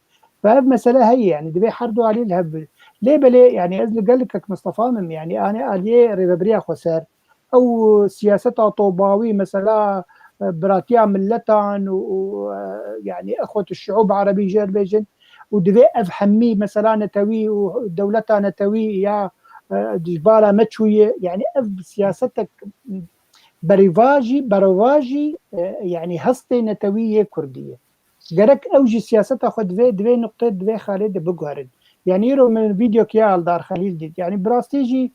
Ve ev mesele heye, yanî divê her du alî li hev bi. Lê belê, yanî ez li gel Kek Mistefa me im, yanî anê aliyê Rêvebiriya Xweser, ew siyaseta tobawî, mesela, e, biratiya miletan û, û, e, yanî exwet şuûb erebî jê re bêjin û divê ev hemî, mesela, netewî û dewleta netewî ya, e, ji bala me çûye, yanî ev siyasetek berevajî, berevajî, e, yanî hestê netewî yê Kurdî ye. Gerek ew jî siyaseta xwe divê, divê nuqtê, divê xalê de biguherin. Yanî îro min vîdeokiya Aldar Xelîl dît. Yanî bi rastî jî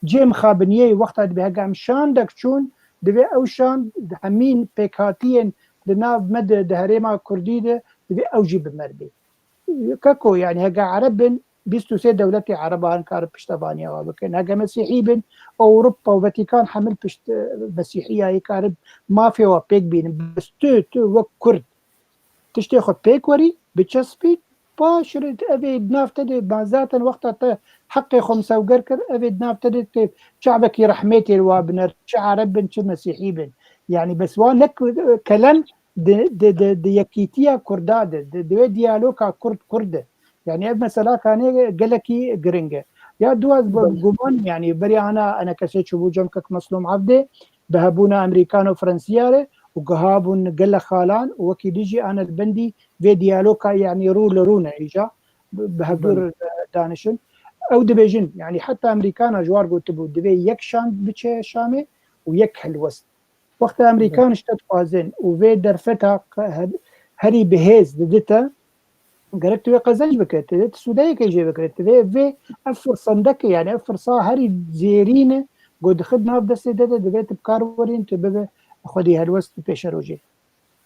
cê mixabiniyê wexta dibê hege em şandek çûn, divê ew şand hemîn pêkhatiyên di nav me de, di herêma Kurdî de, divê ew jî bi me re bê. Keko, yanî hege Ereb bin, bîst û sê dewletê Ereba hin karin piştevaniya we bikin. Hege Mesîhî bin, Ewropa û Vatikan hemil pişt, e, Mesîhiyayê karin mafê we pêk bînin. Bes tu, tu wek Kurd tiştê xwe pêk werî, biçespî, paş re ev ê di nav te de, ma zaten wexta te heqê xwe misewger kir, ev ê di nav te de tê çavekî rehmêtê li wa biner, çi Ereb bin, çi Mesîhî bin. Yanî bes wa ne ku-, kelem di, di, di, di yekîtiya Kurda de, di, di wê diyaloga Kurd Kurd de. Yanî ev mesela kanê gelekî giring e. Ya du ez bi guman, yanî berî ana enekesê çûbû cem Kek Meslûm Evdê, bi hebûna Amerîkan û Fransiya re û giha bûn gele xalan û wekî dî jî ane li bendî vê diyaloga, yanî rû li rû ne îca bi, bi hevdû re danişin. Ew dibêjin, yanî heta Amerîkana ji war gotibû, divê yek şand biçe Şamê û yek helwest. Wexta Amerîkan ji te dixwazin û vê derfeta qe-, he-, herî bi hêz didite, gerek tu wê qezenc bike, tu dê tu sûdeyeke jê bikire, tu vê vê ev firsendeke, yanî ev firsa herî zêrîn e, ku dixit nav destê te de, divê tu bi kar werîn, tu bibe xwedî helwest û pêşerojê.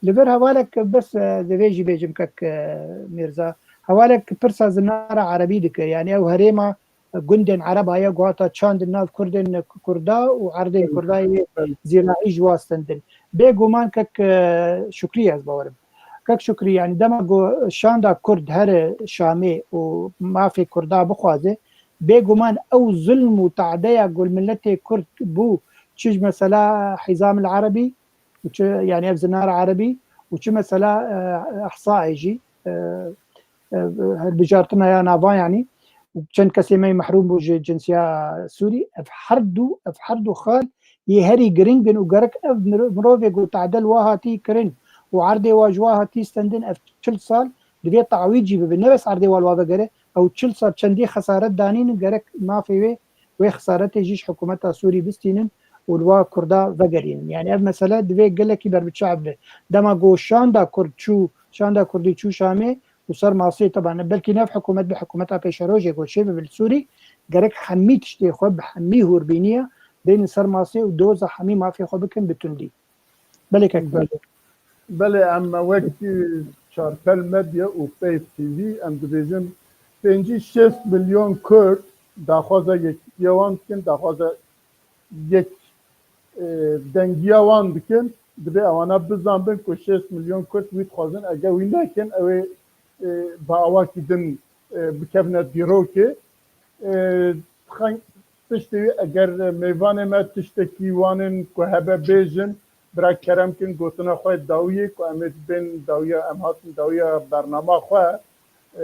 Li vir hevalek bes, e, divê jî bêjim kek, e, Mîrza, hevalek pirsa zinara erebî dike, yanî ew herêma gundên Ereba ye, ku hata çandin nav Kurdên Kurda û erdên Kurda yê zîra'î ji wa stendin. Bêguman kek, e, Şukrî ez bawerim. Kek Şukrî, yanî dema ku şanda Kurd here Şamê û mafê Kurda bixwaze, bêguman ew zulm û tadeya ku li miletê Kurd bû, çi ji mesela Hîzam el Erebî, û çi, yanî ev zinar Erebî, û çi mesela, e, Ihsaê jî, e, e, hilbijartina ya nava, yanî çend kesê me yê mehrûm bû ji cinsiya Sûrî, ev her du, ev her du xal yê herî giring in û gerek ev miro-, mirovê ku tade li wa hatî kirin û erdê wa ji wa hatî stendin, ev çil sal divê tawîd jî bibe. Ne bes erdê wa li wa vegere, ew çil sal çendî xesaret danînin, gerek mafê wê, wê xesaretê jî ji hikûmeta Sûrî bistînin û li wa Kurda vegerînin. Yanî ev mesele divê gelekî berbiçav be. Dema ku şanda Kurd çû, şanda Kurdî çû Şamê, û ser masê, teban, belkî ne ev hikûmet be, hikûmeta pêşerojê ku çêbibe li Sûrî, gerek hemî tiştê xwe bi hemî hûrbîniya bênin ser masê û doza hemî mafê xwe bikin bi tundî. Belê kek Belê. Belê, em wek Çarpel Medya û Peyv T V em dibêjin pêncî şêst milyon Kurd daxwaza yekîtiya wan dikin, daxwaza yek, e, dengiya wan dikin, divê ewana bizanbin ku şêst milyon Kurd wî dixwazin, eger wî nekin, ew ê, e, bi awakî din, e, bikevine dîrokê. E, xeng-, tiştê wî, eger mêvanê me tiştekî wan in ku hebe bêjin, Bira kerem kin gotina xwe dawiyê ku em ê dibên dawiya, em hatin dawiya bernama xwe. Ee,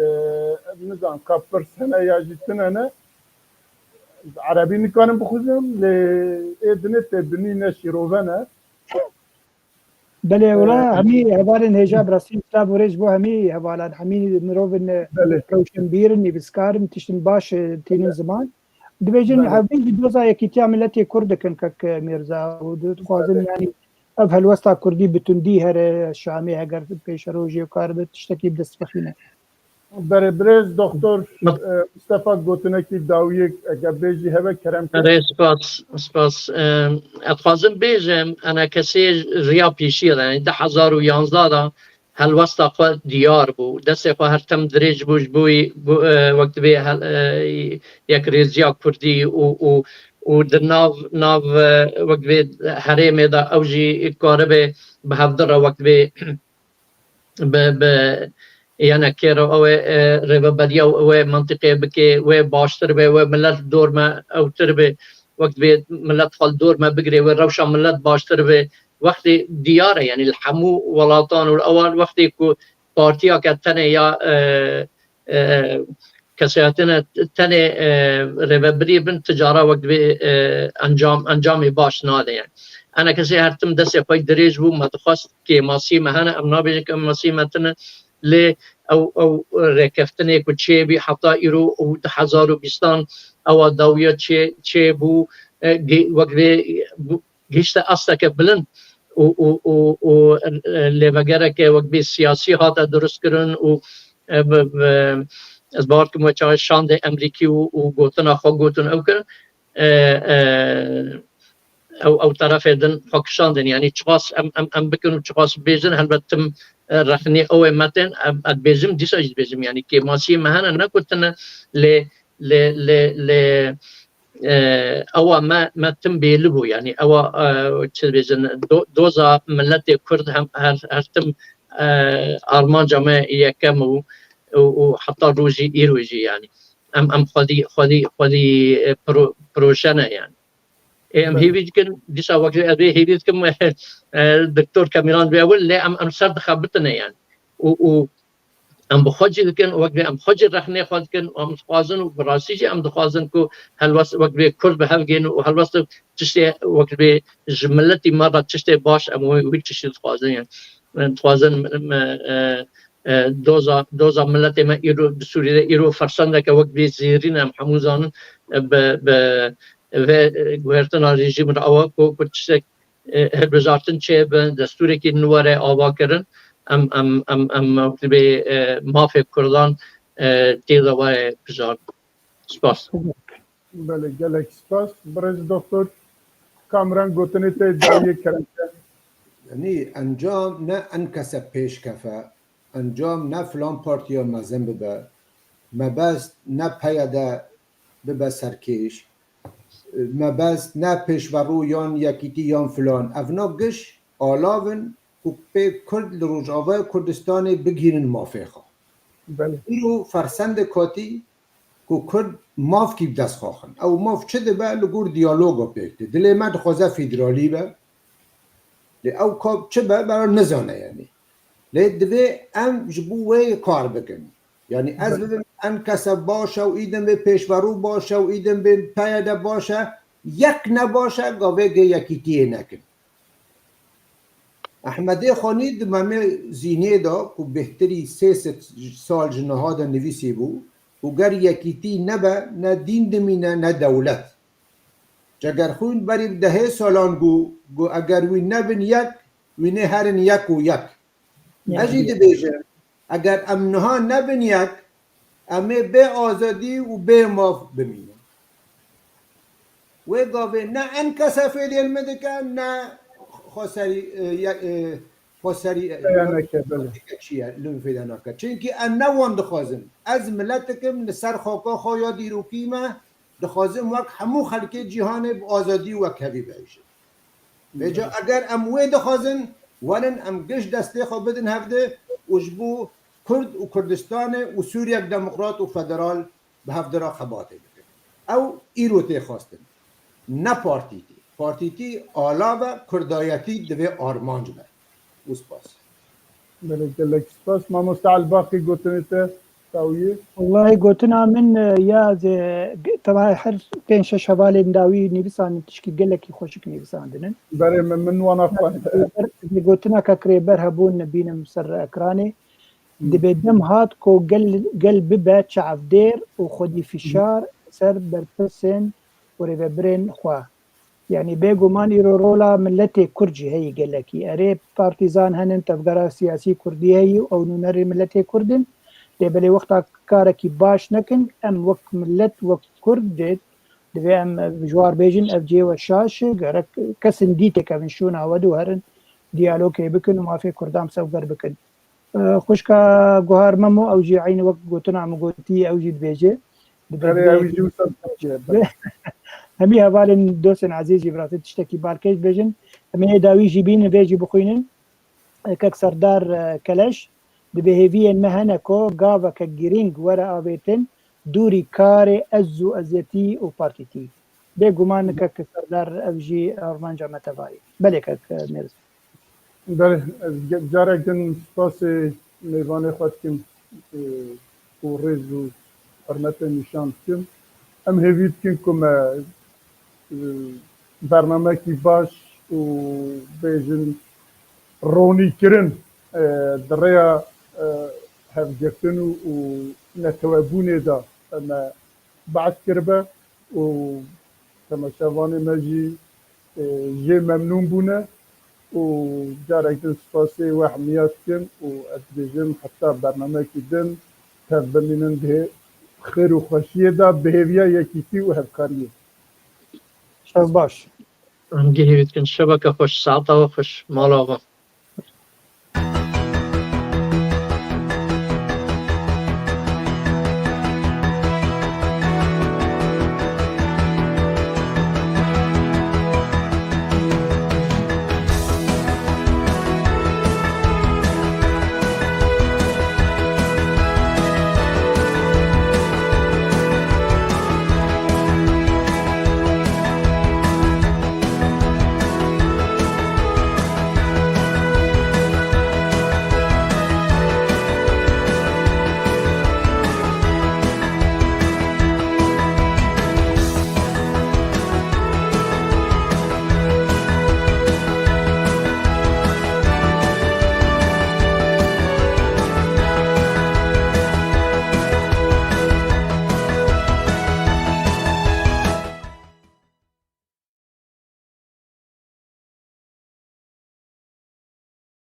ez nizanim ka pirs hene ya jî tune ne. Erebî nikarim bixwînim, lê ê dinê tê binî ne şîrove ne. Belê, wela Ee, hemî hevalên hêja bi rastî silav û rêz bo hemî hevalan, hemî mirovên, e, Belê. rewşenbîr in, nivîskar in, tiştin baş, e, tînin Belê. ziman. Dibêjin Belê. hevî ji doza yekîtiya miletê Kurd dikin kek, e, Mîrza û dixwazin Belê. yanî ev helwesta Kurdî bi tundî here Şamê heger pêşerojê û karibe tiştekî bi dest bixîne. Berê birêz Doktor, Mat- e, Mustafa gotinekî dawiyê eger bêjî hebe kerem kir. Erê, spas, spas. Em, ez dixwazim bêjim, enekesê riya pêşî re, yanî du hezar û yanzdeh de helwesta xwe diyar bû. Destê xwe her tim dirêj bû ji bo, bo, e, wek dibê hel-, e, yekrêziya Kurdî û, û, û di nav, nav, e, wek dibê herêmê de ew jî karibe bi hevdi re wek dibê bi, bi, yanekê re ew ê, e, rêveberiya wê mentiqê bike, wê baştir be, wê milet dor me ewtir be, wek dibê milet xwe li dor me bigire, wê rewşa milet baştir be. Wextê diyar e, yanî li hemû welatan û li ewan wextê ku partiyeke tenê ya, e, e, kesayetine tenê, e, rêvebirî bin, ti cara wek dibê, e, encam, encamê baş nade yani. Ene kesê her tim destê xwe dirêj bû, me dixwest kêmasî me hene, em nabêjin ku kêmasî me tune, lê ew, ew rêkeftinê ku çêbî heta îro û du hezar û bîstan ewa dawiya çê, çêbû, e, ge-, wek vê bû, gihişte asteke bilind û, û, û, û, e, lêvegereke wek bê siyasî hate dirustkirin û, e, bi, bi, ez bawer dikim we çaxê şandê Emrîkî û, û gotina xwe gotin ew kirin. E, e, ew, ew terefê din xwe kişandin. Yanî çiqas em, em, em bikin û çiqas bêjin, helbet tim, e, rexnê ew ê me tên, em, ez dibêjim, dîsa jî dibêjim. Yanî kêmasiyê me hene, ne ku tune lê, lê, lê, lê, e, ewa me, me tim bêli bû. Yanî ewa, e, çi dibêjin, do-, doza miletê Kurd hem her, her tim, e, armanca me yekem û, û, û heta rojî îro jî yanî. Em, em xwedî, xwedî, xwedî, e, pro-, proje ne yanî. Ê, em Belê. hêvî dikin, dîsa wek ez ê hêvî dikim, e, Doktor Kemîran vê ewil, lê em, em ser dixebitine yanî. Û, û em bi xwe cî dikin, wek vê em xwe cî rexnê xwe dikin, em dixwazin û bi rastî jî em dixwazin ku helwest wek vê Kurd bi hev gên û helwest tiştê wek vê ji miletî me re tiştê baş em wî, wî tiştî dixwazin. Em dixwazin, em, e, e, doza, doza miletê me îro, di Sûriyê de îro fersendeke wek vê zêrîn em hemû zanin, e, bi, bi vê, e, guhertina rejîm re ewa ku, ku tiştek e, hilbijartin çêbin, destûrekî nû were avakirin, em, em, em, em, em dibê, e, mafê Kurdan, e, tê de were bijartin. Spas. Belê, gelek spas. Birêz Doktor Kamran, gotinê te dawiyê kerem ke. Yanî encam ne enkese pêşkefe, encam ne filan partiya mezin bibe, mebest ne P Y D bibe serkêş, mebest ne pêşverû yan yekîtî yan filan. Evna giş alav in ku pê Kurd li Rojavaya Kurdistanê bigihînin mafê xwe. Belê. Îro fersendek hatî ku Kurd mafkî bi dest xwe xin. Ew maf çi dibe li gor diyaloga pêk tê. Dilê me dixwaze federalî be. Lê ew ka çi be, bera nizane yanî. Lê divê em ji bo wê kar bikin. Yanî ez Belê. bibim enkese baş e û îdin vê pêşverû baş e û îdin vê P Y D baş e, yek ne baş e, gavê gê yekîtiyê nekin. Ehmedê Xanî di Memê Zînê de ku bêhtirî sê sed sal ji niha de nivîsî bû, ku ger yekîtî nebe, ne dîn dimîne, ne dewlet. Cegerxwîn berî bi dehê salan got, got, eger wî nebin yek, wî nê herin yek û yek. Ya, Ez jî ya. dibêjim, eger em niha nebin yek, em ê bê azadî û bê maf bimînin. Wê gavê ne enkese fêdên min dike, ne xweserî, e, ye-, e, xweserî, e, Peyaneke, belê. Çi ye, li min fêde nake. Çimkî em ne wan dixwazin. Ez miletik im, li ser xaka xwe ya dîrokî me, dixwazim wek hemû xelkê cîhanê bi azadî û wekhevî biejim. Vêca eger em wê dixwazin, werin em giş destê xwe bidin hevdi û ji bo Kurd û Kurdistanê û Sûriyek demokrat û federal bi hevdi re xebatê bikin. Ew îro tê xwestin. Ne partî tê. Partîtî ala ve, kurdayetî divê armanc be. Û spas. Belê, gelek spas. Mamoste Elbaqî, gotinê te dawiyê. Wellahî gotina min e, ya ze- teva her pênc şeş hevalên dawî nivîsandin, tişkî gelekî xweşik nivîsandinin. Berê min, min wana xwend. Rêber- Gotina kek Rêber hebûn bînim ser ekranê. Dibê dem hat ku gel, gel bibe çavdêr û xwedî fişar ser berpirsên û rêvebirên xwe. Yanî bêguman îro rola miletê Kurd jî heyî gelekî. Erê partîzan henin, tevgera siyasî Kurdî heyî û ew nûnerê miletê Kurd in. Lê belê wexta karekî baş nekin, em wek milet, wek Kurd dê divê em ji war bêjin, ev cihê we şaş e, gerek kesin dî têkevin şûna we dû herin diyalogê bikin û mafê Kurdan bi sewger bikin. Xwişka Guhar Memo, ew jî eynî wek gotina min gotî, ew jî dibêje. Erê, ew jî wisa dibêje. Hemî hevalên dostên ezîz jî bi rastî tiştekî balkêş dibêjin. Em ê dawî jî bînin, vê jî bixwînin. Kek Serdar e, Keleş, dibê hêviyên me hene ku gaveke girîng were avêtin dûrî karê ez û ezetî û partîtî. Bêguman kek Serdar ev jî armanca me tevayî. Belê kek Mêrz. Belê, ez ge- carek din spasê mêvanê xwe dikim, e, û rêz û hurmetê nîşan dikim. Em hêvî dikin ku me, e, bernamekî baş û bêjin ronîkirin, e, di rêya, e, hevgirtin û, û netewebûnê de me behs kiribe û temaşevanê me jî, e, jê memnûn bûne û carek din spasê we hemiya dikim û ez dibêjim heta bernameyekî din tev bimînin di xêr û xweşiyê de bi hêviya yekîtî û hevkariyê. Şev baş. Em jî hêvî dikin şeveke xweş, saeta we xweş, mala we.